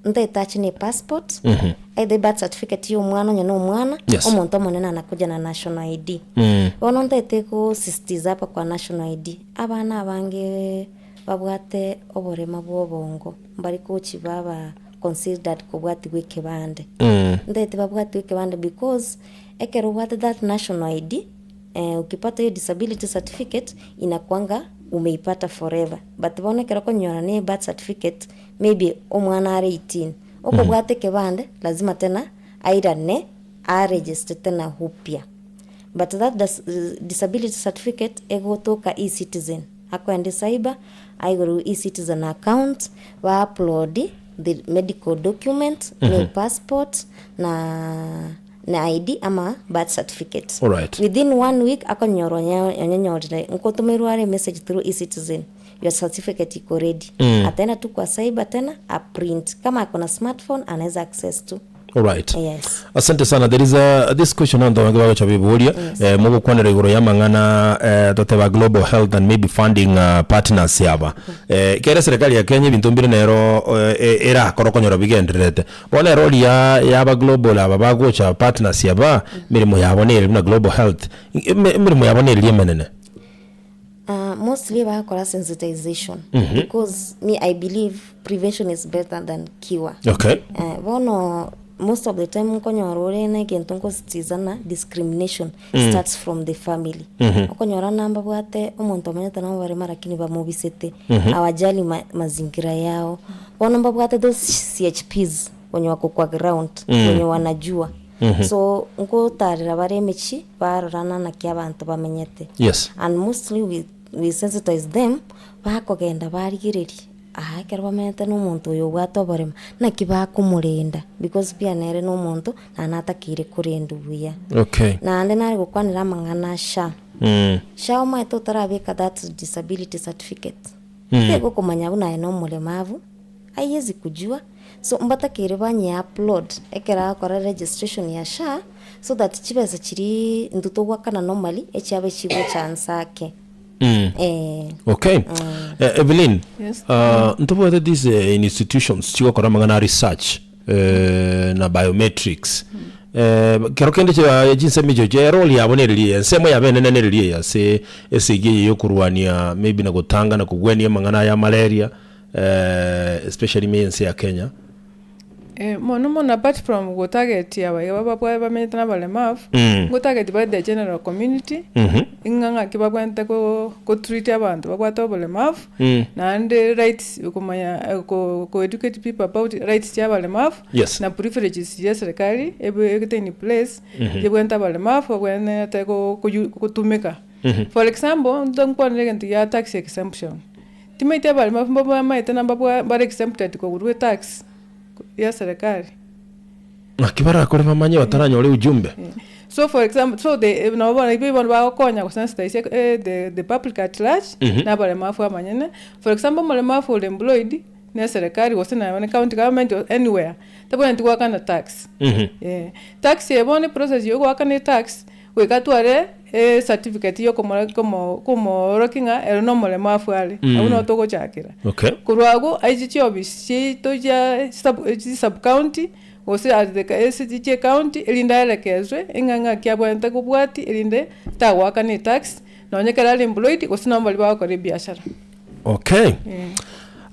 ntaetache ne passport Mhm. either birth certificate ya omwana onye na omwana Yes. omonto omonene anakuja na national ID. Mm. Bono ntaete gosisitiza apa kwa national ID abana abange babwate oborema bwa obongo mbari gochi baba considered kobwatigwa ekebande. Mm. Ntaete babwatigwe ekebande because ekero obwate that national ID eh, ukipata hiyo disability certificate inakuanga umeipata forever but bono ekero okonyora ne birth certificate maybe omwana are 18 okobwata ekebande lazima tena airane aregister tena upya but that dis disability certificate egotoka eCitizen akoenda ecyber aigorwe eCitizen account ba upload the medical document ne Mhm. passport na na ID ama birth certificate. Alright. Within one week akonyora onye onyenyorire nkotomerwa are message through eCitizen your certificate iko ready. Mm. Ataenda tu kwa cyber tena aprint. Kama ako na smartphone anaweza access tu. Alright. Yes. Asante sana there is a this question abanto abange bagocha biboria Yes. eh, mogokwanera igoro ya amang'ana eh, toteba global health and maybe funding uh, partners aba eh, kere serikali ya Kenya ebinto mbire nero eh, eh, erakora okonyora bigendererete Bono ero oria yaba global aba bagocha partners aba emeremo yabo nere buna global health eme- emeremo yabo nereria emenene. Uh, mostly bagakora sensitization Mhm. because me I believe prevention is better than cure. Okay. Eh, bono most of the time nkonyora ore na egento nkosisitiza ng'a discrimination Mm. starts from the family. Mhm. Okonyora ng'a mbabwate omonto omanyete noborema lakini bamobisete, Mhm. hawajali ma mazingira yao. Bono mbabwate those CHPs wenye wako kwa ground, Mm. wenye wanajua. Mhm. So nkotarera bare emechie barorana naki abanto bamenyete. Yes. And mostly we we sensitize them, bakogenda barigereria aa ekero bamenyete na omonto oyo obwate oboremo, naki bakomorenda because pia nere na omonto naende natakeire korendwa buya. Okay. Naende nare gokwanera amang'ana a SHA. Mm. SHA omanyete otarabeka that disability certificate, Mm. tegokomanya buna aye na omoremavu, aiyezi kujua, so mbatakeire banye upload ekero agokora registration ya SHA, so that chibesa chiria intwe togwakana normally, echiabe chigocha nse ake. Mm. Eh. Okay. Eh, Evelyn, Yes. uh, ntobwate these eh, institutions chigokora amang'ana a research eh, na biometrics eh, kero kende chia chinsemo echio chia erole yabo nereri eye ensemo yabo enene nereri eye ase esegi eye yokorwania maybe na gotanga na kogwenia amang'ana aya malaria eh, especially ime ense ya Kenya. Eh, mono mono apart from gotarget aba iga babwa bamenyete na abaremavu, Mm. ngotarget bare the general community, Mhm. ing'a ng'aki babwenerete ko kotreat abanto babwate oboremavu, Mm. naende rights komanya ko ko educate people about rights chia abaremavu, Yes. na privileges chia eserikari ebe egete in place, Mhm. yebwenerete abaremavu babwenerete ko koyu kotumeka. Mhm. For example, nto nkwanere egento gia tax exemption, Timaeti abaremavu mbamaete na mbabwa bare exempted kogurwa etax ya serikali. Naki barakore bamanye bataranyora ujumbe? So for example, so the nabo bono ibo bono bagokonya gosensitize eh, the, the public at large Mhm. na abaremavu abanyene. For example, omoremavu ore employed na eserikali gose naba ne county government or anywhere, tabwenereti goakana tax. Mhm. Eh, tax eye bono eprocess ya ogoakana etax, Goika atware ecertificate yokomora komo komoorokia ng'a ere nomoremafu are, Mm. abwo nabo togochakera. Okay. Korwa agwo aiche chiofisi chiaito chia sub chi sub county, gose at the ka ase chie county, erinde aerekezwe ing'a ng'aki abwenerete kobwatia erinde tagoakana etax, nonye ekero are employed gose nabo baria bagokora ebiashara. Okay. Eh.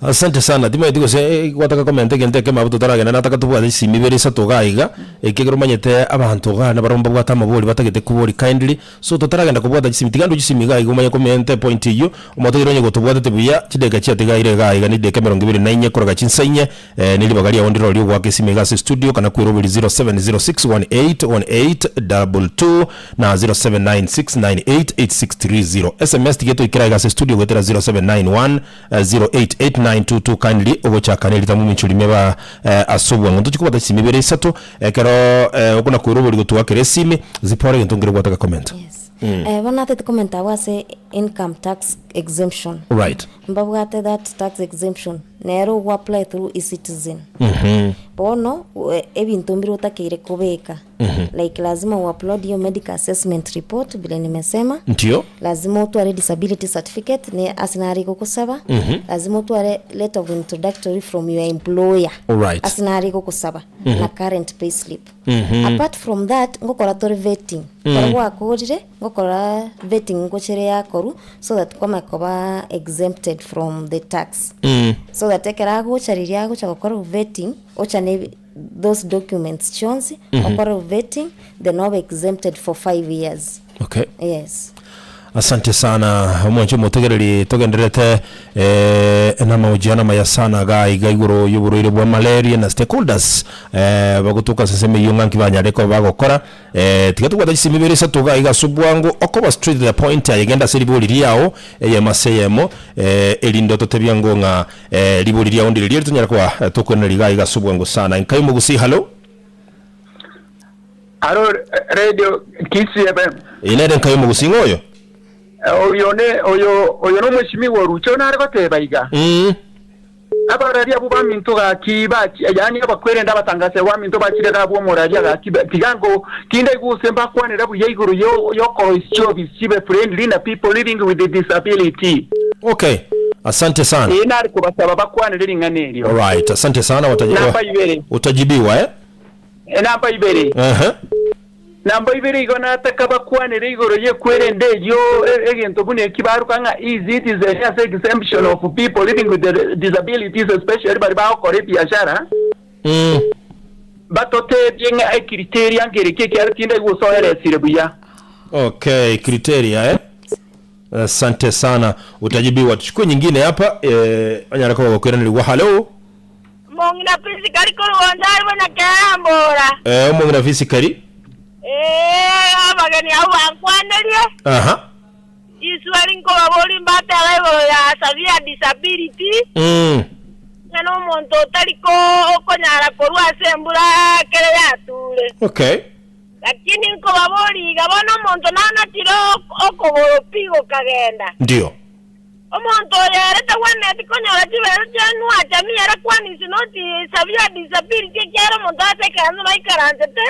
Asante sana timanyeti gose eh, gwataka komenta egento ekemo abwo totaragenda nataka tobwate chisimi ibere isato iga iga, ekiagera omanyete abanto iga nabarabwo mbabwate amabori batagete kobori kindly, so totaragenda kobwata chisimi tiga ndue chisimi iga iga omanye komenta epoint eywo, omotegereri onye gotobwatete buya chidakika chiatigaire iga iga na chidakika emerongo ebere na inye korega chinsa inye, ne ribaga riago ndire oria ogoaka esimi iga ase estudio kana kweroberi 0706181822 na 0796988630. Sms tiga etoikera iga ase estudio goetera 0791 088922 kindly ogochaka nerita momincho rime ba eh, ase obwango ntochi kobwata chisimi ibere isato ekero eh, okona kwerobori gotwakera esimi zipore egento nkere gwataka comment Yes. Mm. Eh, bono natete comment abwo ase income tax exemption. Right. Mbabwate that tax exemption nere ogo apply through eCitizen. Mhm. Bono e- ebinto mbire otakeire kobeka Mhm. like lazima uupload hiyo medical assessment report vile nimesema Ndio. lazima utware disability certificate ne ase nare gogosaba Mhm. lazima utware letter of introductory from your employer Alright. ase nare gogosaba Mhm. na current payslip Mhm. apart from that ngokora tore vetting Mm. ekero gwakorire ngokora vetting ngochere yakorwa so that kwamanya koba exempted from the tax Mm. so that ekero agocha riria agocha gokora vetting ocha ne those documents chionsi Mhm. okore vetting then obe exempted for 5 years Okay. yes Asante sana omwanchi omotegereri togendererete eh, namahojiano amaya sana iga iga igoro y'oborwaire bwa malaria na stakeholders eh, bagotoka ase ensemo eyio ng'a nki banyare koba bagokora eh, tiga tobwate chisemi ibere isato iga iga ase obwango okoba straight to the point aye genda ase ribori riao eyemo ase eyemo eh, erinde ototebia ngo ng'a eh, ribori riao ndire riria tonyare koba eh, tokwenereri iga iga ase obwango sana Enkai Omogusii hallo. Aro radio Kisii FM. Eye nere Enkai Omogusii ng'o oyo? Oyo ne oyo oyo nomweshimiwa Oruche nare goteba iga. Mm. Abarari abwo baminto gaki bachi yaani abakwerende abatangase baminto bachire iga abwo omoraria gaki tiga ngo tindaigwa gose mbakwanera buya igoro yo yokoroisia chiofisi chibe friendly na people living with disability. Okay. Asante sana. Ee nare kobasaba bakwanere ring'ana erio. Alright, asante sana wataji, Namba ibere. utajibiwa eh? Enamba ibere. Ehe. Namba ibere igo nataka bakwanere igoro y'ekwerende eyio egento buna eki baruka ng'a e-citizen ase exemption of people living with disabilities especially baria bagokora ebiashara. Mm. Batotebie ng'a ecriteria nkereki ekiagera tindaigwa gose oeresire buya. Okay, criteria eh? Asante sana, utajibiwa. Tuchukue nyingine hapa eh, onyare koba gokoiranerigwa. Hallo? Omong'ina Fisikari korwa onde aye buna kerambora. Eh, omong'ina Fisikari. Ee, abageni abwo bankwanerie. Aha. Riswali nkobaboria mbatebe igoro ya severe disability, Mm. ng'a nomonto otari ko- okonyara korwa ase embura ekero yature. Okay. Lakini nkobaboria iga, bono omonto nanachire ok- okogoro pi gokagenda. Ndio. Omonto oyo ere tagwenereti konyora chibesa chia Inua Jamii ere kwani is not severe disability ekiagera omonto ase ekeranso baikaransete,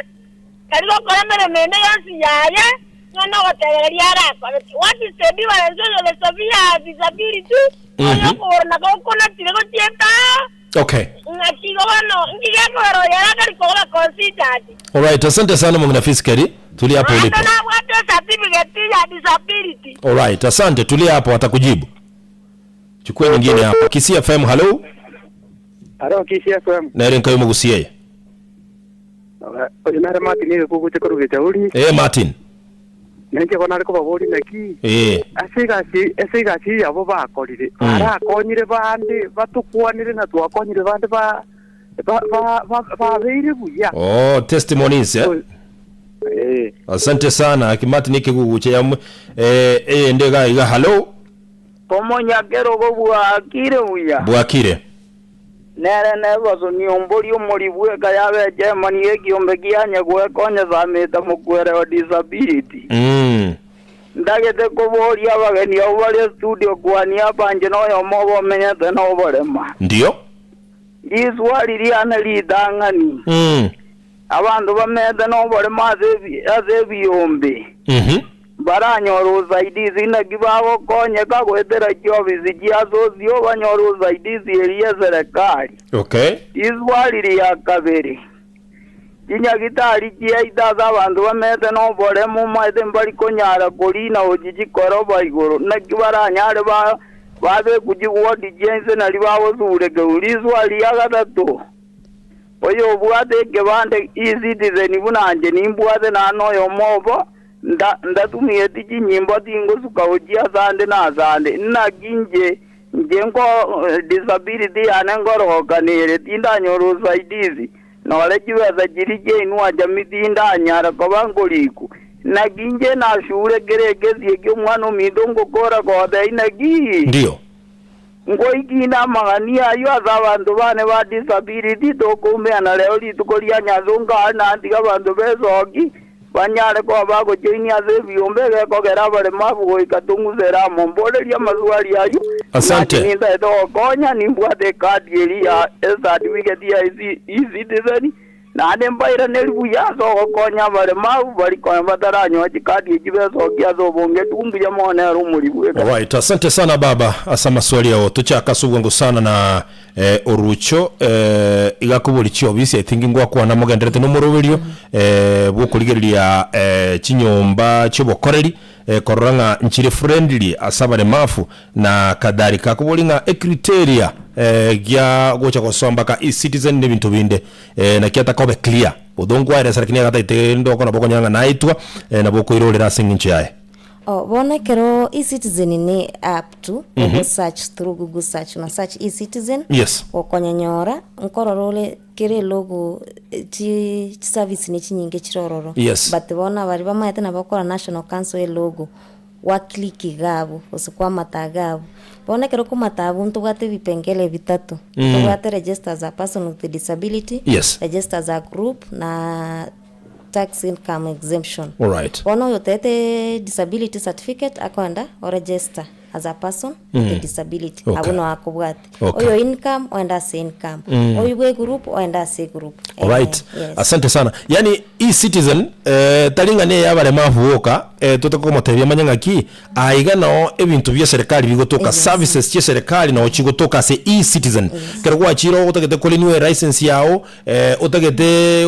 tari gokora emeremo ende yonsi yaye, ng'a nogotebereria arakore. What is the difference oyo ore severe disability, oyo okogoro nako okonachire gochia etao, Okay. ng'aki igo bono nki gekogera oyo ere akari koba considered? Alright, asante sana Mong'ina Fisikari. Tulia hapo Naende ulipo. nabwate certificate ya disability. Alright, asante. Tulia hapo atakujibu. Chukua nyingine hapa. Kisii FM, hello. Aro Kisii FM. Nere nkayo mugusie. Oyo nare Martin egekugu chikoruga echauri. Eh, Martin. Nenche bono nare kobabori naki. Eh. Ase egasi ase egasi yabo bakorire. Barakonyire bande batukwanire na twakonyire bande ba ba ba ba- babeire buya. Oh, testimonies eh. Eh. Asante sana. Aki Martin ekiguguche yamwe. Eh, eh ndega iga hello. Omonyakerogo bwakire buya. Bwakire. Nere nebasoni ombori omori bweka yabe chairman y'ekiombe kianye gwekonya sameta mokwere o disability. Ndagete koboria abageni abo bare studio kwania abanje noyomo obomenyete noborema. Ndio. Riswali riane ritang'ani. Abanto bamete noborema ase ebi- ase ebiombe. Baranyora usaidizi naki bagokonyeka goetera chiofisi chia sosio banyore usaidizi eri ya serikali. Okay. Riswali ria kabere. Chinyagitari chiaito ase abanto bamete noborema omanyete mbari konyara korina gochi chikoroba igoro naki baranyare ba babeku chiwodi chiainse nari bagosurekeu. Riswali ria gatato. Oyo obwate ekebande E-Citizen buna inche nimbwate naende oyomo obo nda ndatumieti chinyimbo tingosuka gochia asande na asande naki inche inche nko disability yane nkorogokanere tindanyora usaidizi nore chibesa chiri chia Inua Jamii tindanyara koba nkorikwa naki inche nashure kere ekesi eki omwana ominto ngokora gotebia naki Ndio. Ngoikina amagani ayio ase abanto bane ba disability tokoumbeana rero rituko ria nyansa nkaare nantiga abanto b'esoki banyare koba bagojoinia ase ebiombe gekogera abaremabu goika tong'usere amo mborerie amaswali ayio Asante. Naki nintaete gokonya nimbwate ekadi eri ya ecertificate ya E-Citizen naende mbairaneri buya ase ogokonya abaremabu bari konya bataranyoa chikadi echi b'esoki ase obonge tu mbuya mono nere omori bweka. Alright, asante sana baba ase amaswali ao tochaka ase obwango sana na eh, orucho eh, iga kobori chiobisi I think ngwakwana mogenderete na omoroberio eh, bwokorigereria eh, chinyomba chiobokoreri eh, korora ng'a nchire friendly ase abaremafu na kadhalika akobori ng'a ecriteria eh, gia gocha gosoa mpaka E-Citizen na ebinto binde eh, naki atakobe clear although nkwaeresa lakini agataete rende oko nabo okonyora ng'a naetwa eh, nabo okoirorera ase eng'encho yaye. Oh, bono ekero E-Citizen ne app tu, ogo search through Google search, una search E-Citizen, Yes. gokonyenyora, nkorora ore kere elogo eh, chi chiservice ne chinyinge chire ororo. Yes. But bono abaria bamaete nabo okora National Council elogo, gwa click iga abwo, gose kwamata iga abwo. Bono ekero okomata abwo ntobwate ebipengele bitato, ntobwate register as a person with disability, Yes. register as a group, na tax income exemption. Alright. Bono oyotete disability certificate akoenda oregister as a person with a disability Okay. abwo no akobwate. Okay. Oyo income oenda ase income. Oyo bwe group oenda ase group. Alright. Eh, yes. Asante sana. Yaani E-Citizen. Eh, tari ng'a neye abaremavu boka, eh, totoke komotebia manye ng'aki, aiga noo ebinto bia eserekari bigotoka, services chia eserekari noo chigotoka ase eCitizen. Ekero gwachire otagete korenew elicense yago, eh, otagete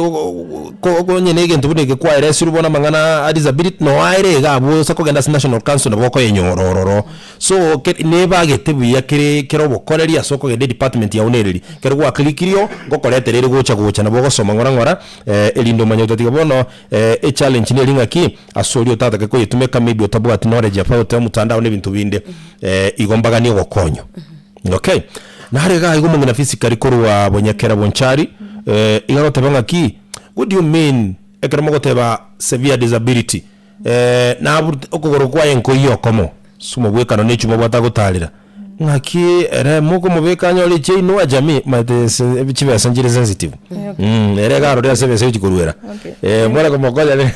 ko onye na egento buna eke kwaeresirwe bono amang'ana a disability, noo aere iga abwo ase kogenda ase National Council nabo okoyenyora ororo. So ke nebagete buya kere kere obokoreri ase okogenda edepartment yago nereri. Ekero gwaclickirie oo, ngokoretera ere gocha gocha nabo ogosoma ng'ora ng'ora. Erinde omanye otatiga bono echallenge neri ng'aki ase oria otatake koyetumeka maybe otabwati knowledge about omotandao na ebinto binde igo mbaganie ogokonywa. Okay, nare iga iga omong'ina physically korwa Bonyakera Bonchari iga agoteba ng'aki what do you mean ekero mogoteba severe disability naburute okogoro kwaye nkoiyo okomo ase omobwekano na echuma obwate agotarera. Ng'aki ere mokomobeka anyore chiainua jamii maete ase chibesa nchire sensitive Okay. ere iga arore ase ebesa egochi koruera Okay. mware komokonya re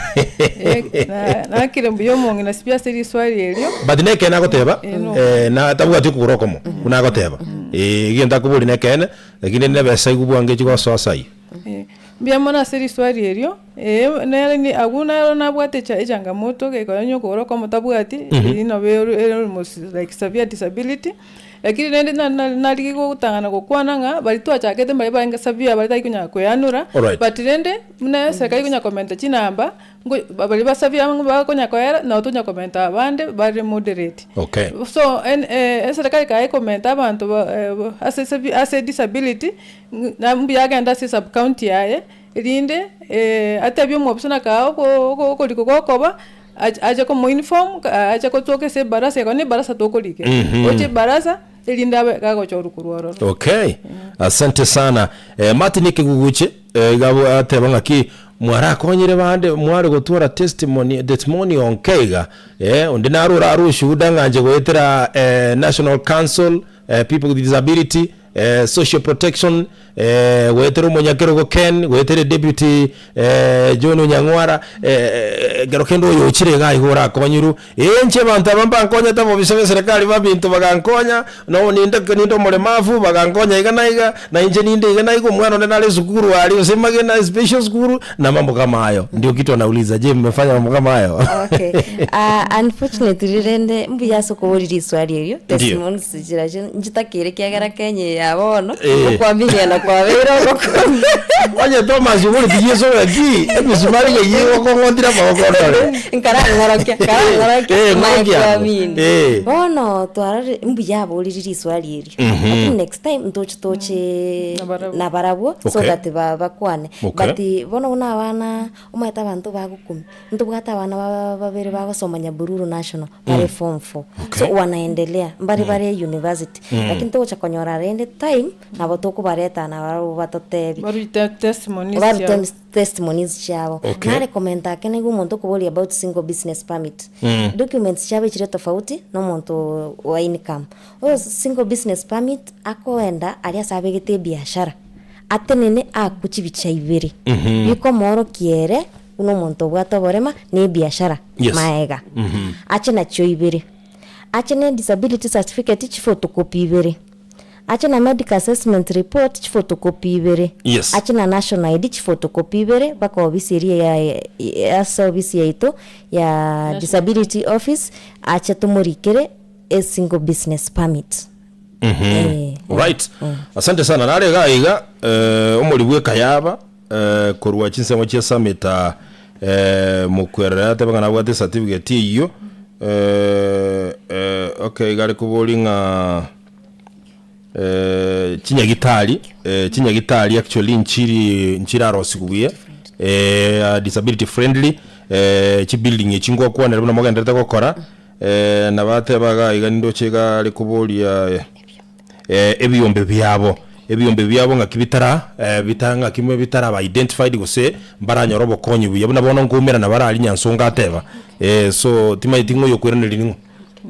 Nakire mbuya omong'ina sibi ase riswali erio. But nekeene agoteba Eh, no. na tabwati okogoro okomo buna agoteba egento akoboria nekeene lakini nebesa igo bwango echi gosoa ase ayio. Mbuya mono ase riswali erio, ee nere ni agwo naro nabwate echa echangamoto gekogera onye okogoro okomo tabwati, eywo nabo ere ere almost like severe disability, lakini rende na- na narigia gotang'ana gokwana ng'a baria twachakete mbaria barenge severe baria tari konyara koeanora, Alright. but rende buna eserekari ekonya komenta chinamba, ngo baria ba severe bakonya koera nabo tonya komenta abande bare moderate. Okay. So en eserekari ekaba ekomenta abanto ba ase sevi ase disability. Na mbuya agende ase esub county yaye, erinde atebie omobisa ng'a kaa oko oko okorikwa gokoba, ache ache komoinform, ache gotoka ase ebarasa ekero na ebarasa tokorikera, oche ebarasa erinde abe gagochorwa korwa ororo. Okay, asante sana. Eh, Martin Ekiguguche eh, iga abwo ateba ng'aki mwarakonyire bande mware gotwara testimony testimony onke iga eh, onde naro orarwe oshuhuda ng'a inche goetera eh, National Council eh, people with disability social protection, goetera omonyakerogo Ken, goetera edeputy John Onyang'wara, ekero kende oyo ochire iga iga orakonyirwe, inche abanto aba mbankonyete abobisa b'eserekari babinto bagankonya, no ninde ninde omoremavu bagankonya iga na iga, na inche ninde iga na iga, omwana one nare esukuru aria gose magena especial school, na mambo kama hayo. Ndio kitu anauliza, je mmefanya mambo kama hayo? Okay. Ah, unfortunately rende mbuya ase okoboria riswali erio Ndiyo. testimonies chirachio nchitakere ekiagera Kenya eye ya bono Eh. okwaminyana kwabeire ogokong'u Onye Thomas oboreti Yeso ng'aki, emisumari ng'ai egokong'otera amaboko ndore. Nkarang'orokia, nkarang'orokia, Eh, mae ng'orokia abwo. kwamini. Eh. Bono twarorire mbuya aborire riswali erio Mhm. lakini next time ntoche toche nabarabwo so Okay. that ba- bakwane Okay. but bono buna abana omanyete abanto bagokumia ntobwate abana ba- babere bagosoma Nyabururu National bare form four Okay. so wanaendelea mbare bare university lakini togocha konyora rende time nabo tokobareta nabarabwo batotebi Barute testimonies barute chiabo. testimonies chiabo Okay. nare komenta ake naiga omonto okoboria about single business permit documents chiabo echire tofauti na omonto wa income oyo single business permit akoenda aria ase abegete ebiashara atenene akwe chibicha ibere bikomoorokia ere buna omonto obwate oborema na ebiashara Yes. maega ache nachio ibere ache ne disability certificate chiphotocopy ibere ache na medical assessment report chiphotocopy ibere Yes. ache na national ID chiphotocopy ibere mpaka obisi eria ya ase obisi yaito ya disability office ache tomorikere a single business permit. Eh, Right. Asante sana. Nare iga iga eh, omori bw'ekayaba eh, korwa chinsemo chia Samita eh, mokwerere atebe ng'a nabwate certificate eyio eh, eh, okay iga are kobori ng'a eh, chinyagitari eh, chinyagitari actually nchiri nchirarosigwe buya eh, disability friendly eh, chibuilding echi ngokwanera buna mogenderete gokora Eh, nabo ateba iga iga nindoche iga are koboria eh, ebiombe biabo ebiombe biabo ng'aki bitara eh, bita ng'aki mwe bitaraba identified gose mbaranyore obokonyi buya buna bono nkoumerana bare aria Nyansonga ateba eh, so timanyeti ng'a oyokoiraneria ning'o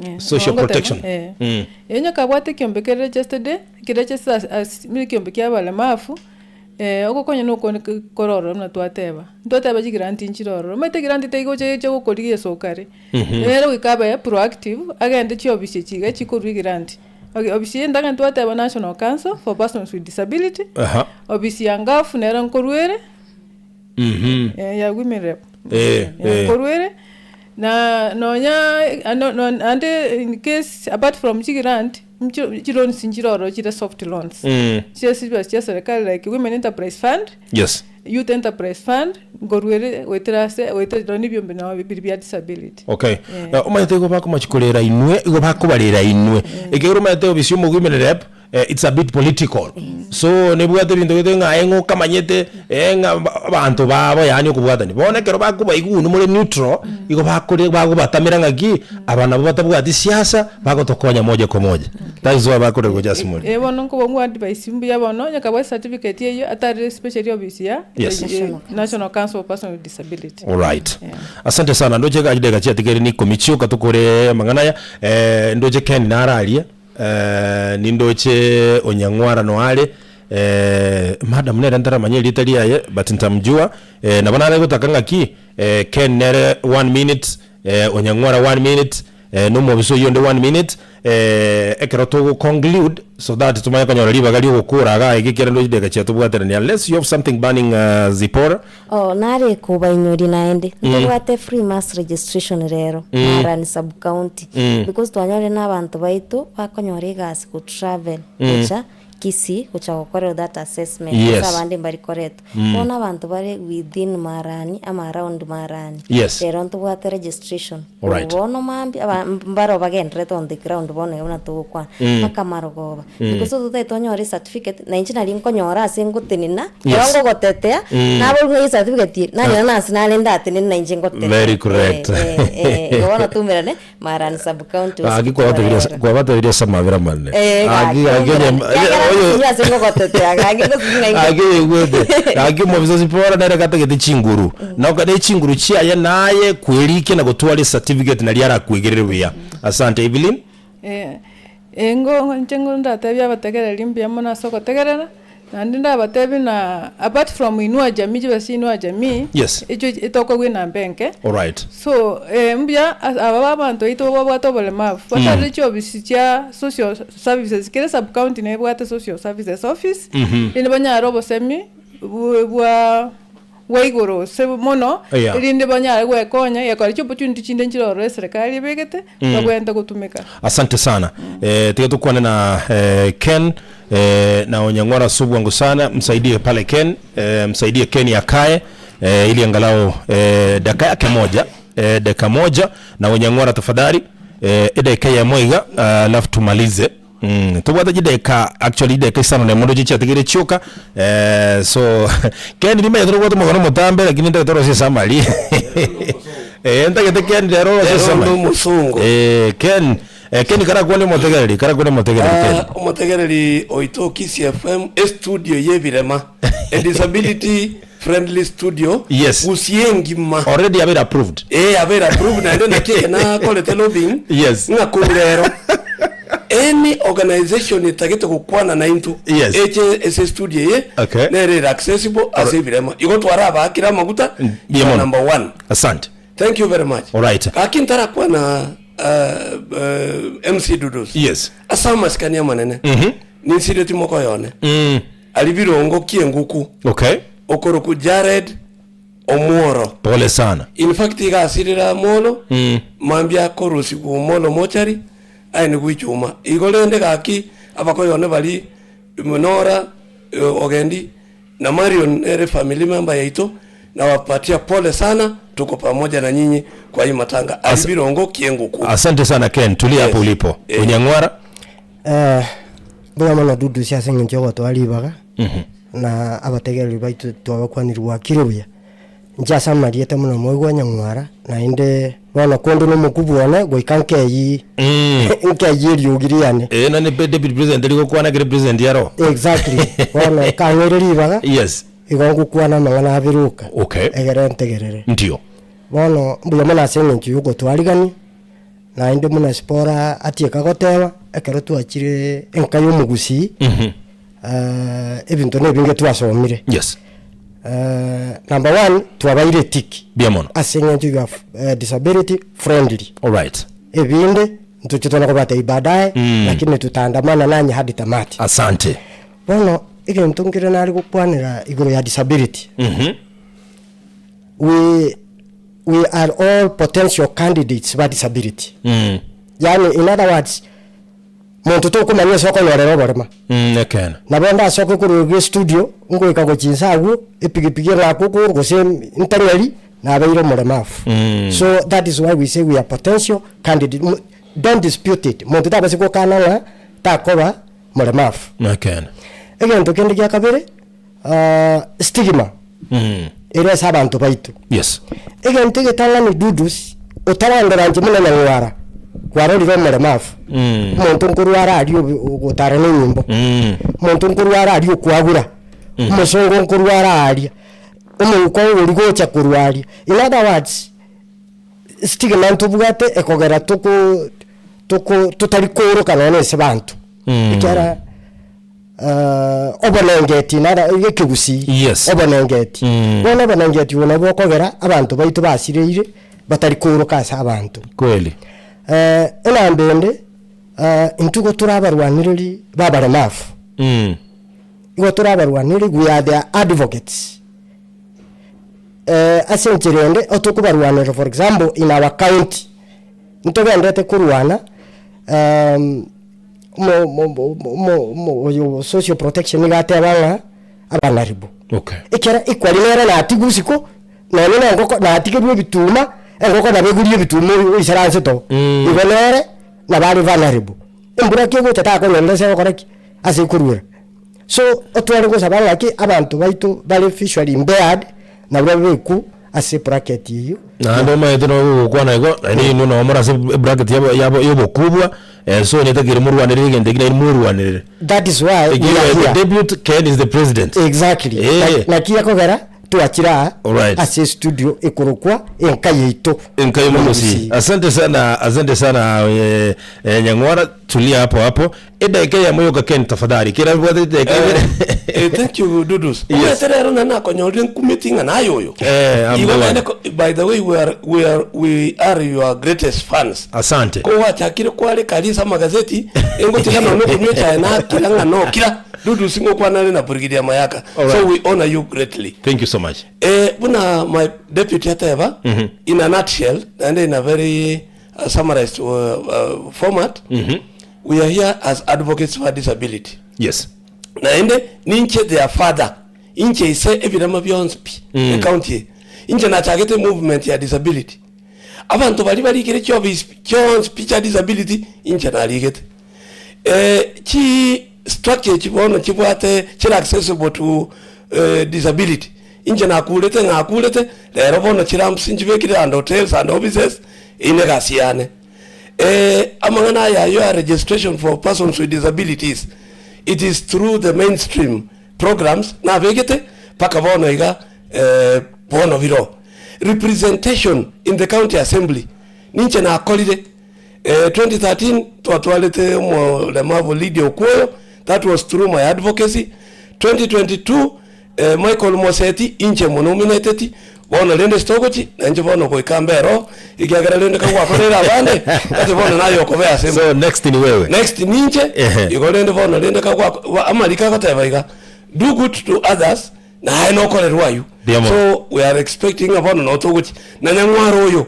Eh, social nabo ngoteba, protection eh. mm. Onye kabwate ekiombe kere registered, ekeregistered as as buna ekiombe kia abalemavu. Ogokonya nokone kore ororo buna twateba, ntwateba chigiranti nchire ororo, omanyete egiranti teigocha eche gokorigia esukari, nere goika abe proactive, agende chiofisi echi iga chikorwa egiranti. Okay, ofisi eye ntang'ani twateba National Council for Persons with Disability, Aha. ofisi ya NGAAF nero nkorwa ere, ya Women Rep. Eh, eh. Nkorwere, na nonya ano no naende in case apart from chigrant, nchi chiloans nchire ororo chire soft loans. Mm. Chire chibesa chia serikali like women enterprise fund, Yes. youth enterprise fund, nkorwere goetera ase goetera nonye na ebiombe nabo biri bia disability. Okay. Eh. Eh, omanyete igo bakomachi korera inwe, igo bakobarera inwe. Ekegerwa omanyete obisi omo women rep, eh, it's a bit political. So nebwate ebinto gete ng'a aye ng'a okamanyete, eh, ng'a aba- abanto babo yaani okobwatani. Bono ekero bakobaigwa inwe more neutral, igo bakore bagobatamera ng'aki, aba nabo batabwati siasa, bagotokonya moja kwa moja. That is why bakorera gocha ase more. Eh bono nkobang'wa advice mbuya bono, onye kabwate certificate eyio, atarere especially office ya Yes. eh, National Council of Persons with Disability. Alright. Asante sana. Ndoche iga chidakika chiatigaire ni ikomi chioka tokore amang'ana aya. Eh, ndoche Ken nare aria. Eh, nindoche Onyang'wara noare. Eh, madam nere ntaramanya erieta riaye but ntamjua. Eh, nabo nare gotaka ng'aki, eh, Ken nere one minute, eh, Onyang'wara one minute, eh, na omobisa oyio onde one minute, eh, ekero togo conclude so that tomanye konyora ribaga riogokora igaa iga ekiagera ndoche chidakika chiatobwaterania unless you have something burning uh, Zipporah. Oh, nare kobainyoria naende, ntobwate free mass registration rero, Marani sub county, because twanyorire na abanto baito bakonyora egasi go travel gocha Kisii gocha gokorerwa that assessment Yes. ase abande mbari koretwa. Bono abanto bare within Marani ama around Marani, Yes. rero ntobwate registration. Alright. Bono mambia aba mbaro bagendererete on the ground bono iga buna togokwana, mpaka marogoba. Because totagete onyore ecertificate, na inche nari nkonyora ase ngotenena, ekero Yes. ngogotetea, naborwa ng'a ecertificate eye, nanyora na ase nare ndatenene na inche ngotetee. Very correct. Eh, eh, eh, igo bono toumerane, Marani sub county Gaki hospital kwabatebirie rero. kwabatebirie ase amabera amanene. Eh, Gaki gaki gaki onye toumerane. Kiagera oyo ngosinywa ase ngogotetea, gaki ngosinywa ng'a gaki oigwete gaki omobisa Zipporah nere gatagete chinguru na oka ne chinguru chiaye naye kwerikia na gotwara ecertificate naria arakwegerere buya. Asante Evelyn. Eh, ingo inche ngo ndatebie abategereri mbuya mono ase ogotegerera, naende ndabatebie na apart from inua jamii chibesa chia inua jamii, Yes. echio etokogwa enamba enke, Alright. so mbuya ase aba abanto baito babwate oboremavu, batarire chiofisi chia social services, kera esub county nebwate social services office, rende banyare obosemi bwa bwa. bwa igoro gose mono, Yeah. erinde banyare gwekonya, egekora chiopportunity chinde nchire ororo eserekari ebegete, babwenerete gotumeka. Asante sana eh, tiga tokwane na eh, Ken eh, na Onyang'wara ase obwango sana msaidie pale Ken eh, msaidie Ken akae eh, ili angalau eh, dakika yake moja eh, dakika moja na Onyang'wara tafadhali eh, edakika eyemo iga alafu tumalize Mm, tobwate chidakika actually chidakika isano na emo ndoche chiatigeire chioka eh, so Ken nimanyete nobwate omogano omotambe lakini ntagete orosie esummary eh, ntagete Ken rero orosie Rero esummary onde omosongo. eh, Ken eh, Ken karakwane omotegereri karakwane omotegereri Ken Ah, omotegereri oito Kisii FM estudio yebirema a disability friendly studio Yes. Gusii engima already abeire approved eh abeire approved naende naki eke nakorete lobbying Yes. ng'a korwa rero any organization etagete gokwana naintwe Yes. eche ase studio eye Okay. nere ere accessible ase ebirema igo twarabakire amaguta Mbuya you are mono. number one asante thank you very much Alright. gaki ntarakwana uh, uh, mc dudus yes ase amasikani amanene Mhm. ninsire timoko yone mm. Aria birongo ki'enguku. Okay. Okorokwa Jared Omworo. Pole sana. In fact iga asirire Amolo, Mm. mambia akorusigwa Omolo mochari, aye nigo ichuma. Igo rende gaki abakoyone baria Nora, Ogendi na Marion nere family member yaito, nawapatia pole sana, tuko pamoja na nyinyi kwa hii matanga. Aria As- birongo ki'enguku. Asante sana Ken, tulia hapo Yes. ulipo. Eh. Onyang'wara. Eh, mbuya mono Dudusi ase eng'encho yogotoa ribaga, na abategereri baito twabakwanire gwakire buya. Inche ase amarieta buna moigwa Nyang'wara, naende bono konde na omokubwa one goika nkeyii nkeyie eriogi riane. Eh, nonye be deputy president rigokwana kere president aro. Exactly. Bono kang'eire ribaga, Yes. igo ngokwana amang'ana abere oka, Okay. egere ntegerere. Ndio. Bono mbuya mono ase eng'encho yogotwarigania. Naende buna Sipora atieka goteba, ekero twachire enka y'omogusii, ebinto nebinge twasomire. Yes. Number one, twabaire etiki. Mbuya mono. Ase eng'encho you are disability friendly. Alright. Ebinde, ntoche tona kobatebia baadaye, lakini tutaandamana nanyi hadi tamati. Asante. Bono, egento nkere nare gokwanera igoro ya disability, we. we are all potential candidates ba disability. Yaani in other words, monto tokomanya ase okonyorera oborema. Ekeene. Nabo ndasoke korwa iga estudio, ngoika gochia inse agwo, epigipigi eng'ake okogoro gose ntang'eri, nabeire omoremafu. So that is why we say we are potential candidate. Mo- Don't dispute it, monto tabasa gokana ng'a takoba moremafu. Ekeene. Egento kende gia kabere, stigma ere ase abanto baito. Yes. Egento egetang'ani dudus, otarandora inche buna nyang'wara, kwarorire omoremafu, omonto nkorwara aria obe ogotara na enyimbo, omonto nkorwara aria okwagura, omosongo nkorwara aria, omouko oria gocha korwa aria. In other words, stigma ntobwate ekogera toko toko totari kooroka nonye ase abanto, ekiagera obonengeti nara ekegusii Yes. obonengeti. Bono obonengeti obo nabwo bokogera abanto baito basireire batari kooroka ase abanto. Kweli. Enamba ende, intwe igo tore abarwanireri ba abaremafu, igo tore abarwanireri, we are their advocates. Ase enchera ende, otokobarwanera for example in our county, ntogenderete korwana omo- mo- mo- mo- mo- oyo social protection nigo ateba ng'a abanaribu. Okay. Ekero ekwari nere natigwe isiko, nonye na engoko natigerwe ebituma, engoko nabo egurie ebituma oi- oisaransete oo. Igo nere nabo are vulnerable. Embura kegocha takonyorera ase agokora ki? Ase ekoruera. So, otware gosaba ng'aki abanto baito bare visually impaired, nabo babekwu ase bracket eyio. Naende omanyete nonya ogokwana igo, naende inwe nabo more ase ebracket yabo yabo ya obokubwa, ense onye etakeire morwanerere egento ekio naende mwerwanerere. That is why we are Ekiagera here. the deputy Ken is the president. Exactly. Eh. Na- Naki ekogera twachire aa Alright. ase estudio ekorokwa enka yaito. Enka y'omogusii. Asante sana, asante sana eh, eh, Nyang'wara, tulia hapo hapo. Edaika eyemo yoka Ken tafadhali, kera bwate edaika ibere. Eh, thank you Dudus. Yes. Omanyete rero nari nakonyorire nkumeti ng'a naye oyo. Eh, I'm Igo the one. naende ko- by the way we are, we are, we are your greatest fans. Asante. Ko gwachakire kware kari ase amagazeti, engotiga nonya okonywa echae nakira ng'a nokira. Dudus ngokwana are na Brigadier Mayaka. Alright. So we honor you greatly. Thank you so much. Eh, buna my deputy ateba, in a nutshell, naende in a very uh, summarized uh, uh, format, We are here as advocates for disability. Yes. Naende ninche their father, inche ise ebirema bionsi pi mm. ecounty eye. Inche nachagete movement ya disability. Abanto baria barikire chiofisi chionsi pi chia disability inche narigete. Eh, chi structure echi bono chibwate chire accessible to eh, disability. Inche nakurete ng'akurete, rero bono chiramps nchibekire and hotels and offices, eyio negasi yane. Amang'ana aya ayio ya registration for persons with disabilities, it is through the mainstream programs nabegete mpaka bono iga bono biro. Representation in the county assembly ninche nakorire 2013 twatwarete omoremavu Lydia Okuoyo, that was through my advocacy. 2022 Michael Moseti, inche monomineteti, bono rende sitogochi, na inche bono goika mbere oo, ekiagera rende kagwakoreire abande, gati bono naye okobea ase So next ni wewe. Next ninche, Ehe. igo rende bono rende kagwa ba- amariko agoteba iga, do good to others, naye nokorerwe aywo. Mbuya mono. So we are expecting ng'a bono noo togochi, na nyang'ware oyo,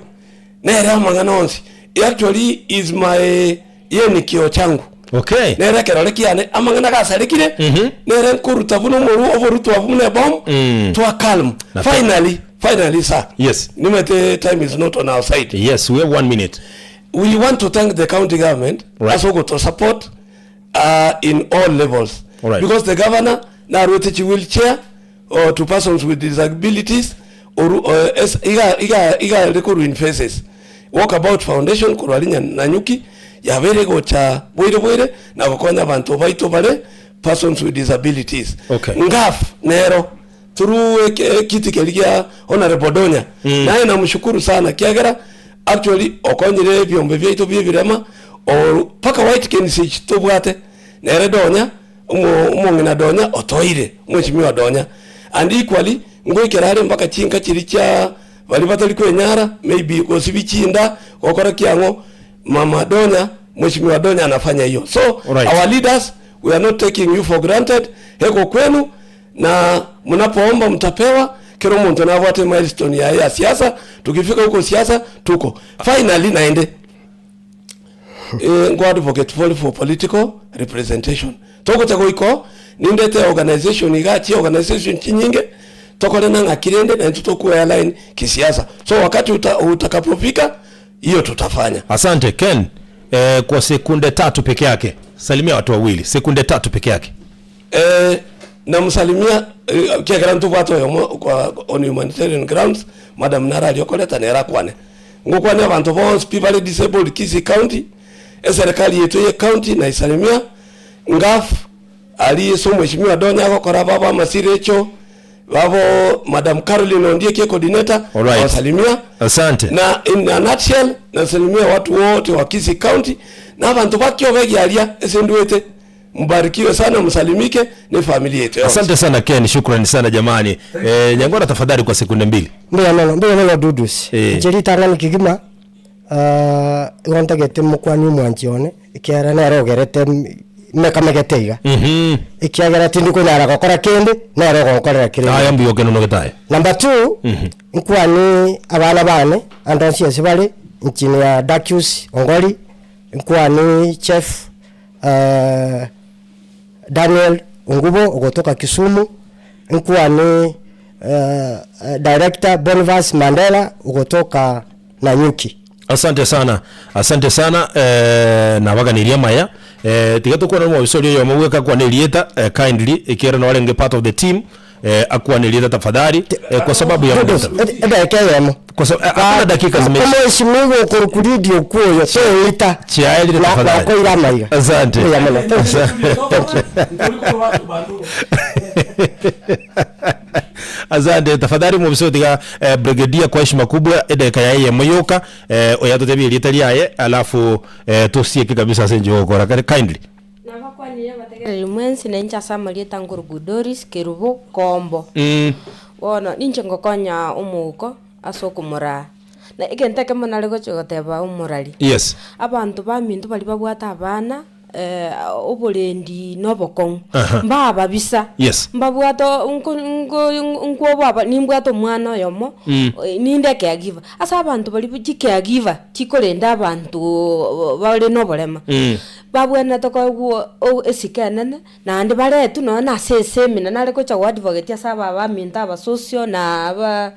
nere amang'ana onsi, actually is my Ye nikio changu. Okay. Nere ekerore kiane amang'ana gasarekire, nere nkoruta buna omoru oborutwa buna ebomu, Mm. twa calm. Na- Finally, finally sir. Yes. Nimete time is not on our side. Yes, we have one minute. We want to thank the county government Right. ase ogoto support uh, in all levels. Alright. Because the governor narwete chi wheelchair or to persons with disabilities oru, uh, es, iga, iga, iga ere korwa in phases. Walkabout Foundation korwa aria Nanyuki yabeire egocha boire boire na gokonya abanto baito bare persons with disabilities. Okay. Ngaf nero through eke- ekiti keria gia Honorable Donya mm. Naye namshukuru sana kiagera actually okonyire ebiombe biaito bia ebirema or paka White Kensich tobwate nere Donya omo omong'ina Donya otoire omweshimiwa Donya and equally ngoikera are mpaka chinka chiria chia Baria batari kwenyara maybe gosibia chinda gokora kiang'o mama Donya mheshimiwa Donya anafanya hiyo so Alright. our leaders we are not taking you for granted heko kwenu na mnapoomba mtapewa. Kera omonto nabwate emilestone yaye ya siasa, tukifika huko siasa tuko. Finally naende, eh, nko advocate for for political representation. Togocha goika oo, nindete organization igaa chi organization chinyinge, tokore na ng'aki rende naintwe tokoe align kisiasa. So wakati uta utakapofika, hiyo tutafanya. Asante Ken. Eh, kwa sekunde tatu peke yake salimia watu wawili, sekunde tatu peke yake. Eh, namsalimia eh, kiagera ntobwate oyomo kwa on humanitarian grounds madam naro aria okoreta nere akwane. Ngokwania abanto bonsi pi bare disabled Kisii County, eserekari yaito ye county naisalimia, Ngaf aria ase omweshimiwa Donya agokora babo amasira echo, babo madam Caroline Ondieki ecoordinator Alright. nabasalimia. Asante. Na in a nutshell nasalimia watu wote wa Kisii County na abanto ba Kiobegi aria ase ndwete. Mbarikiwe sana msalimike ne familia yetu yonsi. Asante sana Ken, shukrani sana jamani. Eh, Nyang'ora tafadhali kwa sekunde mbili. Mbuya mono, mbuya mono Dudus. Eh. Inche ritang'ani kegima, ah, igo ntagete mokwanie omwanchi one, ekiagera nere ogerete mekamegete iga. Ekiagera tindi konyara gokora kende, nere ogonkorera kera Aya egento. mbuya okenonogete aye. Number two, nkwanie abana bane, ande onsi ase bare, engineer Dakius Ongori, nkwanie Chef Daniel Ongubo ogotoka Kisumu, nkwane Director Boniface Mandela ogotoka Nanyuki. Asante sana, asante sana eh, nabaganirie amaya eh, tiga tokwane nomobisa oria oyomo bweka akwane erieta eh, kindly ekiagera norenge part of the team eh, akwane erieta tafadhali eh, kwa sababu ya muda. Edageka eyemo. Kwa sababu eh, hakuna dakika zimeisha. Omweshimiwa okorokwa Lydia Okuoyo toita Chiaerire na tafadhali. nakoira amaiga. Asante. Mbuya mono. Thank you. Asante tafadhali mobisa tiga eh, brigadier kwa heshima kubwa edageka yaye eyemo yoka eh, oyo atotebie erieta riaye alafu eh, tosieke kabisa ase enchera ogokora kare kindly. Nabakwanire abategereri mwensi, na inche ase amarieta nkorokwa Doris Kerubo Kombo. Bono ninche ngokonya omouko ase okomoraa. Na egento ekemo nare gochia goteba omorari, Yes. abanto baminto baria babwate abana oborendi na obokong'u, Aha. mbababisa, Yes. mbabwate nko nko nkwoboa nimbwate omwana oyomo, ninde ecaregiver. Ase abanto baria chicaregiver chikorenda abanto bare na oborema, Babwenerete koegwa esiko enene, naende baretwe nonya na ase esemina nare gocha goadvocate ase aba abaminto abasosio na aba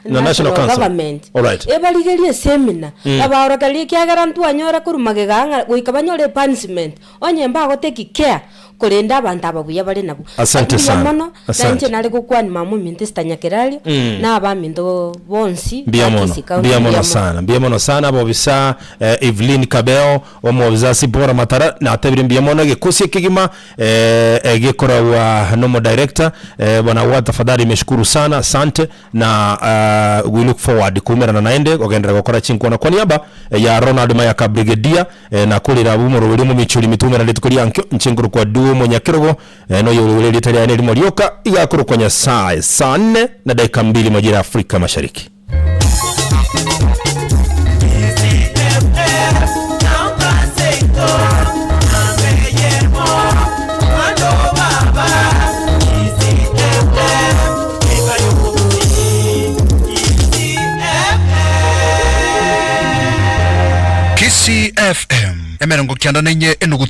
Na National Council. government. Alright. Ebarigerie esemina, ebaorokererie ekiagera ntwanyora korwa magega aa ng'a goika banyore epunishment, onye mbagotake care korenda abanto aba buya bare nabwo. Asante Mbuya sana. mono, na Asante. inche nare gokwania mama ominto Esther Nyakerario, na abaminto bonsi Mbuya ba mono, Kisii County, mbuya mono mbuya mono. sana, mbuya mono sana abobisa eh, Evelyn Kabeo Omobisa Sipora Matara natebire mbuya mono egekosi ekegima eh, egekoragwa nomodirector eh, bwana wa tafadhali imeshukuru sana asante na uh, we look forward koumerana naende gogenderera gokora chinkwana kwa niaba ya Ronald Mayaka Brigadier eh, nakorera abwo omoroberi omomichori mitumerane rituko riankio inche nkorokwa Duo Monyakerogo eh, noyo ore erieta riaye nerimo rioka iga akorokwa Nyasaye saa nne na dakika mbili majira ya Afrika Mashariki. Kisii FM, emerongo kianda na inye enugu.